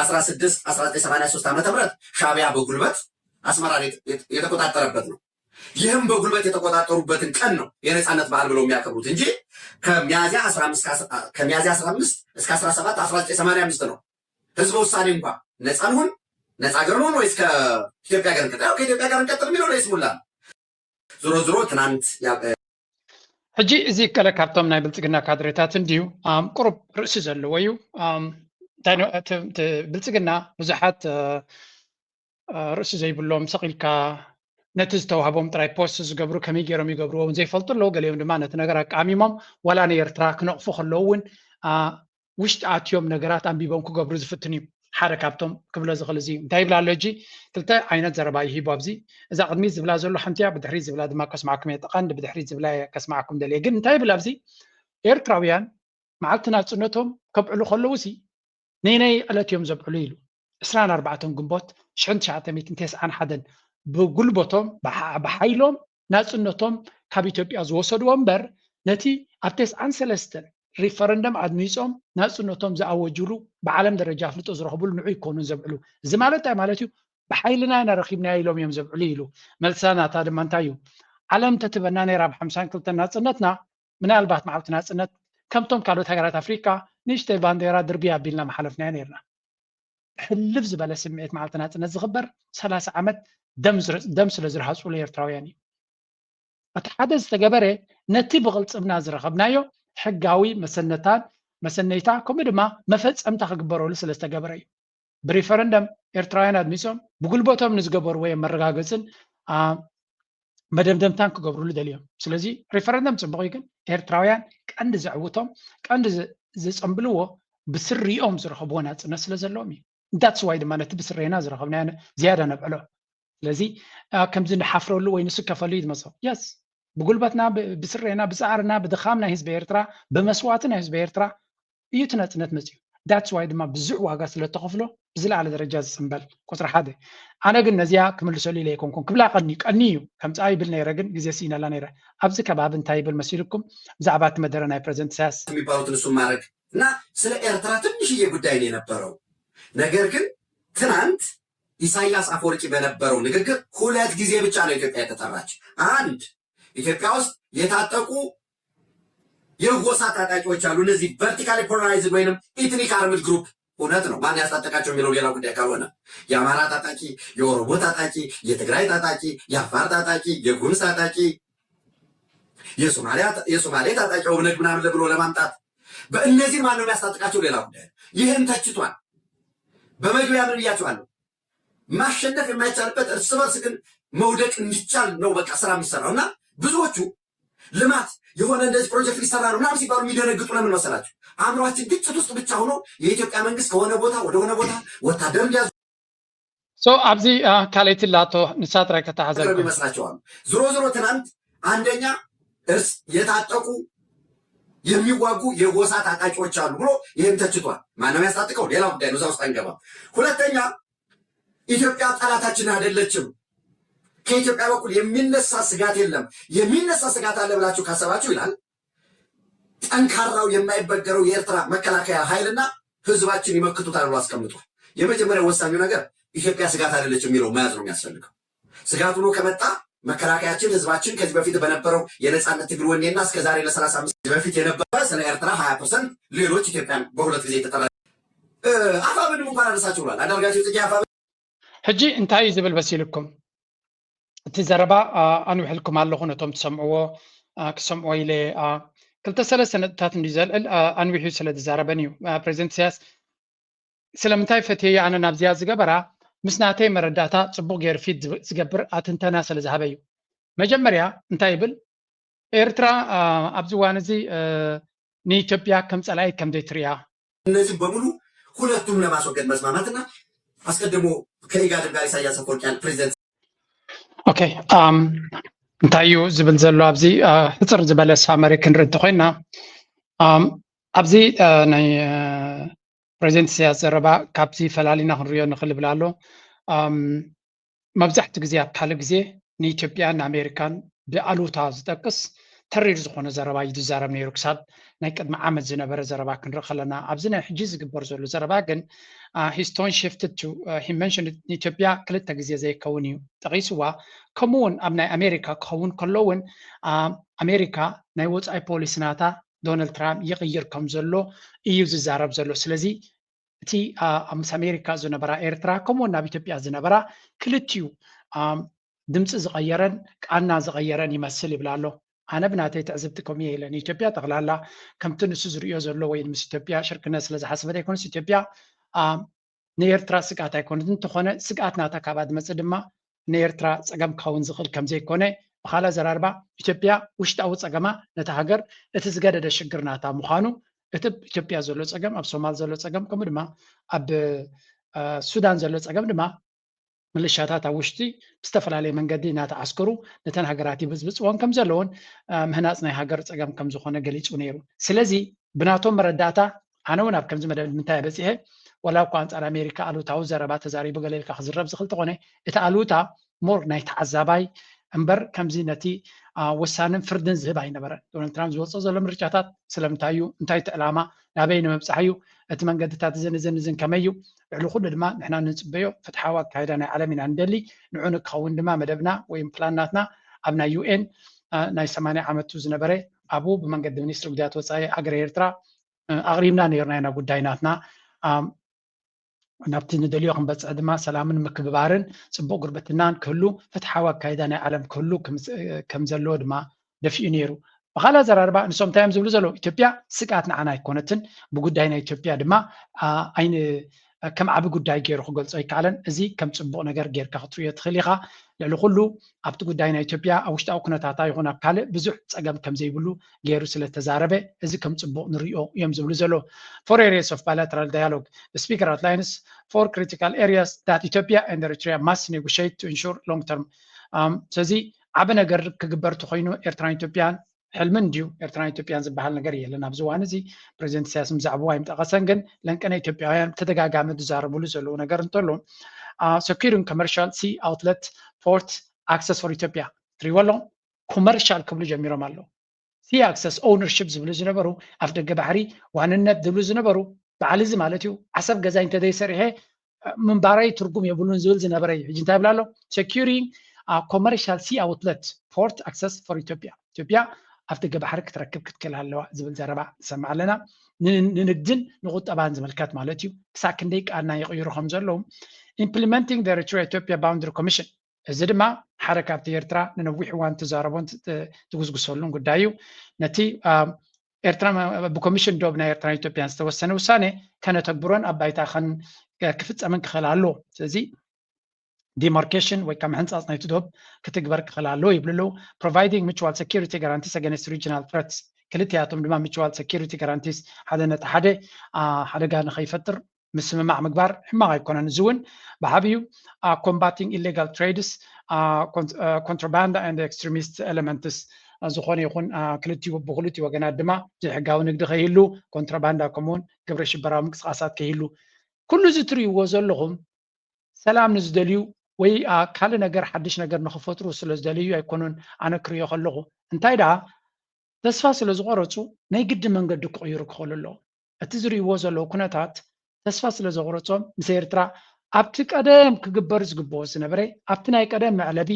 አስራ ስድስት አስራ ዘጠኝ ሰማንያ ሶስት ዓመተ ምህረት ሻዕቢያ በጉልበት አስመራን የተቆጣጠረበት ነው። ይህም በጉልበት የተቆጣጠሩበትን ቀን ነው የነጻነት በዓል ብለው የሚያከብሩት እንጂ ከሚያዚያ አስራ አምስት እስከ አስራ ሰባት አስራ ዘጠኝ ሰማንያ አምስት ነው። ህዝበ ውሳኔ እንኳ ነጻ ንሁን ነጻ ሀገር ንሁን ወይስ ከኢትዮጵያ ጋር እንቀጥል? ያው ከኢትዮጵያ ጋር እንቀጥል የሚለው ለይስሙላ ነው። ዞሮ ዞሮ ትናንት ሕጂ እዚ ገለ ካብቶም ናይ ብልጽግና ካድሬታት እንድዩ ቁሩብ ርእሲ ዘለዎ እዩ። እንታይ ብልጽግና ብዙሓት ርእሲ ዘይብሎም ሰቒልካ ነቲ ዝተዋህቦም ጥራይ ፖስት ዝገብሩ ከመይ ገይሮም ይገብርዎ እውን ዘይፈልጡ ኣለዉ። ገሊኦም ድማ ነቲ ነገር ኣቃሚሞም ዋላ ንኤርትራ ክነቕፉ ከለዉ እውን ውሽጢ ኣትዮም ነገራት ኣንቢቦም ክገብሩ ዝፍትን እዩ። ሓደ ካብቶም ክብሎ ዝኽእል እዚ እዩ። እንታይ ይብል ኣሎ ሕጂ? ክልተ ዓይነት ዘረባ ይሂቡ ኣብዚ። እዛ ቅድሚት ዝብላ ዘሎ ሓንቲ እያ፣ ብድሕሪት ዝብላ ድማ ከስማዕኩም እየ። ቀንዲ ብድሕሪት ዝብላ እየ ከስማዕኩም ደልየ። ግን እንታይ ይብል ኣብዚ? ኤርትራውያን መዓልቲ ናጽነቶም ከብዕሉ ከለዉ ሲ ነይነይ ዕለት እዮም ዘብዕሉ ኢሉ። ዕስራን ኣርባዕተን ግንቦት ሽሕን ትሽዓተ ሚእትን ተስዓን ሓደን ብጉልበቶም ብሓይሎም ናጽነቶም ካብ ኢትዮጵያ ዝወሰድዎ እምበር ነቲ ኣብ ተስዓን ሰለስተን ሪፈረንደም ኣድሚጾም ናጽነቶም ዝኣወጅሉ ብዓለም ደረጃ ኣፍልጦ ዝረኽብሉ ንዑ ይኮኑን ዘብዕሉ። እዚ ማለት እንታይ ማለት እዩ? ብሓይልና ኢና ረኺብናዮ ኢሎም እዮም ዘብዕሉ ኢሉ። መልሳ ናታ ድማ እንታይ እዩ? ዓለም ተትበና ነይራ ብ ሓምሳን ክልተን ናጽነትና ምናልባት መዓልቲ ናጽነት ከምቶም ካልኦት ሃገራት ኣፍሪካ ንእሽተይ ባንዴራ ድርብይ ኣቢልና ምሓለፍናዮ ነይርና። ሕልፍ ዝበለ ስምዒት መዓልቲ ናጽነት ዝኽበር ሰላሳ ዓመት ደም ስለ ዝረሃጹሉ ኤርትራውያን እዩ። እቲ ሓደ ዝተገበረ ነቲ ብቕልጽምና ዝረኸብናዮ ሕጋዊ መሰነታን መሰነይታ ከምኡ ድማ መፈጸምታ ክግበረሉ ስለ ዝተገበረ እዩ። ብሪፈረንደም ኤርትራውያን ኣድሚጾም ብጉልበቶም ንዝገበርዎ እዮም መረጋገጽን መደምደምታን ክገብርሉ ደልዮም። ስለዚ ሪፈረንደም ጽቡቕ እዩ፣ ግን ኤርትራውያን ቀንዲ ዘዕውቶም ቀንዲ ዝጸንብልዎ ብስሪኦም ዝረኸብዎ ናጽነት ስለ ዘለዎም እዩ። That's why ድማ ነቲ ብስሬና ዝረኸብናዮ ዝያዳ ነብዕሎ። ስለዚ ከምዚ ንሓፍረሉ ወይ ንስከፈሉ እዩ ዝመጽኦ። የስ ብጉልበትና ብስሬና ብጻዕርና ብድኻም ናይ ህዝቢ ኤርትራ ብመስዋእቲ ናይ ህዝቢ ኤርትራ እዩ እቲ ናጽነት መጽዩ። That's why ድማ ብዙሕ ዋጋ ስለ እተኸፍሎ ብዝለዓለ ደረጃ ዝጽንበል። ቁጽሪ ሓደ። ኣነ ግን ነዚኣ ክምልሰሉ ኢለ ኣይኮንኩን። ክብላ ቀንዩ ቀንዩ እዩ ከምጽኣ ይብል ነይረ፣ ግን ግዜ ስኢነላ ነይረ። ኣብዚ ከባቢ እንታይ ይብል መሲልኩም? ብዛዕባ እቲ መደረ ናይ ፕረዚደንት ኢሳያስ። የሚባሉትን እሱን ማድረግ እና ስለ ኤርትራ ትንሽዬ ጉዳይ ነው የነበረው። ነገር ግን ትናንት ኢሳያስ አፈወርቂ በነበረው ንግግር ሁለት ጊዜ ብቻ ነው ኢትዮጵያ የተጠራች። አንድ ኢትዮጵያ ውስጥ የታጠቁ የጎሳ ታጣቂዎች አሉ። እነዚህ vertically polarized ወይንም ethnic armed group እውነት ነው። ማን ያስታጠቃቸው የሚለው ሌላ ጉዳይ ካልሆነ የአማራ ታጣቂ፣ የኦሮሞ ታጣቂ፣ የትግራይ ታጣቂ፣ የአፋር ታጣቂ፣ የጉምዝ ታጣቂ፣ የሶማሊያ የሶማሌ ታጣቂ ኦብነግ ምናምን ብሎ ለማምጣት በእነዚህ ማን ነው የሚያስታጥቃቸው ሌላ ጉዳይ ነው። ይህም ተችቷል። በመግቢያ ምን ብያቸዋለሁ? ማሸነፍ የማይቻልበት እርስ በርስ ግን መውደቅ እንዲቻል ነው በቃ ስራ የሚሰራው እና ብዙዎቹ ልማት የሆነ እንደዚህ ፕሮጀክት ሊሰራ ነው ምናምን ሲባሉ የሚደነግጡ ለምን መሰላችሁ? አእምሯችን ግጭት ውስጥ ብቻ ሆኖ የኢትዮጵያ መንግስት ከሆነ ቦታ ወደ ሆነ ቦታ ወታደር እንዲያዙ So ኣብዚ ካልኣይቲ ላቶ ንሳ ጥራይ ከተሓዘልኩም ይመስላቸዋል። ዝሮ ዝሮ ትናንት አንደኛ እርስ የታጠቁ የሚዋጉ የጎሳ ታጣቂዎች አሉ ብሎ ይህን ተችቷል። ማነው ያስታጥቀው? ሌላ ጉዳይ ነው፣ እዛ ውስጥ አንገባም። ሁለተኛ ኢትዮጵያ ጠላታችን አይደለችም፣ ከኢትዮጵያ በኩል የሚነሳ ስጋት የለም። የሚነሳ ስጋት አለ ብላችሁ ካሰባችሁ ይላል ጠንካራው የማይበገረው የኤርትራ መከላከያ ኃይልና ህዝባችን ይመክቱታል ብሎ አስቀምጧል። የመጀመሪያው ወሳኙ ነገር ኢትዮጵያ ስጋት አይደለችም የሚለው መያዝ ነው የሚያስፈልገው። ስጋት ሆኖ ከመጣ መከላከያችን፣ ህዝባችን ከዚህ በፊት በነበረው የነጻነት ትግል ወኔና እስከ ዛሬ ለ35 በፊት የነበረ ስለ ኤርትራ 20% ሌሎች ኢትዮጵያን በሁለት ጊዜ የተጠራ አፋብንም እንኳን አነሳችሁ ብሏል አንዳርጋቸው ጽጌ። አፋብን ሕጂ እንታይ እዩ ዝብል መሲልኩም? እቲ ዘረባ ኣንዊሕልኩም ኣለኹ፣ ነቶም ትሰምዕዎ ክሰምዕዎ ኢለ። ክልተ ሰለስተ ነጥብታት እንዲ ዘልዕል ኣንዊሑ ስለ ዝዛረበን እዩ። ፕሬዚደንት ኢሳያስ ስለምንታይ ፈትየ ኣነ ናብዚኣ ዝገበራ፣ ምስ ናተይ መረዳእታ ጽቡቕ ገይሩ ፊት ዝገብር ኣትንተና ስለ ዝሃበ እዩ። መጀመርያ እንታይ ይብል? ኤርትራ ኣብዚ እዋን እዚ ንኢትዮጵያ ከም ጸላኢ ከም ዘይትሪኣ። እነዚህ በሙሉ ሁለቱም ለማስወገድ መስማማትና አስቀድሞ ከኢጋድም ጋር ኢሳያስ አፈወርቂ ፕሬዚደንት ኦኬ፣ እንታይ እዩ ዝብል ዘሎ ኣብዚ? ሕፅር ዝበለ ሳመሪ ክንርኢ እንተኮይና፣ ኣብዚ ናይ ፕሬዚደንት ኢሳያስ ዘረባ ካብዚ ፈላሊና ክንሪኦ ንኽእል ይብል ኣሎ። መብዛሕትኡ ግዜ ኣብ ካልእ ግዜ ንኢትዮጵያን ንኣሜሪካን ብኣሉታ ዝጠቅስ ተሪር ዝኾነ ዘረባ እዩ ዝዛረብ ነይሩ። ክሳብ ናይ ቅድሚ ዓመት ዝነበረ ዘረባ ክንርኢ ከለና፣ ኣብዚ ናይ ሕጂ ዝግበር ዘሎ ዘረባ ግን፣ he tone shifted to, he mentioned ንኢትዮጵያ ክልተ ግዜ ዘይከውን እዩ ጠቒስዋ። ከምኡ እውን ኣብ ናይ ኣሜሪካ ክኸውን ከሎ እውን ኣሜሪካ ናይ ወፃኢ ፖሊሲ ናታ ዶናልድ ትራምፕ ይቕይር ከም ዘሎ እዩ ዝዛረብ ዘሎ። ስለዚ እቲ ምስ ኣሜሪካ ዝነበራ ኤርትራ ከምኡውን ናብ ኢትዮጵያ ዝነበራ ክልቲኡ ድምፂ ዝቐየረን ቃና ዝቐየረን ይመስል ይብል ኣሎ። ኣነ ብናተይ ትዕዝብቲ ከምኡ እየ ኢለ። ንኢትዮጵያ ጠቕላላ ከምቲ ንሱ ዝርእዮ ዘሎ ወይ ምስ ኢትዮጵያ ሽርክነት ስለ ዝሓስበት ኣይኮነስ፣ ኢትዮጵያ ንኤርትራ ስግኣት ኣይኮነት። እንተኾነ ስግኣት ናታ ካብኣ ዝመፅእ ድማ ንኤርትራ ፀገም ክኸውን ዝኽእል ከም ዘይኮነ፣ ብኻልእ ኣዘራርባ ኢትዮጵያ ውሽጣዊ ፀገማ ነታ ሃገር እቲ ዝገደደ ሽግር ናታ ምዃኑ፣ እቲ ኣብ ኢትዮጵያ ዘሎ ፀገም፣ ኣብ ሶማል ዘሎ ፀገም፣ ከምኡ ድማ ኣብ ሱዳን ዘሎ ፀገም ድማ ምልሻታት ኣብ ውሽጢ ብዝተፈላለየ መንገዲ እናተዓስከሩ ነተን ሃገራት ይብዝብፅወን ከም ዘለውን ምህናፅ ናይ ሃገር ፀገም ከም ዝኾነ ገሊፁ ነይሩ። ስለዚ ብናቶም መረዳእታ ኣነ እውን ኣብ ከምዚ መደብ ንምንታይ በፂሐ፣ ዋላ እኳ ኣንፃር ኣሜሪካ ኣሉታዊ ዘረባ ተዛሪቡ ገለ ኢልካ ክዝረብ ዝኽእል ተኾነ፣ እቲ ኣሉታ ሞር ናይ ተዓዛባይ እምበር ከምዚ ነቲ ወሳንን ፍርድን ዝህብ ኣይነበረን። ዶናልድ ትራምፕ ዝወፅኦ ዘሎ ምርጫታት ስለምንታይ እዩ? እንታይ እቲ ዕላማ? ናበይ ንምብፃሕ እዩ? እቲ መንገድታት እዝን እዝን እዝን ከመይ እዩ? ልዕሊ ኩሉ ድማ ንሕና ንፅበዮ ፍትሓዊ ኣካይዳ ናይ ዓለም ኢና ንደሊ። ንዑ ንክኸውን ድማ መደብና ወይም ፕላን ናትና ኣብ ናይ ዩኤን ናይ ሰማንያ ዓመቱ ዝነበረ ኣብኡ ብመንገዲ ሚኒስትሪ ጉዳያት ወፃኢ ሃገረ ኤርትራ ኣቕሪብና ነይርና ኢና ጉዳይ ናትና። ናብቲ ንደልዮ ክንበፅሕ ድማ ሰላምን ምክብባርን ፅቡቕ ጉርብትናን ክህሉ፣ ፍትሓዊ ኣካይዳ ናይ ዓለም ክህሉ ከም ዘለዎ ድማ ደፊኡ ነይሩ። ብኻልእ ኣዘራርባ ንሶም እንታይ እዮም ዝብሉ ዘለዉ? ኢትዮጵያ ስግኣት ንዓና ኣይኮነትን፣ ብጉዳይ ናይ ኢትዮጵያ ድማ ኣይን ከም ዓቢ ጉዳይ ገይሩ ክገልጾ ኣይከኣለን። እዚ ከም ጽቡቕ ነገር ጌርካ ክትርእዮ ትኽእል ኢኻ። ልዕሊ ኩሉ ኣብቲ ጉዳይ ናይ ኢትዮጵያ ኣብ ውሽጣዊ ኩነታታ ይኹን ኣብ ካልእ ብዙሕ ጸገም ከም ዘይብሉ ገይሩ ስለ ተዛረበ፣ እዚ ከም ጽቡቕ ንርእዮ እዮም ዝብሉ ዘለዉ። For areas of bilateral dialogue, the speaker outlines four critical areas that Ethiopia and Eritrea must negotiate to ensure long term. ስለዚ ዓቢ ነገር ክግበር ተኾይኑ ኤርትራን ኢትዮጵያን ሕልሚ እንድዩ። ኤርትራን ኢትዮጵያን ዝበሃል ነገር የለን። ኣብዚ እዋን እዚ ፕሬዚደንት ኢሳያስ ብዛዕባኡ ኣይምጠቐሰን፣ ግን ለንቀነ ኢትዮጵያውያን ተደጋጋሚ ዝዛረብሉ ዘለዉ ነገር እንተሎ፣ securing commercial sea outlet port access for Ethiopia ትሪእዎ ኣለኹም። ኮመርሻል ክብሉ ጀሚሮም ኣለዉ። ሲ ኣክሰስ ኦውነርሽፕ ዝብሉ ዝነበሩ፣ ኣፍ ደገ ባሕሪ ዋንነት ዝብሉ ዝነበሩ፣ በዓል እዚ ማለት እዩ። ዓሰብ ገዛይ እንተዘይሰሪሐ ምንባረይ ትርጉም የብሉን ዝብል ዝነበረ እዩ። ሕጂ እንታይ ይብል ኣሎ? Securing commercial sea outlet port access for Ethiopia. ኢትዮጵያ ኣፍ ደገ ባሕሪ ክትረክብ ክትክእል ኣለዋ ዝብል ዘረባ ንሰምዕ ኣለና። ንንግድን ንቁጠባን ዝምልከት ማለት እዩ። ክሳብ ክንደይ ቃልና ይቕይሩ ከም ዘለዉ። Implementing the Eritrea Ethiopia Boundary Commission፣ እዚ ድማ ሓደ ካብቲ ኤርትራ ንነዊሕ እዋን ትዛረቦን ትጉስጉሰሉን ጉዳይ እዩ። ነቲ ኤርትራ ብኮሚሽን ዶብ ናይ ኤርትራን ኢትዮጵያን ዝተወሰነ ውሳኔ ከነተግብሮን ኣብ ባይታ ክፍጸምን ክኽእል ኣለዎ። ስለዚ ዲማርኬሽን ወይ ከዓ ምሕንጻጽ ናይቲ ዶብ ክትግበር ክኽእል ኣለዎ ይብሉ ኣለዉ። Providing mutual security guarantees against regional threats፣ ክልቲኣቶም ድማ mutual security guarantees፣ ሓደ ነቲ ሓደ ሓደጋ ንኸይፈጥር ምስምማዕ ምግባር ሕማቕ ኣይኮነን። እዚ እውን ብዓብዩ combating illegal trades, contraband and extremist elements ዝኾነ ይኹን ክልቲኡ ብክልቲኡ ወገናት ድማ ዘይሕጋዊ ንግዲ ከይህሉ፣ ኮንትሮባንዳ ከምኡውን ግብረ ሽበራዊ ምንቅስቃሳት ከይህሉ፣ ኩሉ እዚ ትርእይዎ ዘለኹም ሰላም ንዝደልዩ ወይ ካልእ ነገር ሓድሽ ነገር ንክፈጥሩ ስለ ዝደለዩ ኣይኮኑን። ኣነ ክርእዮ ከለኹ እንታይ ደኣ ተስፋ ስለ ዝቆረፁ ናይ ግዲ መንገዲ ክቕይሩ ክኽእሉ ኣለዎም። እቲ ዝርእይዎ ዘለዉ ኩነታት ተስፋ ስለ ዘቑረፆም ምስ ኤርትራ ኣብቲ ቀደም ክግበር ዝግብኦ ዝነበረ ኣብቲ ናይ ቀደም መዕለቢ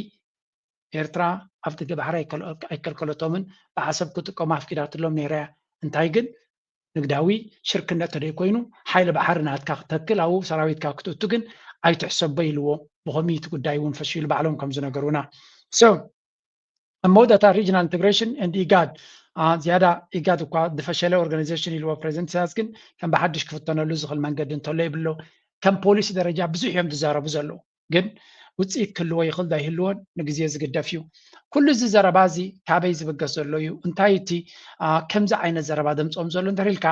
ኤርትራ ኣብ ትሕቲ ባሕሪ ኣይከልከለቶምን ብዓሰብ ክጥቀሙ ኣፍቂዳትሎም ነይራ እያ። እንታይ ግን ንግዳዊ ሽርክነት ተደይ ኮይኑ ሓይሊ ባሕሪ ናትካ ክተክል ኣብኡ ሰራዊትካ ክትእቱ ግን ኣይትሕሰቦ ኢልዎ። ብኸምኡ እቲ ጉዳይ እውን ፈሺሉ ባዕሎም ከም ዝነገሩና። So ኣብ መወዳእታ regional integration and ኢጋድ ዝያዳ ኢጋድ እኳ ዝፈሸለ organization ኢልዎ ፕሬዚደንት ኢሳያስ ግን ከም ብሓድሽ ክፍተነሉ ዝኽእል መንገዲ እንተሎ ይብሎ። ከም ፖሊሲ ደረጃ ብዙሕ እዮም ዝዛረቡ ዘለዉ። ግን ውፅኢት ክህልዎ ይኽእል ዶ ኣይህልዎን ንግዜ ዝግደፍ እዩ። ኩሉ እዚ ዘረባ እዚ ካበይ ዝብገስ ዘሎ እዩ? እንታይ እቲ ከምዚ ዓይነት ዘረባ ዘምፅኦም ዘሎ እንድሕር ኢልካ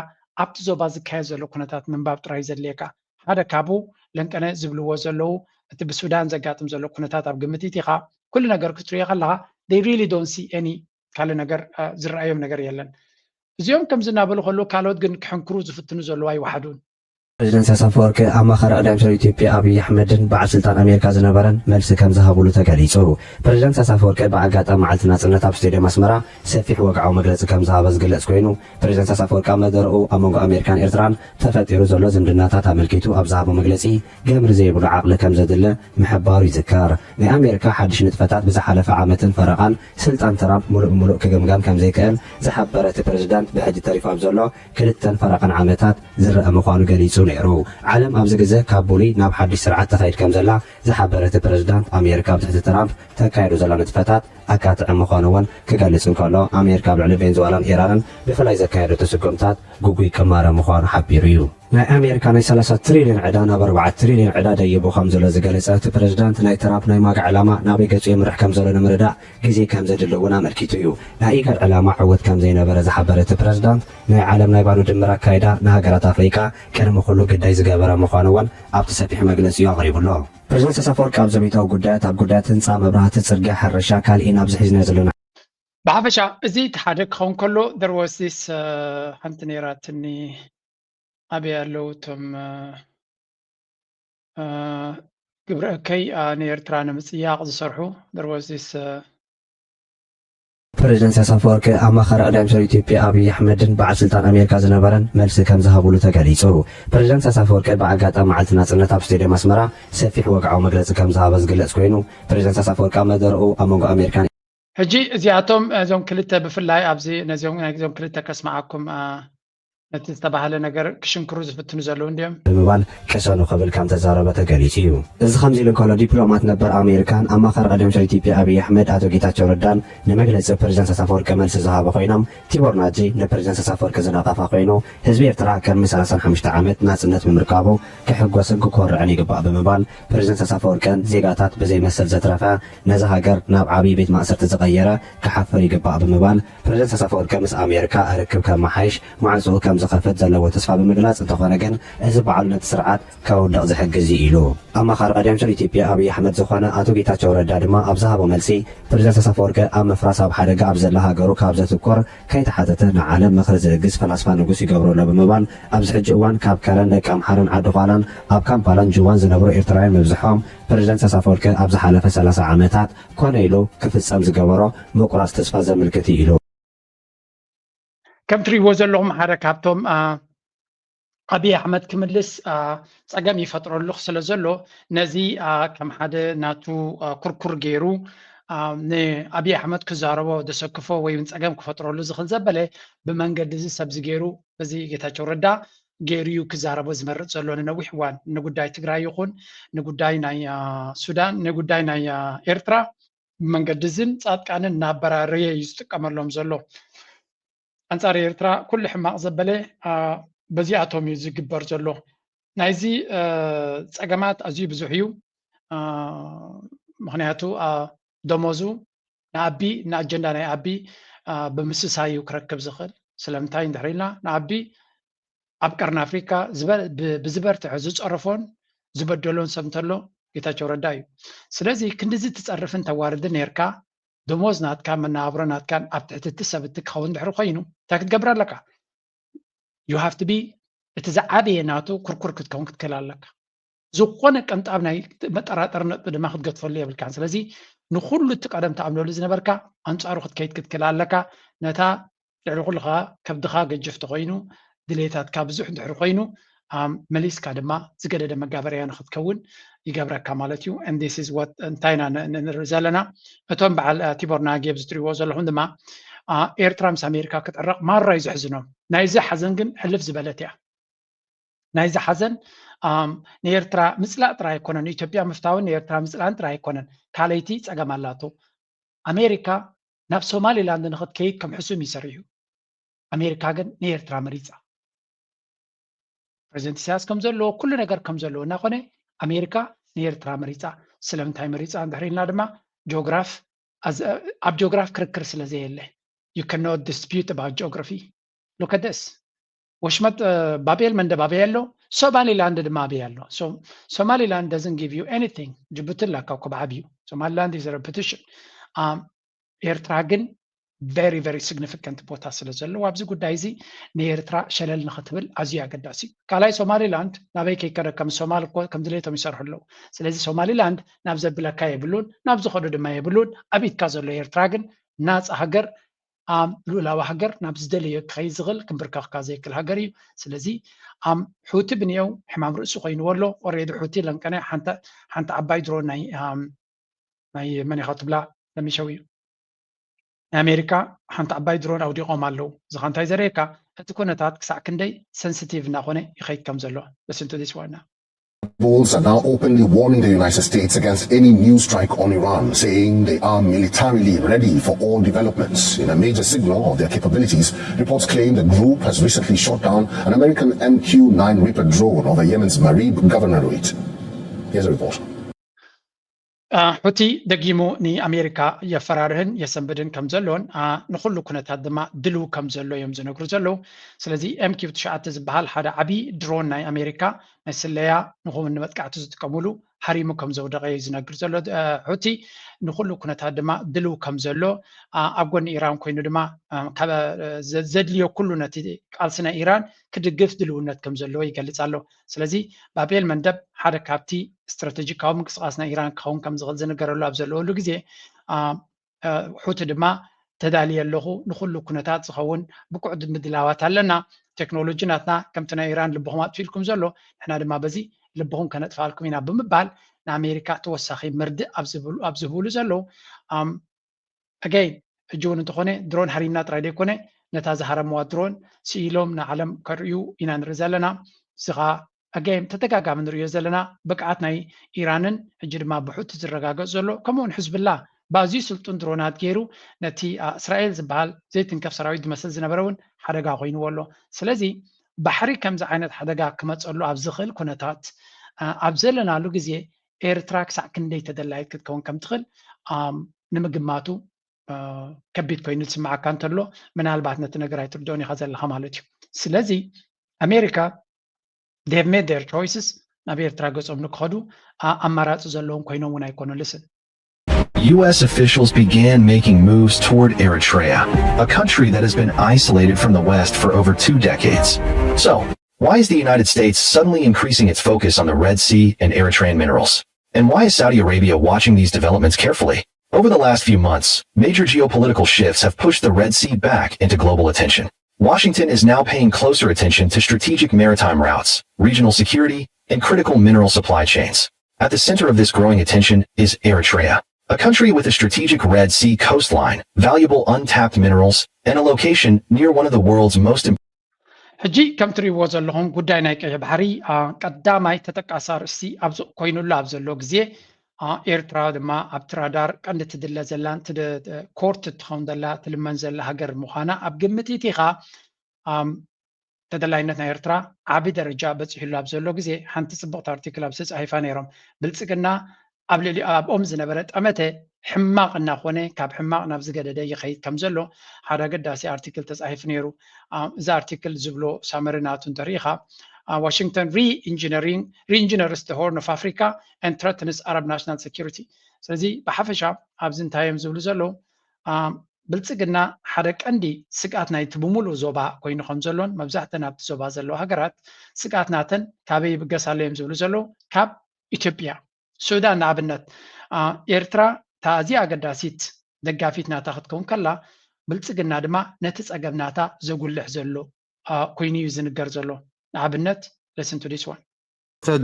ኣብቲ ዞባ ዝካየድ ዘሎ ኩነታት ምንባብ ጥራይ ዘድልየካ። ሓደ ካብኡ ለንቀነ ዝብልዎ ዘለዉ እቲ ብሱዳን ዘጋጥም ዘሎ ኩነታት ኣብ ግምት ኢኻ ኩሉ ነገር ክትሪኦ ከለኻ they really don't see any ካልእ ነገር ዝረኣዮም ነገር የለን። እዚኦም ከምዚ እናበሉ ከለዉ ካልኦት ግን ክሕንክሩ ዝፍትኑ ዘለዉ ኣይወሓዱን። ፕሬዚደንት ኢሳያስ ኣፈወርቂ ኣማኻሪ ቀዳማይ ሚኒስትር ኢትዮጵያ ኣብይ ኣሕመድን በዓል ስልጣን ኣሜሪካ ዝነበረን መልሲ ከም ዝሃብሉ ተገሊጹ። ፕሬዚደንት ኢሳያስ ኣፈወርቂ ብኣጋጣሚ መዓልቲ ናጽነት ኣብ ስቴድየም ኣስመራ ሰፊሕ ወግዓዊ መግለጺ ከም ዝሃበ ዝግለጽ ኮይኑ፣ ፕሬዚደንት ኢሳያስ ኣፈወርቂ ኣብ መደረኡ ኣብ መንጎ ኣሜሪካን ኤርትራን ተፈጢሩ ዘሎ ዝምድናታት ኣመልኪቱ ኣብ ዝሃቦ መግለጺ፣ ገምሪ ዘይብሉ ዓቕሊ ከም ዘድሊ ምሕባሩ ይዝከር። ናይ ኣሜሪካ ሓድሽ ንጥፈታት ብዝሓለፈ ዓመትን ፈረቓን ስልጣን ትራምፕ ምሉእ ብምሉእ ክግምገም ከም ዘይክእል ዝሓበረ እቲ ፕሬዚዳንት፣ ብሕጂ ተሪፉ ኣብ ዘሎ ክልተን ፈረቓን ዓመታት ዝረኣ ምዃኑ ገሊጹ ነይሩ። ዓለም ኣብዚ ግዜ ካብ ብሉይ ናብ ሓድሽ ስርዓት ትኸይድ ከም ዘላ ዝሓበረ እቲ ፕሬዚዳንት፣ ኣሜሪካ ኣብ ትሕቲ ትራምፕ ተካይዶ ዘላ ንጥፈታት ኣካትዒ ምዃኑ እውን ክገልጽ እንከሎ፣ ኣሜሪካ ኣብ ልዕሊ ቬንዙዋላን ኢራንን ብፍላይ ዘካየደቶ ስጉምታት ግጉይ ቅማረ ምዃኑ ሓቢሩ እዩ። ናይ ኣሜሪካ ናይ ሰላሳ ትሪልዮን ዕዳ ናብ ኣርባዓ ትሪልዮን ዕዳ ደይቡ ከም ዘሎ ዝገለጸ እቲ ፕሬዚዳንት፣ ናይ ትራምፕ ናይ ማጋ ዕላማ ናበይ ገጹ የምርሕ ከም ዘሎ ንምርዳእ ግዜ ከም ዘድሊ እውን ኣመልኪቱ እዩ። ናይ ኢጋድ ዕላማ ዕዉት ከም ዘይነበረ ዝሓበረ እቲ ፕሬዚዳንት፣ ናይ ዓለም ናይ ባዶ ድምር ኣካይዳ ንሃገራት ኣፍሪቃ ቅድሚ ኩሉ ግዳይ ዝገበረ ምዃኑ እውን ኣብቲ ሰፊሕ መግለጺኡ ኣቕሪቡ ኣሎ። ፕሬዚዳንት ኢሳያስ ኣፈወርቂ ኣብ ዘቤታዊ ጉዳያት፣ ኣብ ጉዳያት ህንጻ፣ መብራህቲ፣ ጽርግያ፣ ሕርሻ፣ ካልእን ኣብዚ ሒዝናዮ ዘለና ብሓፈሻ እዚ እቲ ሓደ ክኸውን ከሎ፣ there was this ሓንቲ ነይራትኒ፣ ኣበይ ኣለዉ እቶም ግብረ እከይ ንኤርትራ ንምጽያቕ ዝሰርሑ? There was this ፕሬዚደንት ኢሳያስ ኣፈወርቂ ኣማኻሪ ቀዳማይ ሚኒስትር ኢትዮጵያ ኣብይ ኣሕመድን በዓል ስልጣን ኣሜሪካ ዝነበረን መልሲ ከም ዝሃብሉ ተገሊጹ። ፕሬዚደንት ኢሳያስ ኣፈወርቂ ብኣጋጣሚ መዓልቲ ናጽነት ኣብ ስቴድየም ኣስመራ ሰፊሕ ወግዓዊ መግለጺ ከም ዝሃበ ዝግለጽ ኮይኑ፣ ፕሬዚደንት ኢሳያስ ኣፈወርቂ ኣብ መደረኡ ኣብ መንጎ ኣሜሪካን ሕጂ እዚኣቶም እዞም ክልተ ብፍላይ ኣብዚ ነዚኦም ናይ እዞም ክልተ ከስምዓኩም ነቲ ዝተባህለ ነገር ክሽንክሩ ዝፍትኑ ዘለዉ እንድዮም። ብምባል ቅሰኑ ክብል ከም ተዛረበ ተገሊጹ እዩ። እዚ ከምዚ ኢሉ እንከሎ፣ ዲፕሎማት ነበር ኣሜሪካን ኣማኻሪ ቀዳማይ ሚኒስትር ኢትዮጵያ ኣብይ ኣሕመድ ኣቶ ጌታቸው ረዳን ንመግለጺ ፕሬዚደንት ኢሳያስ ኣፈወርቂ መልሲ ዝሃቡ ኮይኖም፣ ቲቦር ናጂ ንፕሬዚደንት ኢሳያስ ኣፈወርቂ ዝነቐፋ ኮይኑ፣ ህዝቢ ኤርትራ ቅድሚ ሰላሳን ሓሙሽተ ዓመት ናጽነት ብምርካቡ ክሕጎስን ክኮርዕን ይግባእ ብምባል፣ ፕሬዚደንት ኢሳያስ ኣፈወርቅን ዜጋታት ብዘይ መሰል ዘትረፈ፣ ነዛ ሃገር ናብ ዓብዪ ቤት ማእሰርቲ ዝቐየረ ክሓፍር ይግባእ ብምባል፣ ፕሬዚደንት ኢሳያስ ኣፈወርቂ ምስ ኣሜሪካ ርክብ ከመሓይሽ ማዕጾኡ ከም ዝኸፍት ዘለዎ ተስፋ ብምግላጽ፣ እንተኾነ ግን እዚ ባዕሉ ነቲ ስርዓት ከውድቕ ዝሕግዝ እዩ ኢሉ። ኣማኻሪ ቀዳማይ ሚኒስትር ኢትዮጵያ ኣብይ ኣሕመድ ዝኾነ ኣቶ ጌታቸው ረዳ ድማ ኣብ ዝሃቦ መልሲ፣ ፕሬዚደንት ኢሳያስ ኣፈወርቂ ኣብ ምፍራስ ኣብ ሓደጋ ኣብ ዘላ ሃገሩ ካብ ዘትኮር ከይተሓተተ ንዓለም ምኽሪ ዝልግስ ፈላስፋ ንጉስ ይገብሮ ኣሎ ብምባል፣ ኣብዚ ሕጂ እዋን ካብ ከረን ደቂ ኣምሓራን ዓዲ ዃላን ኣብ ካምፓላን ጅዋን ዝነብሩ ኤርትራውያን ምብዝሖም ፕሬዚደንት ኢሳያስ ኣፈወርቂ ኣብ ዝሓለፈ ሰላሳ ዓመታት ኮነ ኢሉ ክፍጸም ዝገበሮ ምቁራጽ ተስፋ ዘምልክት እዩ ኢሉ። ከም ትሪእዎ ዘለኹም ሓደ ካብቶም ኣብይ ኣሕመድ ክምልስ ፀገም ይፈጥረሉ ስለ ዘሎ ነዚ ከም ሓደ ናቱ ኩርኩር ገይሩ ንኣብይ ኣሕመድ ክዛረቦ ዘሰክፎ ወይ እውን ፀገም ክፈጥረሉ ዝኽእል ዘበለ ብመንገዲ እዚ ሰብዚ ገይሩ በዚ ጌታቸው ረዳ ገይሩ እዩ ክዛረቦ ዝመርፅ ዘሎ ንነዊሕ እዋን ንጉዳይ ትግራይ ይኹን ንጉዳይ ናይ ሱዳን ንጉዳይ ናይ ኤርትራ ብመንገዲ እዝን ፃድቃንን እናበራረየ እዩ ዝጥቀመሎም ዘሎ። ኣንፃር ኤርትራ ኩሉ ሕማቕ ዘበለ በዚኣቶም እዩ ዝግበር ዘሎ። ናይዚ ፀገማት ኣዝዩ ብዙሕ እዩ። ምክንያቱ ደሞዙ ንኣቢ ንኣጀንዳ ናይ ኣቢ ብምስሳይ እዩ ክረክብ ዝኽእል። ስለምንታይ እንድሕር ኢልና ንኣቢ ኣብ ቀርኒ ኣፍሪካ ብዝበርትዐ ዝፀረፎን ዝበደሎን ሰብ እንተሎ ጌታቸው ረዳ እዩ። ስለዚ ክንድዚ ትፀርፍን ተዋርድን ነርካ ደሞዝ ናትካ መነባብሮ ናትካን ኣብ ትሕቲ እቲ ሰብ እትከውን ድሕሪ ኮይኑ እንታይ ክትገብር ኣለካ? You have to be እቲ ዝዓበየ ናቱ ኩርኩር ክትከውን ክትክእል ኣለካ። ዝኾነ ቅንጣብ ናይ መጠራጠር ነጥቢ ድማ ክትገድፈሉ የብልካን። ስለዚ ንኩሉ እቲ ቀደም ትኣምነሉ ዝነበርካ ኣንፃሩ ክትከይድ ክትክእል ኣለካ። ነታ ልዕሊ ኩሉ ከዓ ከብድኻ ገጅፍ ተኮይኑ ድሌታትካ ብዙሕ እንድሕር ኮይኑ መሊስካ ድማ ዝገደደ መጋበርያ ንክትከውን ይገብረካ ማለት እዩ። This is what እንታይ ኢና ንርኢ ዘለና። እቶም በዓል ቲቦር ናጌብ ዝትሪዎ ዘለኹም ድማ ኤርትራ ምስ ኣሜሪካ ክትዕረቕ ማራ እዩ ዘሕዝኖም። ናይዚ ሓዘን ግን ሕልፍ ዝበለት እያ። ናይዚ ሓዘን ንኤርትራ ምፅላእ ጥራይ ኣይኮነን፣ ንኢትዮጵያ ምፍታውን ንኤርትራ ምፅላእን ጥራይ ኣይኮነን። ካልኣይቲ ፀገም ኣላቶ። ኣሜሪካ ናብ ሶማሊላንድ ንክትከይድ ከም ሕሱም ይሰርሑ። ኣሜሪካ ግን ንኤርትራ መሪፃ። ፕሬዚደንት ኢሳያስ ከም ዘለዎ፣ ኩሉ ነገር ከም ዘለዎ እናኾነ ኣሜሪካ ንኤርትራ መሪፃ። ስለምንታይ መሪፃ እንድሕር ኢልና ድማ ጂኦግራፍ ኣብ ጂኦግራፍ ክርክር ስለ ዘየለ፣ you cannot dispute about geography. Look at this. ወሽመጥ ባቤል መንደብ ኣበይ ኣሎ? ሶማሊላንድ ድማ ኣበይ ኣሎ? Somaliland doesn't give you anything. ጅቡቲ ላካ እኮ ብዓብዩ። Somaliland is a repetition. ኤርትራ ግን very very significant ቦታ ስለ ዘለዎ ኣብዚ ጉዳይ እዚ ንኤርትራ ሸለል ንክትብል ኣዝዩ ኣገዳሲ እዩ። ካልኣይ ሶማሊላንድ ናበይ ከይከደ ከም ሶማል እኮ ከም ድሌቶም ይሰርሑ ኣለዉ። ስለዚ ሶማሊላንድ ናብ ዘብለካ የብሉን፣ ናብ ዝኸዱ ድማ የብሉን። ኣብ ኢድካ ዘሎ ኤርትራ ግን ናፃ ሃገር ኣም ልኡላዊ ሃገር ናብ ዝደለዮ ክኸይድ ዝኽእል ክንብርከኽካ ዘይክእል ሃገር እዩ። ስለዚ ኣም ሑቲ ብንየው ሕማም ርእሲ ኮይንዎ ኣሎ። Already ሑቲ ለንቀነ ሓንቲ ዓባይ ድሮን ናይ ናይ መን ኢኻ ትብላ ለሚሸው እዩ ናይ ኣሜሪካ ሓንቲ ዓባይ ድሮን ኣውዲቖም ኣለዉ። እዚ ኸ እንታይ ዘርእየካ እቲ ኩነታት ክሳዕ ክንደይ sensitive እናኾነ ይኸይድ ከም ዘሎ። Listen to this one now. Bulls are now openly warning the United States against any new strike on Iran, saying they are militarily ready for all developments, in a major signal of their capabilities. Reports claim the group has recently shot down an American M Q nine Reaper drone over Yemen's Marib governorate. Here's a report. ሑቲ ደጊሙ ንኣሜሪካ የፈራርህን የሰንብድን ከም ዘሎን ንኩሉ ኩነታት ድማ ድልው ከም ዘሎ እዮም ዝነግሩ ዘለዉ። ስለዚ M Q ትሽዓተ ዝበሃል ሓደ ዓብዪ ድሮን ናይ ኣሜሪካ ናይ ስለያ ንኹን ንመጥቃዕቲ ዝጥቀሙሉ ሃሪሙ ከም ዘውደቐ እዩ ዝነግር ዘሎ ሑቲ። ንኩሉ ኩነታት ድማ ድልው ከም ዘሎ ኣብ ጎኒ ኢራን ኮይኑ ድማ ዘድልዮ ኩሉ ነቲ ቃልሲ ናይ ኢራን ክድግፍ ድልውነት ከም ዘለዎ ይገልጽ ኣሎ። ስለዚ ባቤል መንደብ ሓደ ካብቲ ስትራቴጂካዊ ምንቅስቃስ ናይ ኢራን ክኸውን ከም ዝኽእል ዝንገረሉ ኣብ ዘለወሉ ግዜ ሑቲ ድማ ተዳልየ ኣለኹ፣ ንኩሉ ኩነታት ዝኸውን ብቁዕ ምድላዋት ኣለና፣ ቴክኖሎጂ ናትና ከምቲ ናይ ኢራን ልብኹም ኣጥፊልኩም ዘሎ ንሕና ድማ በዚ ልብኹም ከነጥፍኣልኩም ኢና ብምባል ንኣሜሪካ ተወሳኺ መርድእ ኣብ ዝህብሉ ዘለዉ ኣገይን ሕጂ እውን እንተኾነ ድሮን ሃሪምና ጥራይ ዘይኮነ ነታ ዝሃረምዋ ድሮን ስኢሎም ንዓለም ከርእዩ ኢና ንርኢ ዘለና። እዚ ኸዓ ኣገይን ተደጋጋሚ ንርእዮ ዘለና ብቅዓት ናይ ኢራንን ሕጂ ድማ ብሑቲ ዝረጋገጽ ዘሎ ከምኡውን ሕዝብላ ብኣዝዩ ስልጡን ድሮናት ገይሩ ነቲ እስራኤል ዝበሃል ዘይትንከፍ ሰራዊት ዝመስል ዝነበረ እውን ሓደጋ ኮይንዎ ኣሎ። ስለዚ ባሕሪ ከምዚ ዓይነት ሓደጋ ክመፀሉ ኣብ ዝኽእል ኩነታት ኣብ ዘለናሉ ግዜ ኤርትራ ክሳዕ ክንደይ ተደላይት ክትከውን ከም ትኽእል ንምግማቱ ከቢድ ኮይኑ ዝስምዓካ እንተሎ ምናልባት ነቲ ነገር ኣይትርድኦን ኢኻ ዘለኻ ማለት እዩ። ስለዚ ኣሜሪካ they've made their choices ናብ ኤርትራ ገጾም ንክኸዱ ኣማራፂ ዘለዎም ኮይኖም እውን ኣይኮኑን። Listen. U S officials began making moves toward Eritrea, a country that has been isolated from the West for over two decades. So, why is the United States suddenly increasing its focus on the Red Sea and Eritrean minerals? And why is Saudi Arabia watching these developments carefully? Over the last few months, major geopolitical shifts have pushed the Red Sea back into global attention. Washington is now paying closer attention to strategic maritime routes, regional security, and critical mineral supply chains. At the center of this growing attention is Eritrea, a country with a strategic Red Sea coastline, valuable untapped minerals, and a location near one of the world's most ሕጂ ከም ትርእይዎ ዘለኹም ጉዳይ ናይ ቀይሕ ባሕሪ ቀዳማይ ተጠቃሲ ኣርእስቲ ኣብዚ ኮይኑሉ ኣብ ዘሎ ግዜ ኤርትራ ድማ ኣብቲ ራዳር ቀንዲ ትድለ ዘላን ኮርት እትኸውን ዘላ ትልመን ዘላ ሃገር ምዃና ኣብ ግምት ኢቲኻ ተደላይነት ናይ ኤርትራ ዓቢ ደረጃ በጺሕሉ ኣብ ዘሎ ግዜ ሓንቲ ጽብቕቲ ኣርቲክል ኣብ ተጻሒፋ ነይሮም። ብልጽግና ኣብ ልዕሊ ኣብኦም ዝነበረ ጠመተ ሕማቕ እናኾነ ካብ ሕማቕ ናብ ዝገደደ ይኸይድ ከም ዘሎ ሓደ ኣገዳሲ ኣርቲክል ተጻሒፉ ነይሩ። እዚ ኣርቲክል ዝብሎ ሳመሪ ናቱ እንተርኢኻ Washington re-engineering re-engineers the Horn of Africa and threatens Arab national security። ስለዚ ብሓፈሻ ኣብዚ እንታይ እዮም ዝብሉ ዘለዉ ብልጽግና ሓደ ቀንዲ ስግኣት ናይቲ ብምሉእ ዞባ ኮይኑ ከም ዘሎን መብዛሕተን ኣብቲ ዞባ ዘለዋ ሃገራት ስግኣት ናተን ካበይ ይብገስ ኣሎ እዮም ዝብሉ ዘለዉ ካብ ኢትዮጵያ ሱዳን ንኣብነት ኤርትራ እታ ኣዝያ ኣገዳሲት ደጋፊት ናታ ክትከውን ከላ ብልጽግና ድማ ነቲ ጸገም ናታ ዘጉልሕ ዘሎ ኮይኑ እዩ ዝንገር ዘሎ። ንኣብነት Listen to this one.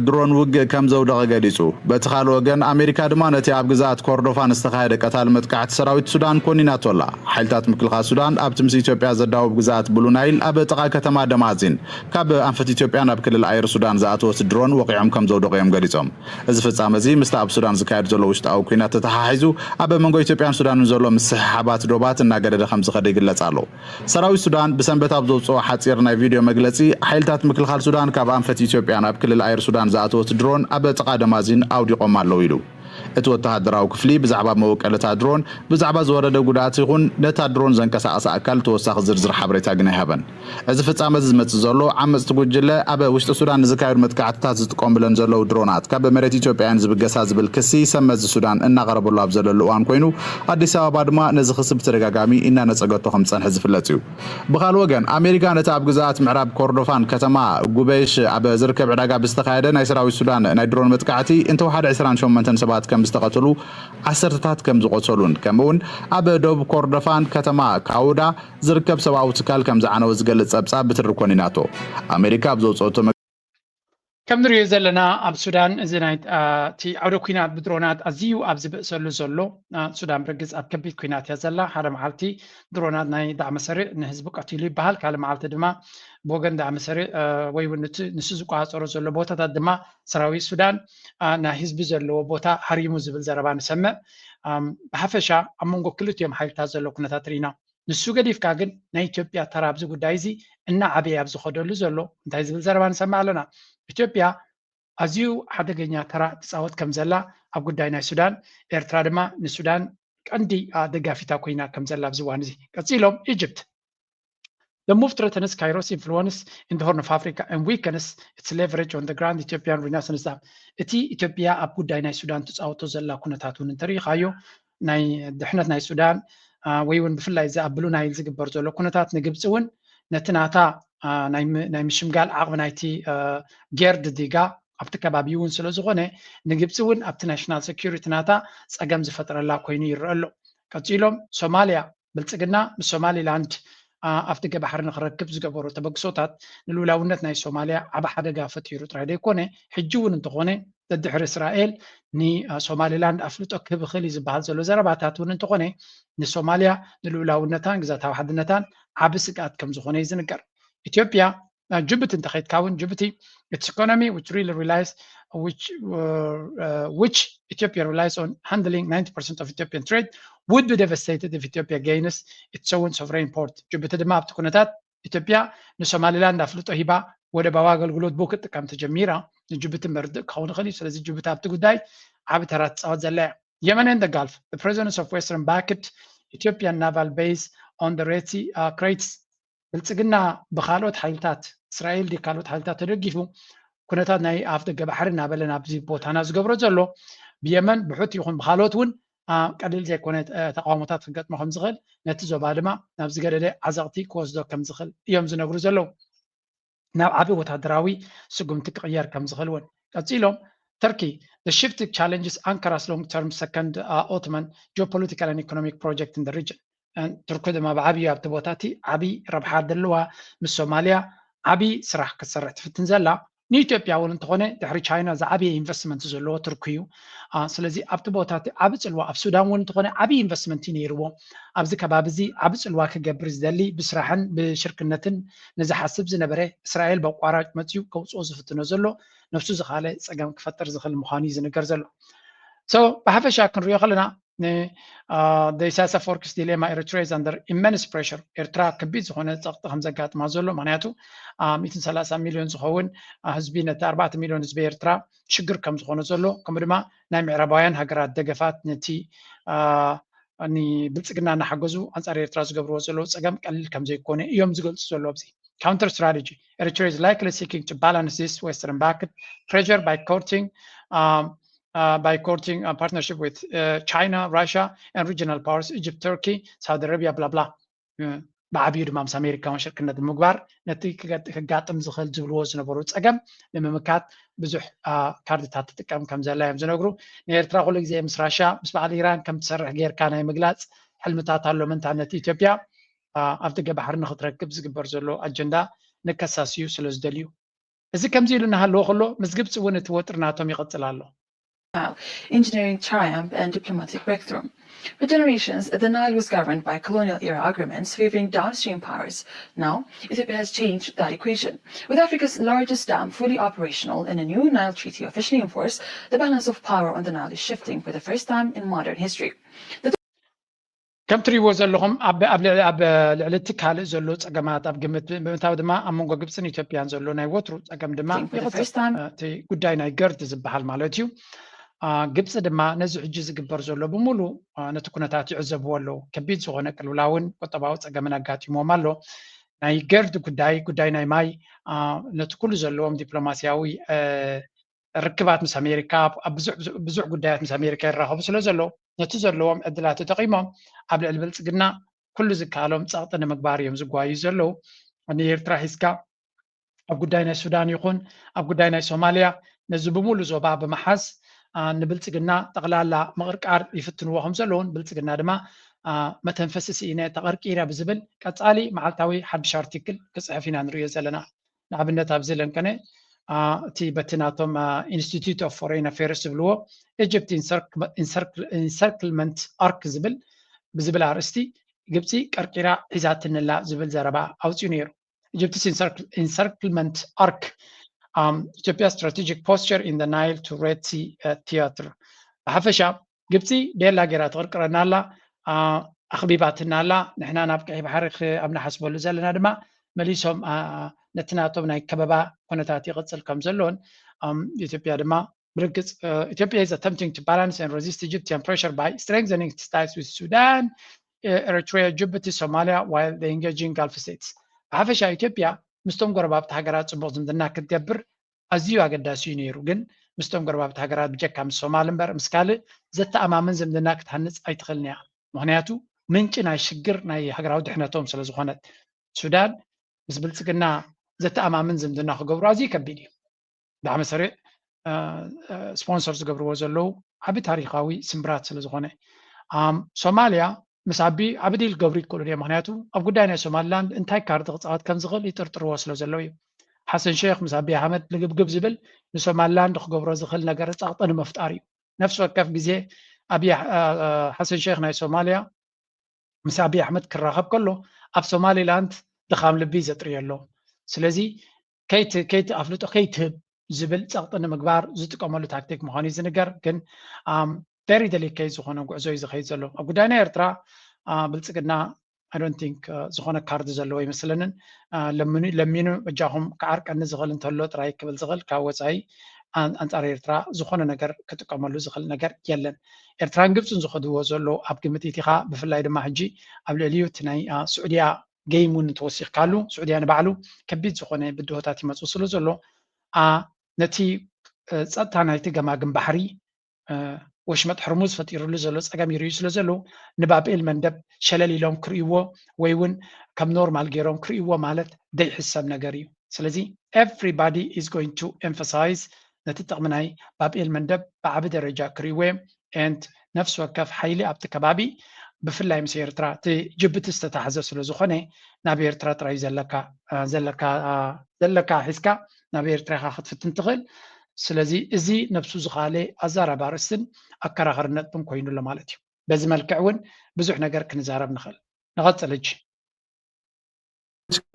ድሮን ውግእ ከም ዘውደቐ ገሊጹ። በቲ ካልእ ወገን ኣሜሪካ ድማ ነቲ ኣብ ግዝኣት ኮርዶፋን ዝተኻየደ ቀታሊ መጥቃዕቲ ሰራዊት ሱዳን ኮኒናቶ ኣላ። ሓይልታት ምክልኻል ሱዳን ኣብቲ ምስ ኢትዮጵያ ዘዳውብ ግዝኣት ብሉ ናይል ኣብ ጥቓ ከተማ ደማዚን ካብ ኣንፈት ኢትዮጵያ ናብ ክልል ኣየር ሱዳን ዝኣተወት ድሮን ወቒዖም ከም ዘውደቑ እዮም ገሊጾም። እዚ ፍጻመ እዚ ምስቲ ኣብ ሱዳን ዝካየድ ዘሎ ውሽጣዊ ኲናት ተተሓሒዙ ኣብ መንጎ ኢትዮጵያን ሱዳንን ዘሎ ምስሕሓባት ዶባት እናገደደ ከም ዝኸደ ይግለጽ ኣሎ። ሰራዊት ሱዳን ብሰንበት ኣብ ዘውፅኦ ሓፂር ናይ ቪድዮ መግለፂ ሓይልታት ምክልኻል ሱዳን ካብ ኣንፈት ኢትዮጵያ ናብ ክልል ኣየር ሱዳን ዝኣተወት ድሮን ኣብ ጥቓ ደማዚን ኣውዲቖም ኣለዉ ኢሉ። እቲ ወተሃደራዊ ክፍሊ ብዛዕባ መወቀልታ ድሮን ብዛዕባ ዝወረደ ጉድኣት ይኹን ነታ ድሮን ዘንቀሳቐሰ ኣካል ተወሳኺ ዝርዝር ሓበሬታ ግን ኣይሃበን። እዚ ፍጻመ እዚ ዝመጽእ ዘሎ ዓመጽቲ ጉጅለ ኣብ ውሽጢ ሱዳን ንዝካየዱ መጥቃዕትታት ዝጥቀሙለን ዘለዉ ድሮናት ካብ መሬት ኢትዮጵያውያን ዝብገሳ ዝብል ክሲ ሰመዚ ሱዳን እናቐረበሉ ኣብ ዘለሉ እዋን ኮይኑ ኣዲስ ኣበባ ድማ ነዚ ክሲ ብተደጋጋሚ እናነጸገቶ ከም ዝጸንሐ ዝፍለጥ እዩ። ብኻልእ ወገን ኣሜሪካ ነቲ ኣብ ግዝኣት ምዕራብ ኮርዶፋን ከተማ ጉበይሽ ኣብ ዝርከብ ዕዳጋ ብዝተኻየደ ናይ ሰራዊት ሱዳን ናይ ድሮን መጥቃዕቲ እንተወሓደ ዕስራን ሸሞንተን ሰባት ከም ዝተቐተሉ ዓሰርተታት ከም ዝቖሰሉን ከምኡውን ኣብ ደቡብ ኮርዶፋን ከተማ ካውዳ ዝርከብ ሰብኣዊ ትካል ከም ዝዓነወ ዝገልጽ ጸብጻብ ብትሪ ኮኒናቶ። ኣሜሪካ ኣብ ዘውፅኦቶ ከም ንሪኦ ዘለና ኣብ ሱዳን እዚ ናይ እቲ ዓውደ ኩናት ብድሮናት ኣዝዩ ኣብ ዝበእሰሉ ዘሎ ሱዳን ብርግጽ ኣብ ከቢድ ኩናት እያ ዘላ። ሓደ መዓልቲ ድሮናት ናይ ዳዕመ ሰሪዕ ንህዝቢ ቀቲሉ ይበሃል። ካልእ መዓልቲ ድማ ብወገን ዳዕመ ሰሪዕ ወይ እውን ንሱ ዝቆፃፀሮ ዘሎ ቦታታት ድማ ሰራዊት ሱዳን ናይ ህዝቢ ዘለዎ ቦታ ሃሪሙ ዝብል ዘረባ ንሰምዕ። ብሓፈሻ ኣብ መንጎ ክልቲኦም ሓይልታት ዘሎ ኩነታት ርኢና። ንሱ ገዲፍካ ግን ናይ ኢትዮጵያ ተራ ኣብዚ ጉዳይ እዚ እናዓበየ ኣብ ዝኸደሉ ዘሎ እንታይ ዝብል ዘረባ ንሰምዕ ኣለና። ኢትዮጵያ ኣዝዩ ሓደገኛ ተራ ትፃወት ከም ዘላ ኣብ ጉዳይ ናይ ሱዳን፣ ኤርትራ ድማ ንሱዳን ቀንዲ ደጋፊታ ኮይና ከም ዘላ ኣብዚ እዋን እዚ። ቀፂሎም ኢጅፕት The move threatens Cairo's influence in the Horn of Africa and weakens its leverage on the grand Ethiopian Renaissance Dam. እቲ ኢትዮጵያ ኣብ ጉዳይ ናይ ሱዳን ትፃወቶ ዘላ ኩነታት እውን እንተሪኢኻዮ ናይ ድሕነት ናይ ሱዳን ወይ እውን ብፍላይ እዚ ኣብ ብሉ ናይል ዝግበር ዘሎ ኩነታት ንግብፂ እውን ነቲ ናታ ናይ ምሽምጋል ዓቕሚ ናይቲ ጌርድ ዲጋ ኣብቲ ከባቢ እውን ስለ ዝኾነ ንግብፂ እውን ኣብቲ ናሽናል ሴኩሪቲ ናታ ፀገም ዝፈጥረላ ኮይኑ ይረአ ኣሎ። ቀፂሎም ሶማሊያ ብልፅግና ምስ ሶማሊላንድ ኣፍደገ ባሕሪ ንክረክብ ዝገበሮ ተበግሶታት ንልኡላውነት ናይ ሶማሊያ ዓቢ ሓደጋ ፈጢሩ ጥራይ ዘይኮነ ሕጂ እውን እንተኾነ ደድሕሪ እስራኤል ንሶማሊላንድ ኣፍልጦ ክህብ ይኽእል እዩ ዝበሃል ዘሎ ዘረባታት እውን እንተኾነ ንሶማሊያ ንልኡላውነታን ግዛታዊ ሓድነታን ዓቢ ስግኣት ከም ዝኾነ እዩ ዝንገር። ኢትዮጵያ ናብ ጅቡቲ እንተኸይድካ እውን ጅቡቲ its economy which really relies which uh, uh, which Ethiopia relies on handling ninety percent of Ethiopian trade would be devastated if Ethiopia gains its own sovereign port. ጅቡቲ ድማ ኣብቲ ኩነታት ኢትዮጵያ ንሶማሊላንድ ኣፍልጦ ሂባ ወደባዊ ኣገልግሎት ብኡ ክትጥቀም ተጀሚራ ንጅቡቲ መርድእ ክኸውን ይኽእል እዩ። ስለዚ ጅቡቲ ኣብቲ ጉዳይ ዓቢ ተራ ትፃወት ዘላ እያ። Yemen and the Gulf, the presence of Western backed Ethiopian naval base on the Red Sea uh, creates ብልፅግና ብካልኦት ሓይልታት እስራኤል ድዩ ካልኦት ሓይልታት ተደጊፉ ኩነታት ናይ ኣፍ ደገ ባሕሪ እናበለ ናብዚ ቦታና ዝገብሮ ዘሎ ብየመን ብሑቲ ይኹን ብካልኦት እውን ቀሊል ዘይኮነ ተቃውሞታት ክገጥሞ ከም ዝኽእል ነቲ ዞባ ድማ ናብ ዝገደደ ዓዘቕቲ ክወስዶ ከም ዝኽእል እዮም ዝነግሩ ዘለዉ። ናብ ዓቢ ወታደራዊ ስጉምቲ ክቕየር ከም ዝኽእል እውን ቀፂሎም Turkey, the shift challenges Ankara's long-term second uh, Ottoman geopolitical and economic project in the region. ቱርኪ ድማ ብዓብዩ ኣብቲ ቦታ እቲ ዓብዪ ረብሓ ዘለዋ ምስ ሶማልያ ዓብዪ ስራሕ ክትሰርሕ ትፍትን ዘላ ንኢትዮጵያ እውን እንተኾነ ድሕሪ ቻይና ዝዓበየ ኢንቨስትመንት ዘለዎ ቱርኪ እዩ። ስለዚ ኣብቲ ቦታ እቲ ዓቢ ፅልዋ ኣብ ሱዳን እውን እንተኾነ ዓብዪ ኢንቨስትመንት እዩ ነይርዎ። ኣብዚ ከባቢ እዚ ዓቢ ፅልዋ ክገብር ዝደሊ ብስራሕን ብሽርክነትን ንዝሓስብ ዝነበረ እስራኤል በቋራጭ መፅዩ ከውፅኦ ዝፍትኖ ዘሎ ነብሱ ዝኻለ ፀገም ክፈጥር ዝኽእል ምዃኑ እዩ ዝንገር ዘሎ። ብሓፈሻ ክንሪኦ ከለና ን the Isaias Afwerki's dilemma Eritrea is under immense pressure ኤርትራ ከቢድ ዝኾነ ፀቕጢ ከም ዘጋጥማ ዘሎ ምክንያቱ ሚእትን ሰላሳ ሚልዮን ዝኸውን ህዝቢ ነቲ ኣርባዕተ ሚልዮን ህዝቢ ኤርትራ ሽግር ከም ዝኾነ ዘሎ ከምኡ ድማ ናይ ምዕራባውያን ሃገራት ደገፋት ነቲ ንብልፅግና እናሓገዙ ኣንፃር ኤርትራ ዝገብርዎ ዘለዉ ፀገም ቀሊል ከም ዘይኮነ እዮም ዝገልፁ ዘለዉ ኣብዚ counter strategy Eritrea is likely seeking to balance this western backed pressure by courting um, uh, by courting a partnership with uh, China, Russia, and regional powers, Egypt, Turkey, Saudi Arabia, blah, blah. ብዓብዩ ድማ ምስ ኣሜሪካውን ሽርክነት ብምግባር ነቲ ከጋጥም ዝኽእል ዝብልዎ ዝነበሩ ፀገም ንምምካት ብዙሕ ካርድታት ትጥቀም ከም ዘላ እዮም ዝነግሩ። ንኤርትራ ኩሉ ግዜ ምስ ራሻ ምስ በዓል ኢራን ከም ትሰርሕ ጌርካ ናይ ምግላፅ ሕልምታት ኣሎ። ምንታ ነቲ ኢትዮጵያ ኣብ ደገ ባሕሪ ንክትረክብ ዝግበር ዘሎ ኣጀንዳ ንከሳስዩ ስለ ዝደልዩ እዚ ከምዚ ኢሉ እናሃለዎ ከሎ፣ ምስ ግብፂ እውን እቲ ወጥሪ ናቶም ይቐፅል ኣሎ። Engineering triumph and diplomatic breakthrough. For generations, the Nile was governed by colonial era agreements favoring downstream powers. Now, Ethiopia has changed that equation. With Africa's largest dam fully operational and a new Nile Treaty officially in force, the balance of power on the Nile is shifting for the first time in modern history. ከም ትሪእዎ ዘለኹም ኣብ ኣብ ልዕሊ እቲ ካልእ ዘሎ ፀገማት ኣብ ግምት ብምእታው ድማ ኣብ መንጎ ግብፅን ኢትዮጵያን ዘሎ ናይ ወትሩ ፀገም ድማ ይቕፅል። እቲ ጉዳይ ናይ ገርድ ዝበሃል ማለት እዩ። ግብፂ ድማ ነዚ ሕጂ ዝግበር ዘሎ ብምሉ ነቲ ኩነታት ይዕዘብዎ ኣለዉ። ከቢድ ዝኾነ ቅልውላውን ቁጠባዊ ፀገምን ኣጋጢሞም ኣሎ። ናይ ገርድ ጉዳይ፣ ጉዳይ ናይ ማይ፣ ነቲ ኩሉ ዘለዎም ዲፕሎማስያዊ ርክባት ምስ ኣሜሪካ፣ ኣብ ብዙሕ ጉዳያት ምስ ኣሜሪካ ይራኸቡ ስለ ዘለዉ፣ ነቲ ዘለዎም ዕድላት ተጠቒሞም ኣብ ልዕሊ ብልፅግና ኩሉ ዝከኣሎም ፀቕጢ ንምግባር እዮም ዝጓዩ ዘለዉ። ንኤርትራ ሒዝካ ኣብ ጉዳይ ናይ ሱዳን ይኹን ኣብ ጉዳይ ናይ ሶማልያ፣ ነዚ ብምሉ ዞባ ብምሓዝ ንብልፅግና ጠቕላላ ምቕርቃር ይፍትንዎ ከም ዘለዉን፣ ብልፅግና ድማ መተንፈሲ ስኢነ ተቐርቂረ ብዝብል ቀፃሊ መዓልታዊ ሓድሽ ኣርቲክል ክፅሕፍ ኢና ንሪኦ ዘለና። ንኣብነት ኣብዚ ለንከነ እቲ በቲ ናቶም Institute of Foreign Affairs ዝብልዎ Egypt Encirclement Arc ዝብል ብዝብል ኣርእስቲ ግብፂ ቀርቂራ ሒዛትንላ ዝብል ዘረባ ኣውፅኡ ነይሩ። Egypt's Encirclement Arc, Ethiopia Strategic Posture in the Nile to Red Sea Theater። ብሓፈሻ ግብፂ ዴላ ገይራ ትቕርቅረና ኣላ፣ ኣኽቢባትና ኣላ። ንሕና ናብ ቀይሕ ባሕሪ ኣብ ንሓስበሉ ዘለና ድማ መሊሶም ነቲ ናቶም ናይ ከበባ ኩነታት ይቕፅል ከም ዘሎን ኢትዮጵያ ድማ ብርግፅ Ethiopia is attempting to balance and resist Egyptian pressure by strengthening its ties with Sudan, Eritrea, Djibouti, Somalia while the engaging Gulf states. ብሓፈሻ ኢትዮጵያ ምስቶም ጎረባብቲ ሃገራት ፅቡቕ ዝምድና ክትገብር ኣዝዩ ኣገዳሲ እዩ ነይሩ። ግን ምስቶም ጎረባብቲ ሃገራት ብጀካ ምስ ሶማል እምበር ምስ ካልእ ዘተኣማምን ዝምድና ክትሃንፅ ኣይትኽእልን እያ። ምኽንያቱ ምንጪ ናይ ሽግር ናይ ሃገራዊ ድሕነቶም ስለ ዝኾነት። ሱዳን ምስ ብልፅግና ዘተኣማምን ዝምድና ክገብሩ ኣዝዩ ከቢድ እዩ። ብጣዕሚ ሰሪዕ ስፖንሰር ዝገብርዎ ዘለዉ ዓቢ ታሪኻዊ ስምብራት ስለ ዝኾነ። ሶማልያ ምስ ኣቢ ዓቢ ዲል ክገብሩ ይክእሉ እዮም። ምኽንያቱ ኣብ ጉዳይ ናይ ሶማሊላንድ እንታይ ካርድ ክፃወት ከም ዝኽእል ይጥርጥርዎ ስለ ዘለዉ እዩ። ሓሰን ሼክ ምስ ኣቢ ኣሕመድ ልግብግብ ዝብል ንሶማሊላንድ ክገብሮ ዝኽእል ነገር ፃቕጢ ንምፍጣር እዩ። ነፍሲ ወከፍ ግዜ ኣቢ ሓሰን ሼክ ናይ ሶማልያ ምስ ኣቢ ኣሕመድ ክራኸብ ከሎ ኣብ ሶማሊላንድ ድኻም ልቢ ዘጥርየሎም። ስለዚ ከይቲ ከይቲ ኣፍልጦ ከይትህብ ዝብል ጸቕጢ ንምግባር ዝጥቀመሉ ታክቲክ ምዃኑ እዩ ዝንገር። ግን very delicate ዝኾነ ጉዕዞ እዩ ዝኸይድ ዘሎ ኣብ ጉዳይ ናይ ኤርትራ። ብልጽግና I don't think ዝኾነ ካርድ ዘለዎ ይመስለንን። ለሚኑ በጃኹም ክዓርቀኒ ዝኽእል እንተሎ ጥራይ ክብል ዝኽእል ካብ ወፃኢ ኣንፃር ኤርትራ ዝኾነ ነገር ክጥቀመሉ ዝኽእል ነገር የለን። ኤርትራን ግብፅን ዝኸድዎ ዘሎ ኣብ ግምት ኢቲኻ ብፍላይ ድማ ሕጂ ኣብ ልዕሊኡ እቲ ናይ ስዑድያ ገይም እውን እንተወሲኽካሉ ስዑድያ ንባዕሉ ከቢድ ዝኾነ ብድሆታት ይመፁ ስለ ዘሎ ነቲ ፀጥታ ናይቲ ገማግም ባሕሪ ወሽመጥ ሕርሙዝ ፈጢሩሉ ዘሎ ፀገም ይርእዩ ስለ ዘለዉ ንባብኤል መንደብ ሸለል ኢሎም ክርእይዎ ወይ እውን ከም ኖርማል ገይሮም ክርእይዎ ማለት ደይሕሰብ ነገር እዩ። ስለዚ everybody is going to emphasize ነቲ ጥቕሚ ናይ ባብኤል መንደብ ብዓቢ ደረጃ ክርእይዎ እዮም። And ነፍሲ ወከፍ ሓይሊ ኣብቲ ከባቢ ብፍላይ ምስ ኤርትራ እቲ ጅቡቲ ዝተታሕዘ ስለ ዝኾነ ናብ ኤርትራ ጥራይ ዘለካ ዘለካ ዘለካ ሒዝካ ናብ ኤርትራ ኢኻ ክትፍትን ትኽእል። ስለዚ እዚ ነብሱ ዝኻለ ኣዛራቢ ኣርእስትን ኣከራኸሪ ነጥብን ኮይኑ ኣሎ ማለት እዩ። በዚ መልክዕ እውን ብዙሕ ነገር ክንዛረብ ንኽእል። ንቐጽል ሕጂ።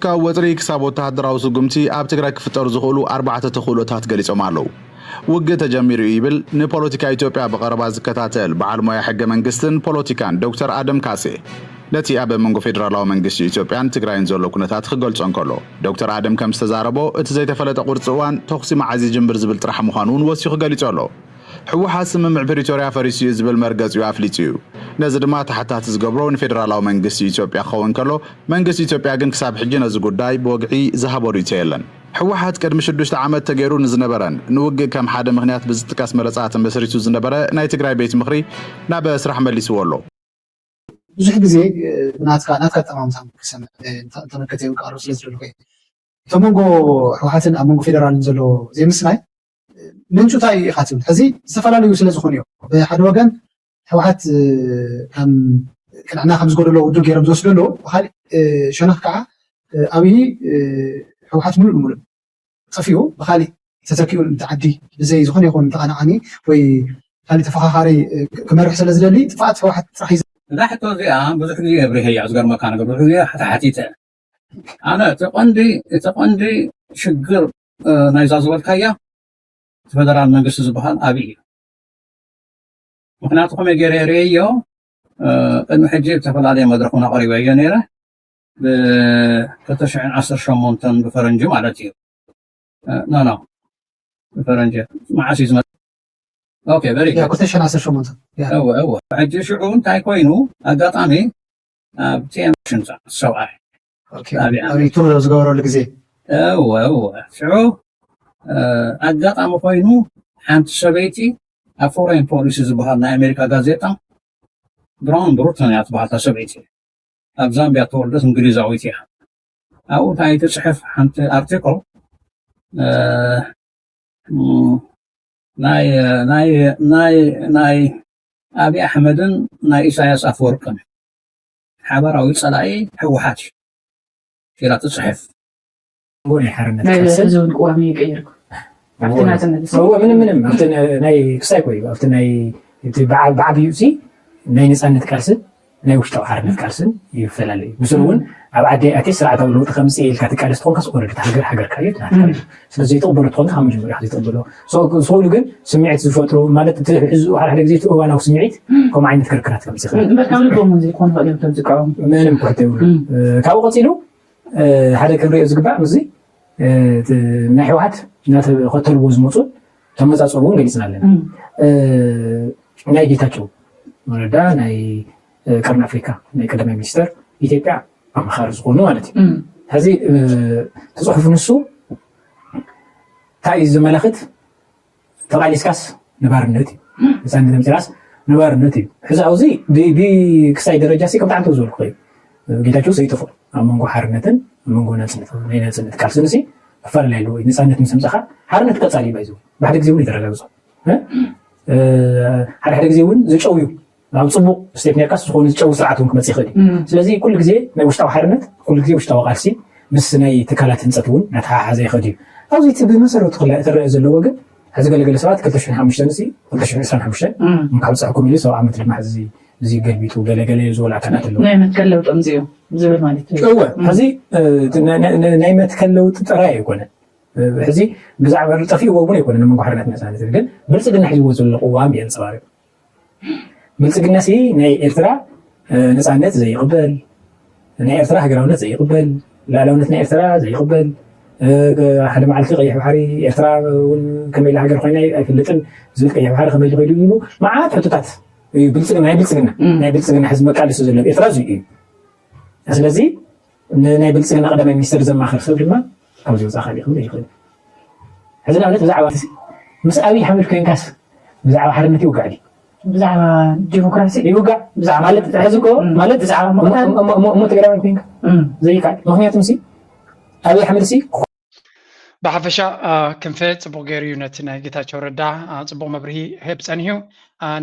ካብ ወጥሪ ክሳብ ወተሃደራዊ ስጉምቲ ኣብ ትግራይ ክፍጠሩ ዝኽእሉ ኣርባዕተ ተኽእሎታት ገሊጾም ኣለዉ። ውግእ ተጀሚሩ እዩ ይብል ንፖለቲካ ኢትዮጵያ ብቐረባ ዝከታተል በዓል ሞያ ሕገ መንግስትን ፖለቲካን ዶክተር ኣደም ካሴ። ነቲ ኣብ መንጎ ፌደራላዊ መንግስቲ ኢትዮጵያን ትግራይን ዘሎ ኩነታት ክገልጾ እንከሎ፣ ዶክተር ኣደም ከም ዝተዛረቦ፣ እቲ ዘይተፈለጠ ቁርፂ እዋን ተኹሲ መዓዝ ይጅምር ዝብል ጥራሕ ምዃኑ እውን ወሲኹ ገሊጹ ኣሎ። ህወሓት ስምምዕ ፕሪቶርያ ፈሪሱ እዩ ዝብል መርገፂኡ ኣፍሊፁ እዩ። ነዚ ድማ ተሓታቲ ዝገብሮ ንፌደራላዊ መንግስቲ ኢትዮጵያ ክኸውን ከሎ፣ መንግስቲ ኢትዮጵያ ግን ክሳብ ሕጂ ነዚ ጉዳይ ብወግዒ ዝሃቦ ርእይቶ የለን። ህወሓት ቅድሚ ሽዱሽተ ዓመት ተገይሩ ንዝነበረን ንውግእ ከም ሓደ ምኽንያት ብዝጥቀስ መረፃ ተመስሪቱ ዝነበረ ናይ ትግራይ ቤት ምኽሪ ናብ ስራሕ መሊስዎ ኣሎ። ብዙሕ ግዜ ናትካ ናትካ ጠማምታ ክሰምዕ እንተመልከተ ይውቃሩ ስለ ዝደለኹ እየ። እቶም መንጎ ህወሓትን ኣብ መንጎ ፌደራልን ዘሎ ዘይምስናይ ምንጩ እንታይ እዩ ኢኻ ትብል። ሕዚ ዝተፈላለዩ ስለ ዝኾኑ እዮም። ብሓደ ወገን ህወሓት ከም ቅንዕና ከም ዝጎደሎ ውድብ ገይሮም ዝወስዱ ኣለዉ። ብካሊእ ሸነኽ ከዓ ኣብይ ህወሓት ሙሉእ ንሙሉእ ጠፊኡ ብካሊእ ተተኪኡ እቲ ዓዲ ብዘይ ዝኾነ ይኹን ተቐናቓኒ ወይ ካልእ ተፈኻኻሪ ክመርሕ ስለ ዝደሊ ጥፍኣት ህወሓት ጥራሕ እዩ። እዛ ሕቶ እዚኣ ብዙሕ ግዜ የብርሀ እያ። ዝገርመካ ነገር ብዙሕ ግዜ ተሓቲተ ኣነ እቲ ቀንዲ እቲ ቀንዲ ሽግር ናይዛ ዝበልካያ እቲ ፈደራል መንግስቲ ዝበሃል ኣብይ እዩ። ምክንያቱ ከመይ ገይረ የርእየዮ ቅድሚ ሕጂ ዝተፈላለየ መድረክ እውን ኣቅሪበዮ ነይረ ብ ክልተ ሽሕን ዓሰርተ ሸሞንተን ብፈረንጂ ማለት እዩ ኖ ኖ ብፈረንጂ መዓስ እዩ ዝመ ኦኬ very good ክልተ ሽሕን ዓሰርተ ሸሞንተን እወ እወ ሕጂ ሽዑ እንታይ ኮይኑ ኣጋጣሚ ኣብ ቲኤምሽን ሰብኣይ ሪቱር ዝገበረሉ ግዜ እወ እወ ሽዑ ኣጋጣሚ ኮይኑ ሓንቲ ሰበይቲ ኣብ ፎሬን ፖሊሲ ዝበሃል ናይ ኣሜሪካ ጋዜጣ ብራውን ብሩተን እያ ትበሃል እታ ሰበይቲ ኣብ ዛምቢያ ተወልደት እንግሊዛዊት እያ ኣብኡ እንታይ ትፅሕፍ ሓንቲ ኣርቲክል ናይ ናይ ናይ ናይ ኣብይ ኣሕመድን ናይ ኢሳያስ ኣፈወርቅን ሓበራዊ ፀላኢ ህወሓት እዩ ኢላ ትፅሕፍ ጎ ናይ ሓርነት ናይ ቃልስን ህዝብን ቅዋም እዩ ቀይርኩ ኣብቲ ናፅነት እሱ እዎ ምንም ምንም ኣብቲ ናይ ክስታይ ኮ እዩ ኣብቲ ናይ እቲ ብዓ- ብዓብዩ ሲ ናይ ነፃነት ቃልስን ናይ ውሽጣዊ ሓርነት ቃልስን ይፈላለ እዩ ምስሉ እውን ኣብ ዓዲ ኣቲ ስርዓታዊ ለውጢ ከምፅእ ኢልካ ትቃለስ ትኾንካስ ኦረዲ ሃገር ሃገርካ እዩ ናትካ እዩ ስለዚ ዘይትቕበሎ ትኾንካ ካብ መጀመርያ ዘይትቕበሎ ሰሉ ግን ስምዒት ዝፈጥሩ ማለት እቲ ሕዚ ሓደ ሓደ ግዜ እቲ እዋናዊ ስምዒት ከምኡ ዓይነት ክርክራት ከምፅእ ይኽእል እምበር ካብ ልቦም እውን ዘይኮኑ ክእል እዮም እቶም ዝቃወሙ ምንም ኩሕተ ይብሉ ካብኡ ቀፂሉ ሓደ ክንሪኦ ዝግባእ ምስዚ ናይ ህወሓት እናተኸተልዎ ዝመፁ ተመፃፅኦ እውን ገሊፅና ኣለና ናይ ጌታቸው ረዳ ናይ ቀርኒ ኣፍሪካ ናይ ቀዳማይ ሚኒስተር ኢትዮጵያ ኣመኻሪ ዝኾኑ ማለት እዩ ሕዚ ተፅሑፍ ንሱ እንታይ እዩ ዘመላኽት ተቓሊስካስ ንባርነት እዩ ህፃን ተምፂራስ ንባርነት እዩ ሕዚ ኣብዚ ክሳይ ደረጃ ሲ ከምቲ ዓንተው ዝበልኩ እዩ ጌታቸው ሰይጥፎ ኣብ መንጎ ሓርነትን ኣብ መንጎ ናይ ነፅነት ቃልስን ሲ ክፈላለይ ኣለዎ ነፃነት ምስ ምፃኻ ሓርነት ቀፃሊ እዩ ባይዘው ብሓደ ግዜ እውን ይተረጋግፆ ሓደ ሓደ ግዜ እውን ዝጨው እዩ ኣብ ፅቡቅ ስቴት ኔርካስ ዝኾነ ዝጨው ስርዓት እውን ክመፅእ ይኽእል እዩ ስለዚ ኩሉ ግዜ ናይ ውሽጣዊ ሓርነት ኩሉ ግዜ ውሽጣዊ ቃልሲ ምስ ናይ ትካላት ህንፀት እውን ናተሓሓዘ ይኸድ እዩ ኣብዚ እቲ ብመሰረቱ ክላ ትረአ ዘለዎ ግን ሕዚ ገለገለ ሰባት ክልተ ሽሕን ሓሙሽተን ሲ ክልተ ሽሕን ዕስራን ሓሙሽተን ካብ ፀሕኩም ኢሉ ሰብ ዓመት ድማ ሕዚ እዚ ገልቢጡ ገለገለ ዝበሉ ኣካላት ኣለዉ ናይ መትከል ለውጢ ኣምፅኡ ዝብል ማለት እዩ እወ ሕዚ ናይ መትከል ለውጢ ጥራይ ኣይኮነ ሕዚ ብዛዕባ ጠፊእዎ እውን ኣይኮነ ንመንጎ ሓርነት ነፃነት ግን ብልፅግና ሒዝዎ ዘሎ ቅዋም የንፀባርቅ ብልፅግና ሲ ናይ ኤርትራ ነፃነት ዘይቅበል ናይ ኤርትራ ሃገራውነት ዘይቅበል ላዕላውነት ናይ ኤርትራ ዘይቅበል ሓደ መዓልቲ ቀይሕ ባሕሪ ኤርትራ እውን ከመይ ኢላ ሃገር ኮይና ኣይፍልጥን ዝብል ቀይሕ ባሕሪ ከመይ ኢሉ ከይዱ ይብሉ መዓት ሕቶታት እዩ ብልፅግና ናይ ብልፅግና ናይ ብልፅግና ሕዚ መቃለሲ ዘሎ ኤርትራ እዚ እዩ ስለዚ ንናይ ብልፅግና ቀዳማይ ሚኒስተር ዘማኽር ሰብ ድማ ካብዚ ወፃእ ካልእ ክብል ይኽእል ሕዚ ንኣብነት ብዛዕባ ምስ ኣብይ ኣሕመድ ኮይንካስ ብዛዕባ ሓርነት ይውጋዕ ድዩ ብዛዕባ ዲሞክራሲ ይውጋዕ ብዛዕባ ማለት ሕዚ እኮ ማለት ብዛዕባ ምቕታል እሞ ትግራዋይ ኮይንካ ዘይካል ምክንያቱ ሲ ኣብይ ኣሕመድ ሲ ብሓፈሻ ክንፈ ፅቡቅ ገይሩ እዩ ነቲ ናይ ጌታቸው ረዳ ፅቡቅ መብርሂ ህብ ፀኒሑ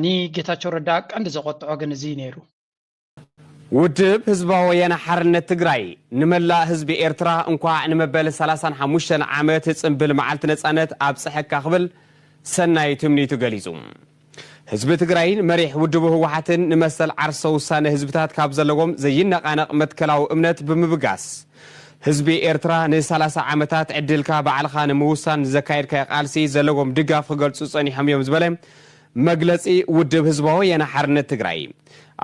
ንጌታቸው ረዳ ቀንዲ ዘቆጥዖ ግን እዚ ነይሩ ውድብ ህዝባዊ ወያነ ሓርነት ትግራይ ንመላእ ህዝቢ ኤርትራ እንኳዕ ንመበል ሰላሳን ሓሙሽተን ዓመት ጽንብል መዓልቲ ነጻነት ኣብጽሐካ ክብል ሰናይ ትምኒቱ ገሊጹ። ህዝቢ ትግራይን መሪሕ ውድቡ ህወሓትን ንመሰል ዓርሰ ውሳነ ህዝብታት ካብ ዘለዎም ዘይነቓነቕ መትከላዊ እምነት ብምብጋስ ህዝቢ ኤርትራ ንሰላሳ ዓመታት ዕድልካ ባዕልኻ ንምውሳን ንዘካየድካዮ ቃልሲ ዘለዎም ድጋፍ ክገልጹ ጸኒሖም እዮም ዝበለ መግለጺ ውድብ ህዝባዊ ወያነ ሓርነት ትግራይ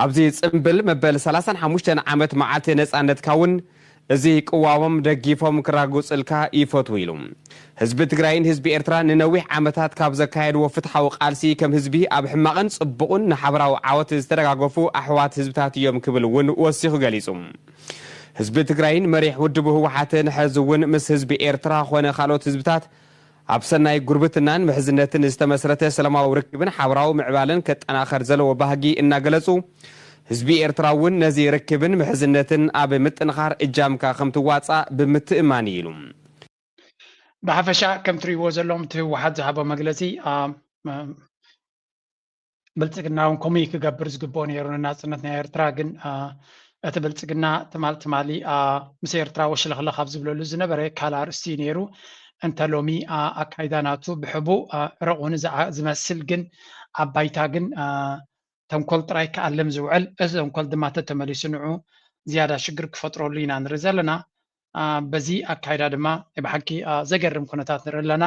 ኣብዚ ጽምብል መበል ሰላሳን ሓሙሽተን ዓመት መዓልቲ ነጻነትካ እውን እዚ ቅዋሞም ደጊፎም ክራግጹልካ ይፈትዉ ኢሉ። ህዝቢ ትግራይን ህዝቢ ኤርትራ ንነዊሕ ዓመታት ካብ ዘካየድዎ ፍትሓዊ ቃልሲ ከም ህዝቢ ኣብ ሕማቕን ጽቡቕን ንሓበራዊ ዓወት ዝተደጋገፉ ኣሕዋት ህዝብታት እዮም ክብል እውን ወሲኹ ገሊጹ። ህዝቢ ትግራይን መሪሕ ውድቡ ህወሓትን ሕዚ እውን ምስ ህዝቢ ኤርትራ ኾነ ካልኦት ህዝብታት ኣብ ሰናይ ጉርብትናን ምሕዝነትን ዝተመስረተ ሰላማዊ ርክብን ሓበራዊ ምዕባለን ከጠናኸር ዘለዎ ባህጊ እናገለፁ፣ ህዝቢ ኤርትራ እውን ነዚ ርክብን ምሕዝነትን ኣብ ምጥንኻር እጃምካ ከም ትዋፃእ ብምትእማን እዩ ኢሉ። ብሓፈሻ ከም ትሪእዎ ዘለኹም እቲ ህወሓት ዝሃቦ መግለፂ ብልፅግና እውን ከምኡ እዩ ክገብር ዝግብኦ ነይሩ ንናፅነት ናይ ኤርትራ ግን እቲ ብልፅግና ትማል ትማሊ ምስ ኤርትራ ወሽለኽለኽ ኣብ ዝብለሉ ዝነበረ ካልእ ኣርእስቲ እዩ ነይሩ እንተ ሎሚ ኣካይዳ ናቱ ብሕቡእ ረቑ ዝመስል ግን ኣብ ባይታ ግን ተንኮል ጥራይ ክኣልም ዝውዕል፣ እዚ ተንኮል ድማ ተተመሊሱ ንዑ ዝያዳ ሽግር ክፈጥረሉ ኢና ንርኢ ዘለና። በዚ ኣካይዳ ድማ ናይ ብሓቂ ዘገርም ኩነታት ንርኢ ኣለና።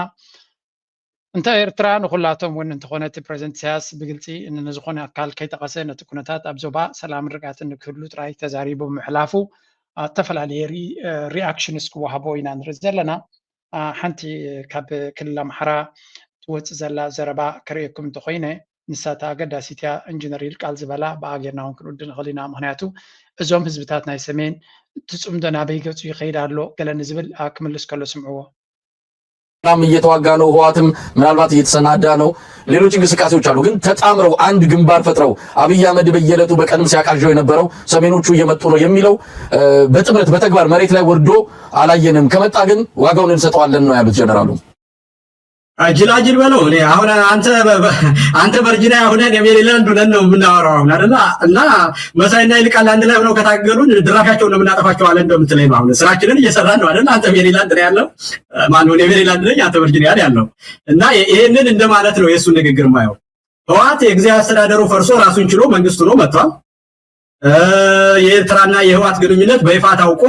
እንተ ኤርትራ ንኹላቶም እውን እንተኾነ እቲ ፕረዚደንት ኢሳያስ ብግልፂ ንዝኾነ ኣካል ከይጠቐሰ ነቲ ኩነታት ኣብ ዞባ ሰላምን ርግኣትን ንክህሉ ጥራይ ተዛሪቡ ብምሕላፉ ዝተፈላለየ ሪኣክሽንስ ክወሃቦ ኢና ንርኢ ዘለና። ሓንቲ ካብ ክልል ኣምሓራ ትወፅእ ዘላ ዘረባ ከርእየኩም እንተኾይነ ንሳ እታ ኣገዳሲት እያ። ኢንጂነር ይልቃል ዝበላ ብኣ ጌርና እውን ክንውድ ንኽእል ኢና። ምኽንያቱ እዞም ህዝብታት ናይ ሰሜን እቲ ፅምዶ ናበይ ገፁ ይኸይድ ኣሎ ገለ ንዝብል ክምልስ ከሎ ስምዕዎ። ም እየተዋጋ ነው። ህወሓትም ምናልባት እየተሰናዳ ነው። ሌሎች እንቅስቃሴዎች አሉ። ግን ተጣምረው አንድ ግንባር ፈጥረው አብይ አህመድ በየዕለቱ በቀንም ሲያቃዣው የነበረው ሰሜኖቹ እየመጡ ነው የሚለው በጥምረት በተግባር መሬት ላይ ወርዶ አላየንም። ከመጣ ግን ዋጋውን እንሰጠዋለን ነው ያሉት ጀነራሉ። ጅላጅል በለው። እኔ አሁን አንተ አንተ ቨርጂኒያ ሆነን የሜሪላንድ ሆነን ነው የምናወራው አሁን አይደለ? እና መሳይና ይልቃል አንድ ላይ ሆነው ከታገሉን ድራሻቸውን ነው የምናጠፋቸው አለ እንደምትለኝ ነው። አሁን ስራችንን እየሰራን ነው አይደለ? አንተ ሜሪላንድ ነው ያለው፣ ማነው? እኔ ሜሪላንድ ነኝ፣ አንተ ቨርጂኒያ ነው ያለው። እና ይሄንን እንደማለት ነው የእሱ ንግግር ማየው። ህወሓት የጊዜያዊ አስተዳደሩ ፈርሶ ራሱን ችሎ መንግስት ሆኖ መጥቷል። የኤርትራና የህወሓት ግንኙነት በይፋ ታውቆ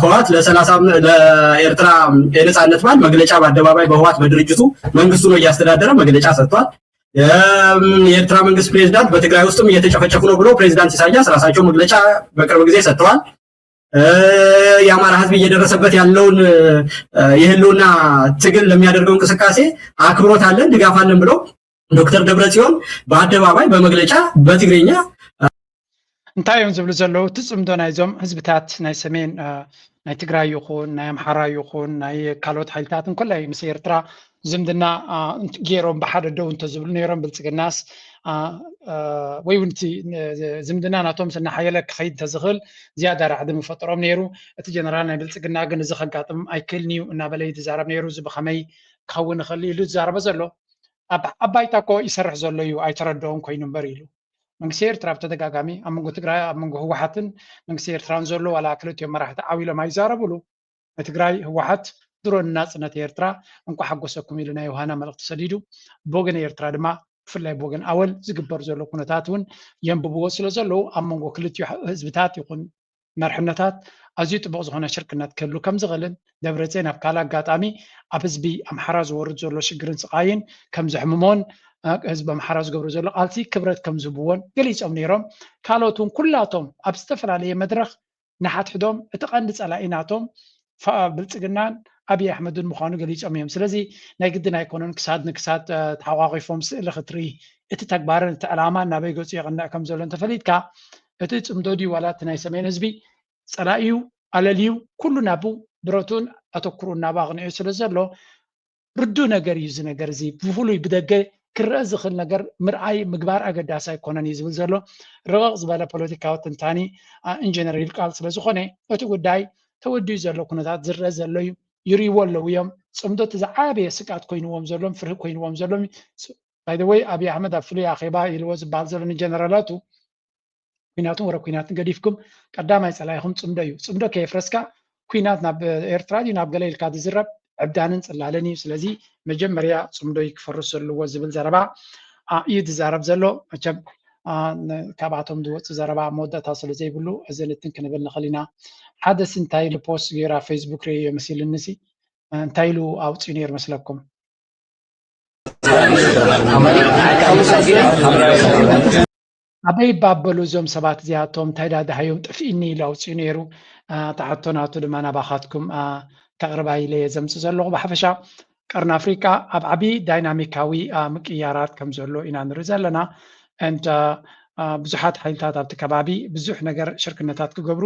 ህወሓት ለሰላሳ ለኤርትራ የነጻነት በዓል መግለጫ በአደባባይ በህወሓት በድርጅቱ መንግስቱ ነው እያስተዳደረ መግለጫ ሰጥቷል። የኤርትራ መንግስት ፕሬዝዳንት በትግራይ ውስጥም እየተጨፈጨፉ ነው ብሎ ፕሬዝዳንት ኢሳያስ ራሳቸው መግለጫ በቅርብ ጊዜ ሰጥተዋል። የአማራ ህዝብ እየደረሰበት ያለውን የህልውና ትግል ለሚያደርገው እንቅስቃሴ አክብሮት አለን፣ ድጋፍ አለን ብሎ ዶክተር ደብረጽዮን በአደባባይ በመግለጫ በትግርኛ እንታይ እዮም ዝብሉ ዘለዉ? እቲ ጽምዶ ናይዞም ህዝብታት ናይ ሰሜን ናይ ትግራይ ይኹን ናይ ኣምሓራ ይኹን ናይ ካልኦት ሓይልታትን ኩላይ ምስ ኤርትራ ዝምድና ገይሮም ብሓደ ደው እንተዝብሉ ነይሮም ብልጽግናስ ወይ እውን እቲ ዝምድና ናቶም እናሓየለ ክኸይድ እንተዝኽእል ዝያዳ ራዕዲ ምፈጠሮም ነይሩ። እቲ ጀነራል ናይ ብልጽግና ግን እዚ ከጋጥም ኣይክእልን እዩ እናበለ እዩ ዝዛረብ ነይሩ። እዚ ብኸመይ ክኸውን ይኽእል ኢሉ ዝዛረበ ዘሎ ኣብ ባይታ እኮ ይሰርሕ ዘሎ እዩ ኣይተረድኦን ኮይኑ እምበር ኢሉ። መንግስቲ ኤርትራ ብተደጋጋሚ ኣብ መንጎ ትግራይ ኣብ መንጎ ህወሓትን መንግስቲ ኤርትራን ዘሎ ዋላ ክልቲኦም መራሕቲ ዓው ኢሎም ኣይዛረብሉ። ንትግራይ ህወሓት ድሮ ንናፅነት ኤርትራ እንኳዕ ሓጎሰኩም ኢሉ ናይ ዮሃና መልእኽቲ ሰዲዱ። ብወገን ኤርትራ ድማ ብፍላይ ብወገን ኣወል ዝግበር ዘሎ ኩነታት እውን የንብብዎ ስለ ዘለዉ ኣብ መንጎ ክልቲኡ ህዝብታት ይኹን መርሕነታት ኣዝዩ ጥቡቕ ዝኾነ ሽርክነት ክህሉ ከም ዝኽእልን ደብረፅዮን ኣብ ካልእ ኣጋጣሚ ኣብ ህዝቢ ኣምሓራ ዝወርድ ዘሎ ሽግርን ስቓይን ከም ዘሕምሞን ህዝቢ ኣምሓራ ዝገብሮ ዘሎ ቃልሲ ክብረት ከም ዝህብዎን ገሊፆም ነይሮም። ካልኦት እውን ኩላቶም ኣብ ዝተፈላለየ መድረኽ ንሓድሕዶም እቲ ቀንዲ ፀላኢ ናቶም ብልፅግናን ኣብይ ኣሕመድን ምዃኑ ገሊፆም እዮም። ስለዚ ናይ ግድን ኣይኮነን ክሳድ ንክሳድ ተሓቋቒፎም ስእሊ ክትርኢ እቲ ተግባርን እቲ ዕላማን ናበይ ገፁ የቕንዕ ከም ዘሎ እንተፈሊጥካ እቲ ፅምዶ ድዩ ዋላ እቲ ናይ ሰሜን ህዝቢ ፀላኢዩ ኣለልዩ ኩሉ ናቡ ብረቱን ኣተኩሩ እናቡ ኣቕኒዑ ስለ ዘሎ ርዱእ ነገር እዩ እዚ ነገር እዚ ብፍሉይ ብደገ ክረአ ዝኽእል ነገር ምርኣይ ምግባር ኣገዳሲ ኣይኮነን እዩ ዝብል ዘሎ ረቐቕ ዝበለ ፖለቲካዊ ትንታኒ ኢንጀነር ይልቃል ስለ ዝኾነ እቲ ጉዳይ ተወዲኡ ዘሎ ኩነታት ዝረአ ዘሎ እዩ ይርእይዎ ኣለዉ እዮም ፅምዶ እቲ ዝዓበየ ስግኣት ኮይንዎም ዘሎም ፍርሂ ኮይንዎም ዘሎም ባይደወይ ኣብይ ኣሕመድ ኣብ ፍሉይ ኣኼባ ኢልዎ ዝበሃል ዘሎ ንጀነራላቱ ኩናትን ወረ ኩናትን ገዲፍኩም ቀዳማይ ፀላኢኹም ፅምዶ እዩ። ፅምዶ ከየፍረስካ ኩናት ናብ ኤርትራ ድዩ ናብ ገለ ኢልካ ዝዝረብ ዕብዳንን ፅላለን እዩ። ስለዚ መጀመርያ ፅምዶ እዩ ክፈርስ ዘለዎ ዝብል ዘረባ እዩ ዝዛረብ ዘሎ። መቸም ካብኣቶም ዝወፅእ ዘረባ መወዳእታ ስለ ዘይብሉ እዚ ልትን ክንብል ንኽእል ኢና። ሓደስ እንታይ ኢሉ ፖስት ገይሩ ኣብ ፌስቡክ ርእዮ መሲልኒ ሲ እንታይ ኢሉ ኣውፅኡ ነይሩ መስለኩም? ኣበይ ባበሉ እዞም ሰባት እዚኣቶም እንታይ ዳድሃዮም ጥፍእኒ ኢሉ ኣውፅኡ ነይሩ። ተሓቶ ናቱ ድማ ናባኻትኩም ከቕርባ ኢለ እየ ዘምፅእ ዘለኹ። ብሓፈሻ ቀርኒ ኣፍሪቃ ኣብ ዓብዪ ዳይናሚካዊ ምቅያራት ከም ዘሎ ኢና ንርኢ ዘለና። And ብዙሓት ሓይልታት ኣብቲ ከባቢ ብዙሕ ነገር ሽርክነታት ክገብሩ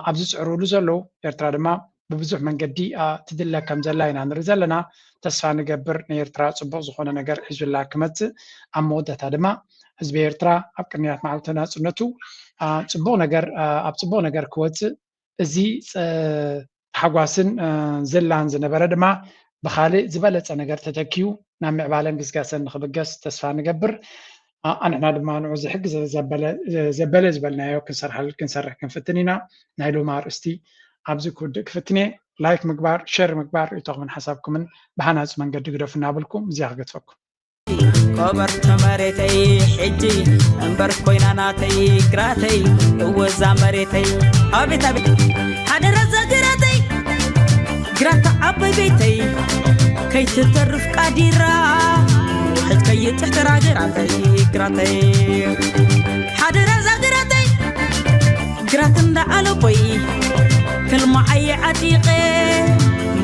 ኣብ ዝፅዕሩሉ ዘለዉ ኤርትራ ድማ ብብዙሕ መንገዲ ትድለ ከም ዘላ ኢና ንርኢ ዘለና። ተስፋ ንገብር ንኤርትራ ፅቡቕ ዝኾነ ነገር ሒዙላ ክመፅእ ኣብ መወዳእታ ድማ ህዝቢ ኤርትራ ኣብ ቅንያት መዓልቲ ናፅነቱ ፅቡቕ ነገር ኣብ ፅቡቕ ነገር ክወፅእ እዚ ተሓጓስን ዝላን ዝነበረ ድማ ብኻልእ ዝበለፀ ነገር ተተኪዩ ናብ ምዕባለን ግስጋሰን ንክብገስ ተስፋ ንገብር። ኣንሕና ድማ ንዑ ዝሕግዝ ዘበለ ዝበልናዮ ክንሰርሕ ክንፍትን ኢና። ናይ ሎሚ ኣርእስቲ ኣብዚ ክውድእ ክፍትን እየ። ላይክ ምግባር፣ ሸር ምግባር፣ ርእይቶኹምን ሓሳብኩምን ብሃናጺ መንገዲ ግደፉ እናበልኩ እዚኣ ክገድፈኩም። ኮበርቲ መሬተይ ሕጂ እምበር ኮይና ናተይ ግራተይ እወዛ መሬተይ ኣቤት ኣቤት ሓደራ ዛግራተይ ግራታ ዓባይ ቤተይ ከይትተርፍ ቃዲራ ውሕጅ ከይጥሕትራ ግራተይ ግራተይ ሓደራ ዛግራተይ ግራት እንዳ ኣለቦይ ክልማዓየ ዓጢቐ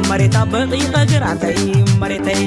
መሬታ በቂቐ ግራተይ መሬተይ